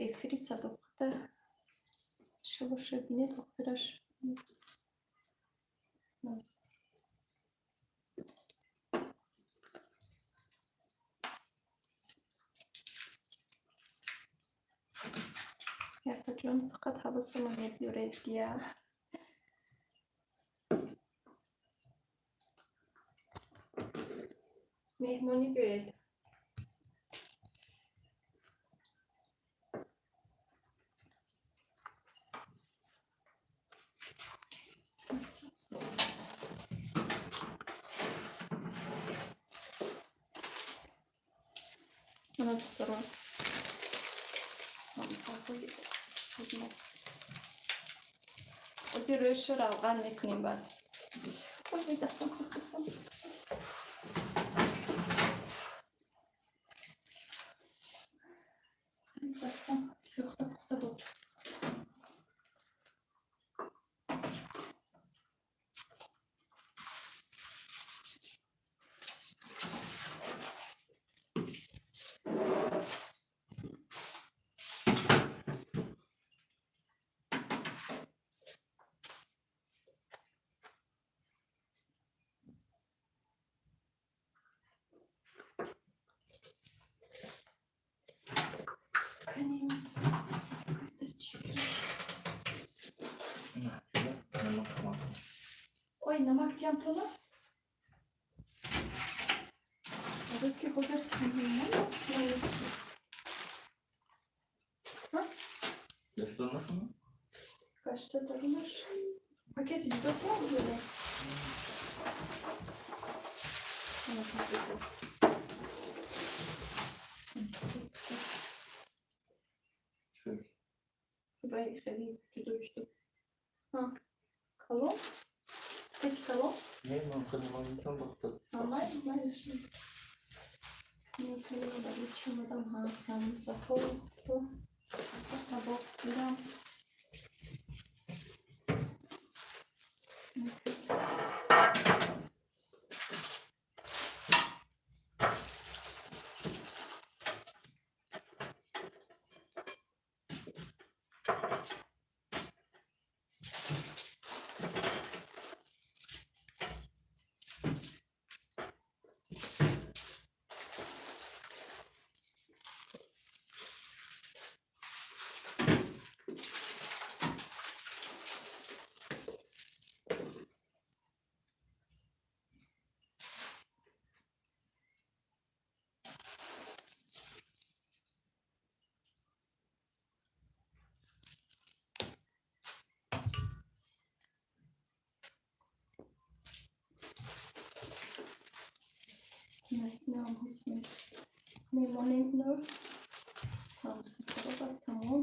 Эфири садоқата шабоша бинед, охираш. Якаҷон, фақат ҳавасама мебиёред дия. Меҳмонӣ биёед. Мана, духтаро, самсаҳои хидмат. Ҳозир рӯяша равған мекунем баъд. Ой, дастам сӯхт, дастам. Дастам сӯхта пухта буд. Канем самсаҳои чӣ? Намак. Ой, намак диям тона? Ки ҳозир тамом. Дастор нашуна? Гашта дарунаш. Пакети ҷудо кунам ҷудо. Ана пакети. Вай, хеле ҷудо ҷудо. Ҳа. Калон? Пакети калон? Не, ман хеле ман бахта. Май, майлаш. Барои чӣ омадам? Ҳа, самусаҳо. Табоқ дидам. Мемонем ино самусаҳоро, баъд тамом.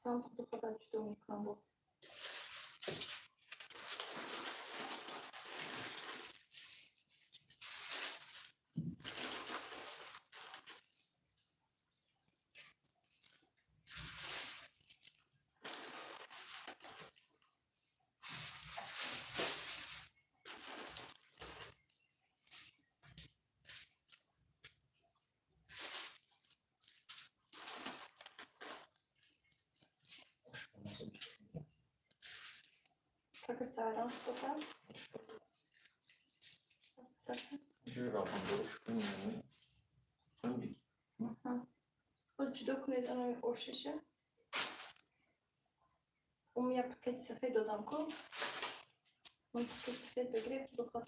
Пухтам, худу худам ҷудо мекунам бо. Так сарам худам. Боз ҷудо кунед анои ошиша. Ум як пакети сафед додам ку. Он пакети сафед бигиред, худо хоҳад.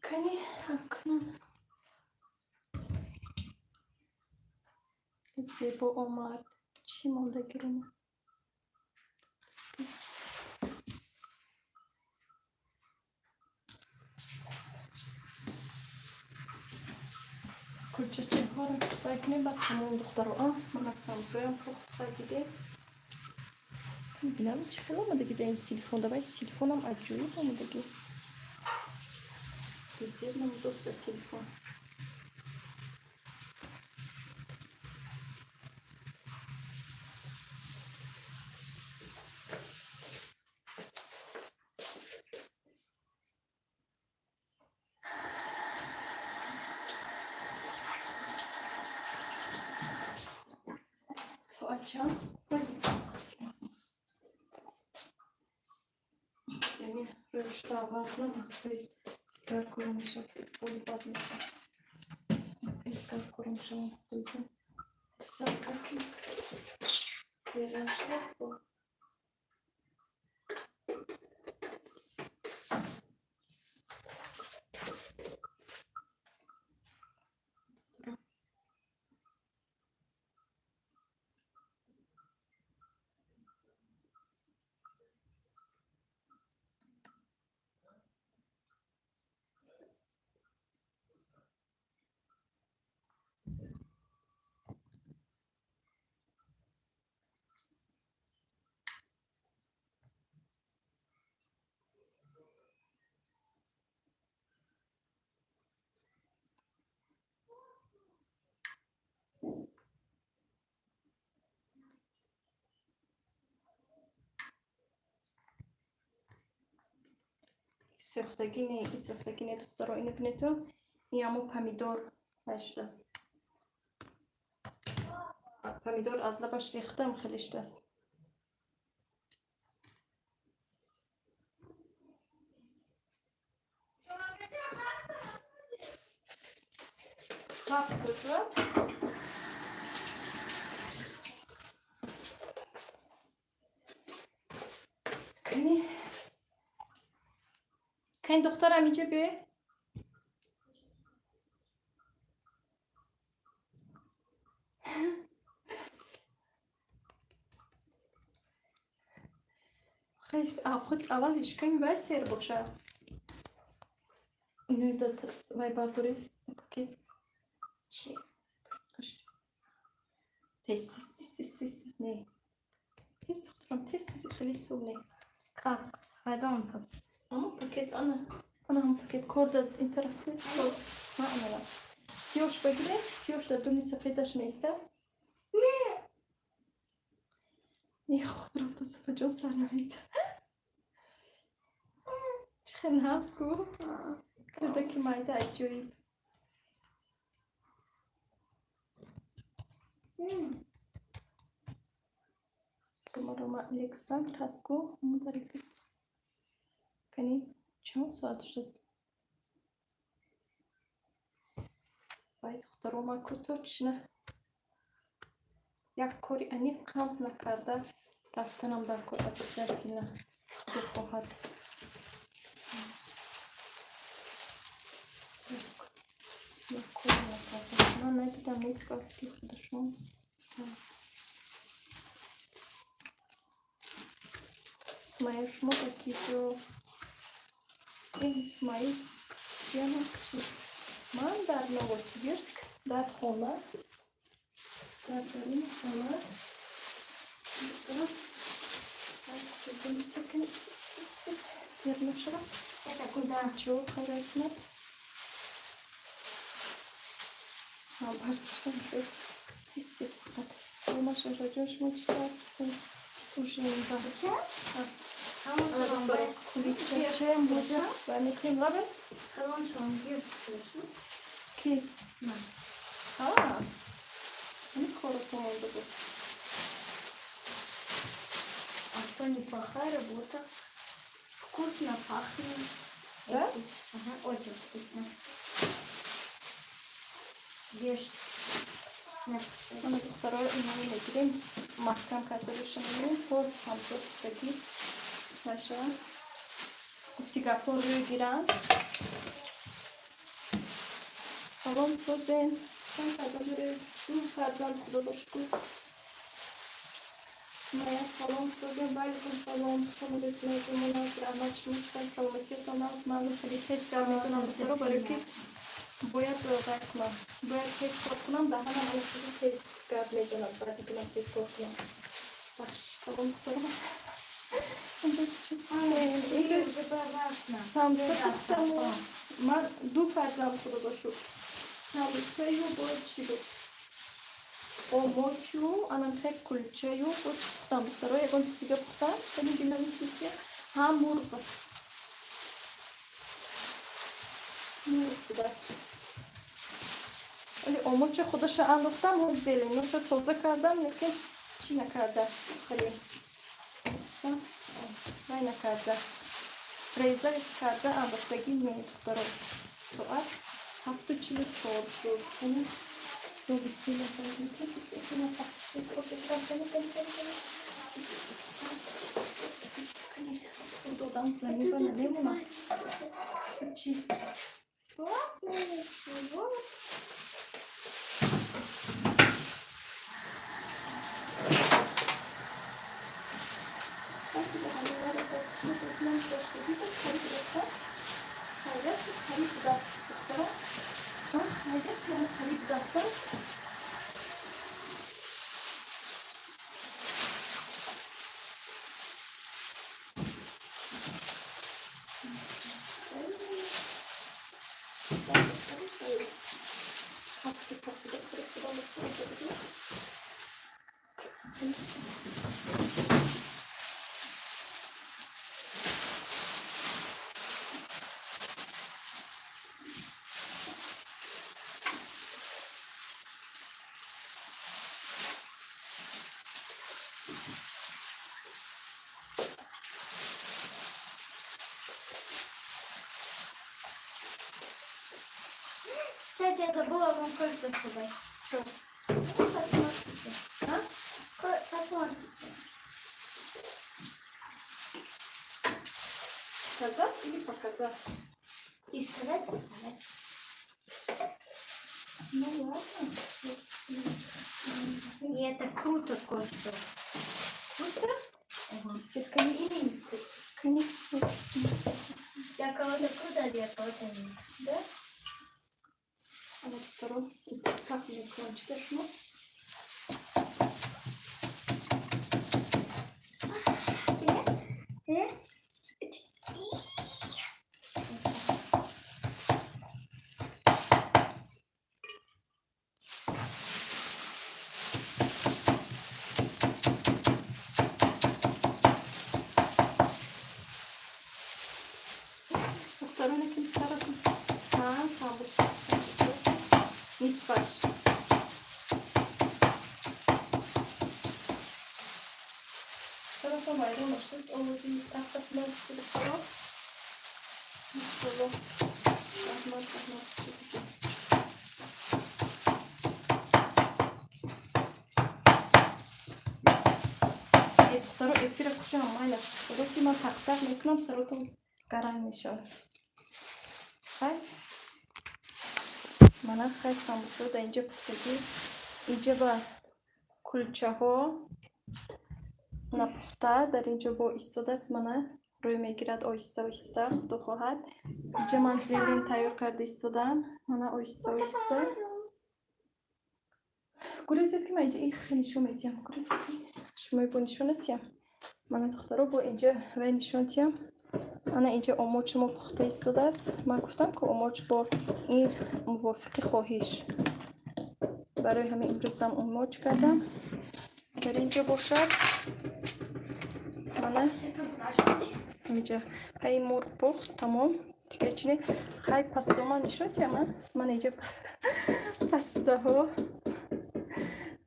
Кани акнун зебо омад. Чӣ мондагиро кулчачаҳоро кифоя кунем, баъд тамом, духтаро. А мана самсоям пухта, дидем. Бинам, чӣ хел омадагӣ дар ин телефон. Давай, телефонам аҷоиб омадагӣ. Зеб намудост дар телефон. Соат чанд? Замин рӯшта аввал кунам, аз кар кора мешавад, боли бад мешавад. Кар кора мешавад, ки зерашта. Сӯхтагӣ не, и сӯхтагӣ не, духтаро, ино бинето, и амо помидор вай шудааст. Помидор аз лабаш рехтам, хеле шудааст. Ҳафт кӯча. Кани, кани, духтарам, инҷа биё. Худ аввал ишками вай сер бошад. Иноида вай бардорӣ, пакет. Чи? Тез, тез, тез, тез, тез, тез, не, тез, духтарам, тез, тез, хеле суб не. Как? Кадом пакет? Ама пакет, ана, ана, ҳам пакет корда ин тараф ма, анала сиёш багире, сиёш дар дуни сафедаш неста. Не. Не, хоб рафта, сафаҷон сар намеда. Чӣ хел нағз ку, кӯдаки майда, аҷоиб. Рома Александр ҳаст ку, модари. Кани, чанд соат шуд? Вай, духтаро, ман ку точно як кори аниқ ҳам накарда рафтанам дар кор обязательно, худо хоҳад. Як кори накарда ман надидам, нест ку акси худашон. Сумайя, шумо ба ки ҷо? Исмаил ҷиянам. Ман дар Новосибирск, дар хона, дар даруни хона. Дер нашавад. Это куда? Чо хайрат кунад? Бардоштам, тез, тез, фақат. Салом, Шаҳроҷон, шумо чӣ кор ужин ба? Ча? Ҳамон. Куличачаям боза ва мекунем лабе. Ҳамон шонгир слышно? Ки? Ман. А, ҳамин коротон монда буд. А что, неплохая работа. Вкусно пахнет. Да? Эти. Ага, очень вкусно. Ешь. На. Ана, духтаро, иноро мегирем, маҳкам кардаша мемонем, то самсо пухтагӣ нашаванд. Гуфти гапҳо рӯй гиранд. Салом, созен. Чанд фарзанд доред? Ду фарзанд, худоро шукр. Сумая, салом, созен, ваалейкум салом. Хуш омадед, Сумая. Раҳмат, шумо чӣ, саломатиятон аст? Ман хеле тез гап мезанам, духтаро, барои ки бояд рай кунам, бояд тез кор кунам, даҳанам аллакай тез гап мезанад, баъди ки ман тез кор кунам. Бахшиш калом, духтаро. Имрӯз самса пухтаму ман ду фарзанд, худоро шукр. Самсаю бо чӣ буд, омочу, анам хек кулчаю бо чӣ пухтам, духтаро, ягон чиз дига пухтам, кани бинависисия. Ҳам мурғ, мурғ будааст, вале омоча худаша андохтам, зеленоша тоза кардам, лекин чӣ накарда, хеле вай накарда, реза карда андохтагӣ не. Духтаро, соат 7:44 шуд. Ду бисмилла, тез. Додам замин намемонад. Чӣ? Ничего. Харид дастам. Кстати, я забыла вам кое-что сказать. Что? Ну, посмотрите. А? Посмотрите. Сказать или показать? И сказать, и показать. Ну ладно. И это круто кое-что. Круто? Ага. Кистетками Или не круто. Конечно. Для кого-то круто, а для кого-то нет. Да? А вот второй. Как мне кончить шмот? Э? Духтароне ки саратон ҳа самбуса нисфаш. Саратон вайрон нашуд, овози тахта филаси, духтаро. Иншолло. Раҳмат, раҳмат. Чизи. Духтаро, эфира кушам, майла. Духтаро, ки ман тақтақ мекунам, саротон гаранг мешавад. Хай. Мана хай, самбусо дар инҷа пухтагӣ. Инҷа ба кулчаҳо напухта, дар инҷо бо истодааст, мана рӯй мегирад оҳиста оҳиста, худо хоҳад. Инҷа ман зелень тайёр карда истодам. Мана оҳиста оҳиста. Гурезед, ки ман инҷа их нишон медиҳам. Гурезед, ки шумои бо нишон натиҳам. Мана, духтаро, бо инҷа вай нишон диҳам. Ана инҷа омочи мо пухта истодааст. Ман гуфтам, ки омоч бо ин мувофиқи хоҳиш. Барои ҳамин имрӯзам омоч кардам. Дар инҷо бошад. Мана инҷа ҳай мурғ пухт, тамом. Дига чи не? Хай, пасудома нишон диҳам, а? Мана инҷа пасудаҳо.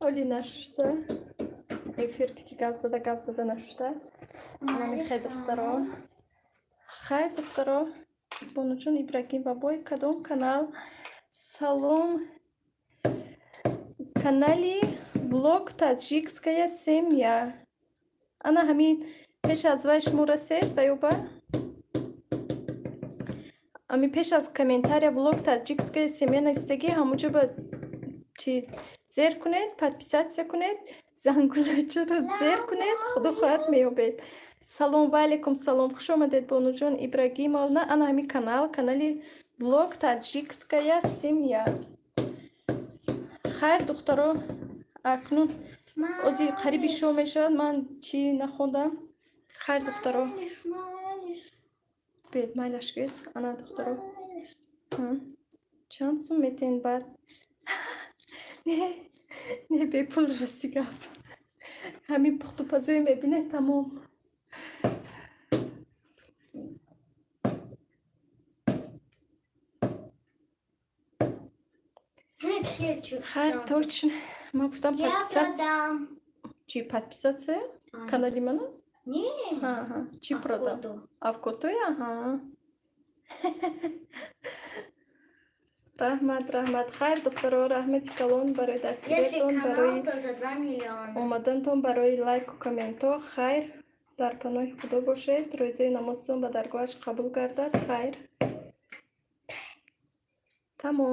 Оли нашушта. Эфир кити гап зада, гап зада нашушта. Ана мехай, духтаро. Хайр, духтаро. Бонуҷон Ибрагим бабой, кадом канал? Салом. Канали влог «Таджикская семья». Ана ҳамин пеш аз вай шумо расед ва ёба? Ами пеш аз комментария «Влог Таджикская семья» навистагӣ, ҳамонҷо ба чи зер кунед, подписаться кунед, зангулачаро зер кунед, худо хоҳад, меёбед. Салом, ва алайкум салом, хуш омадед, Бонуҷон Ибрагимовна. Ана ҳамин канал, канали влог «Таджикская семья». Хайр, духтаро, акнун ози қариби шом мешавад, ман чӣ нахондам. Хайр, духтаро. Малиш, малиш, Бед, майлаш гӯед. Ана, духтаро. Малиш. Чанд сум метен баъд? Не, не, бепул, рости гап. Ҳамин пухтупазое мебинед, тамом. Хайр, точно. Ман гуфтам Я подписаться. продам. Чӣ подписаться? А, Канали мана? Не. Аҳа. Чӣ продам? Охоту. Авкотоя? Аҳа. Раҳмат, раҳмат. Хайр, духтаро, раҳмати калон барои Если дастгириятон, барои канал, то за 2 миллиона. омадантон, барои лайку комментҳо. Хайр, дар паноҳи Худо бошед. Рӯзаи намозтон ба даргоҳаш қабул гардад. Хайр. Тамом.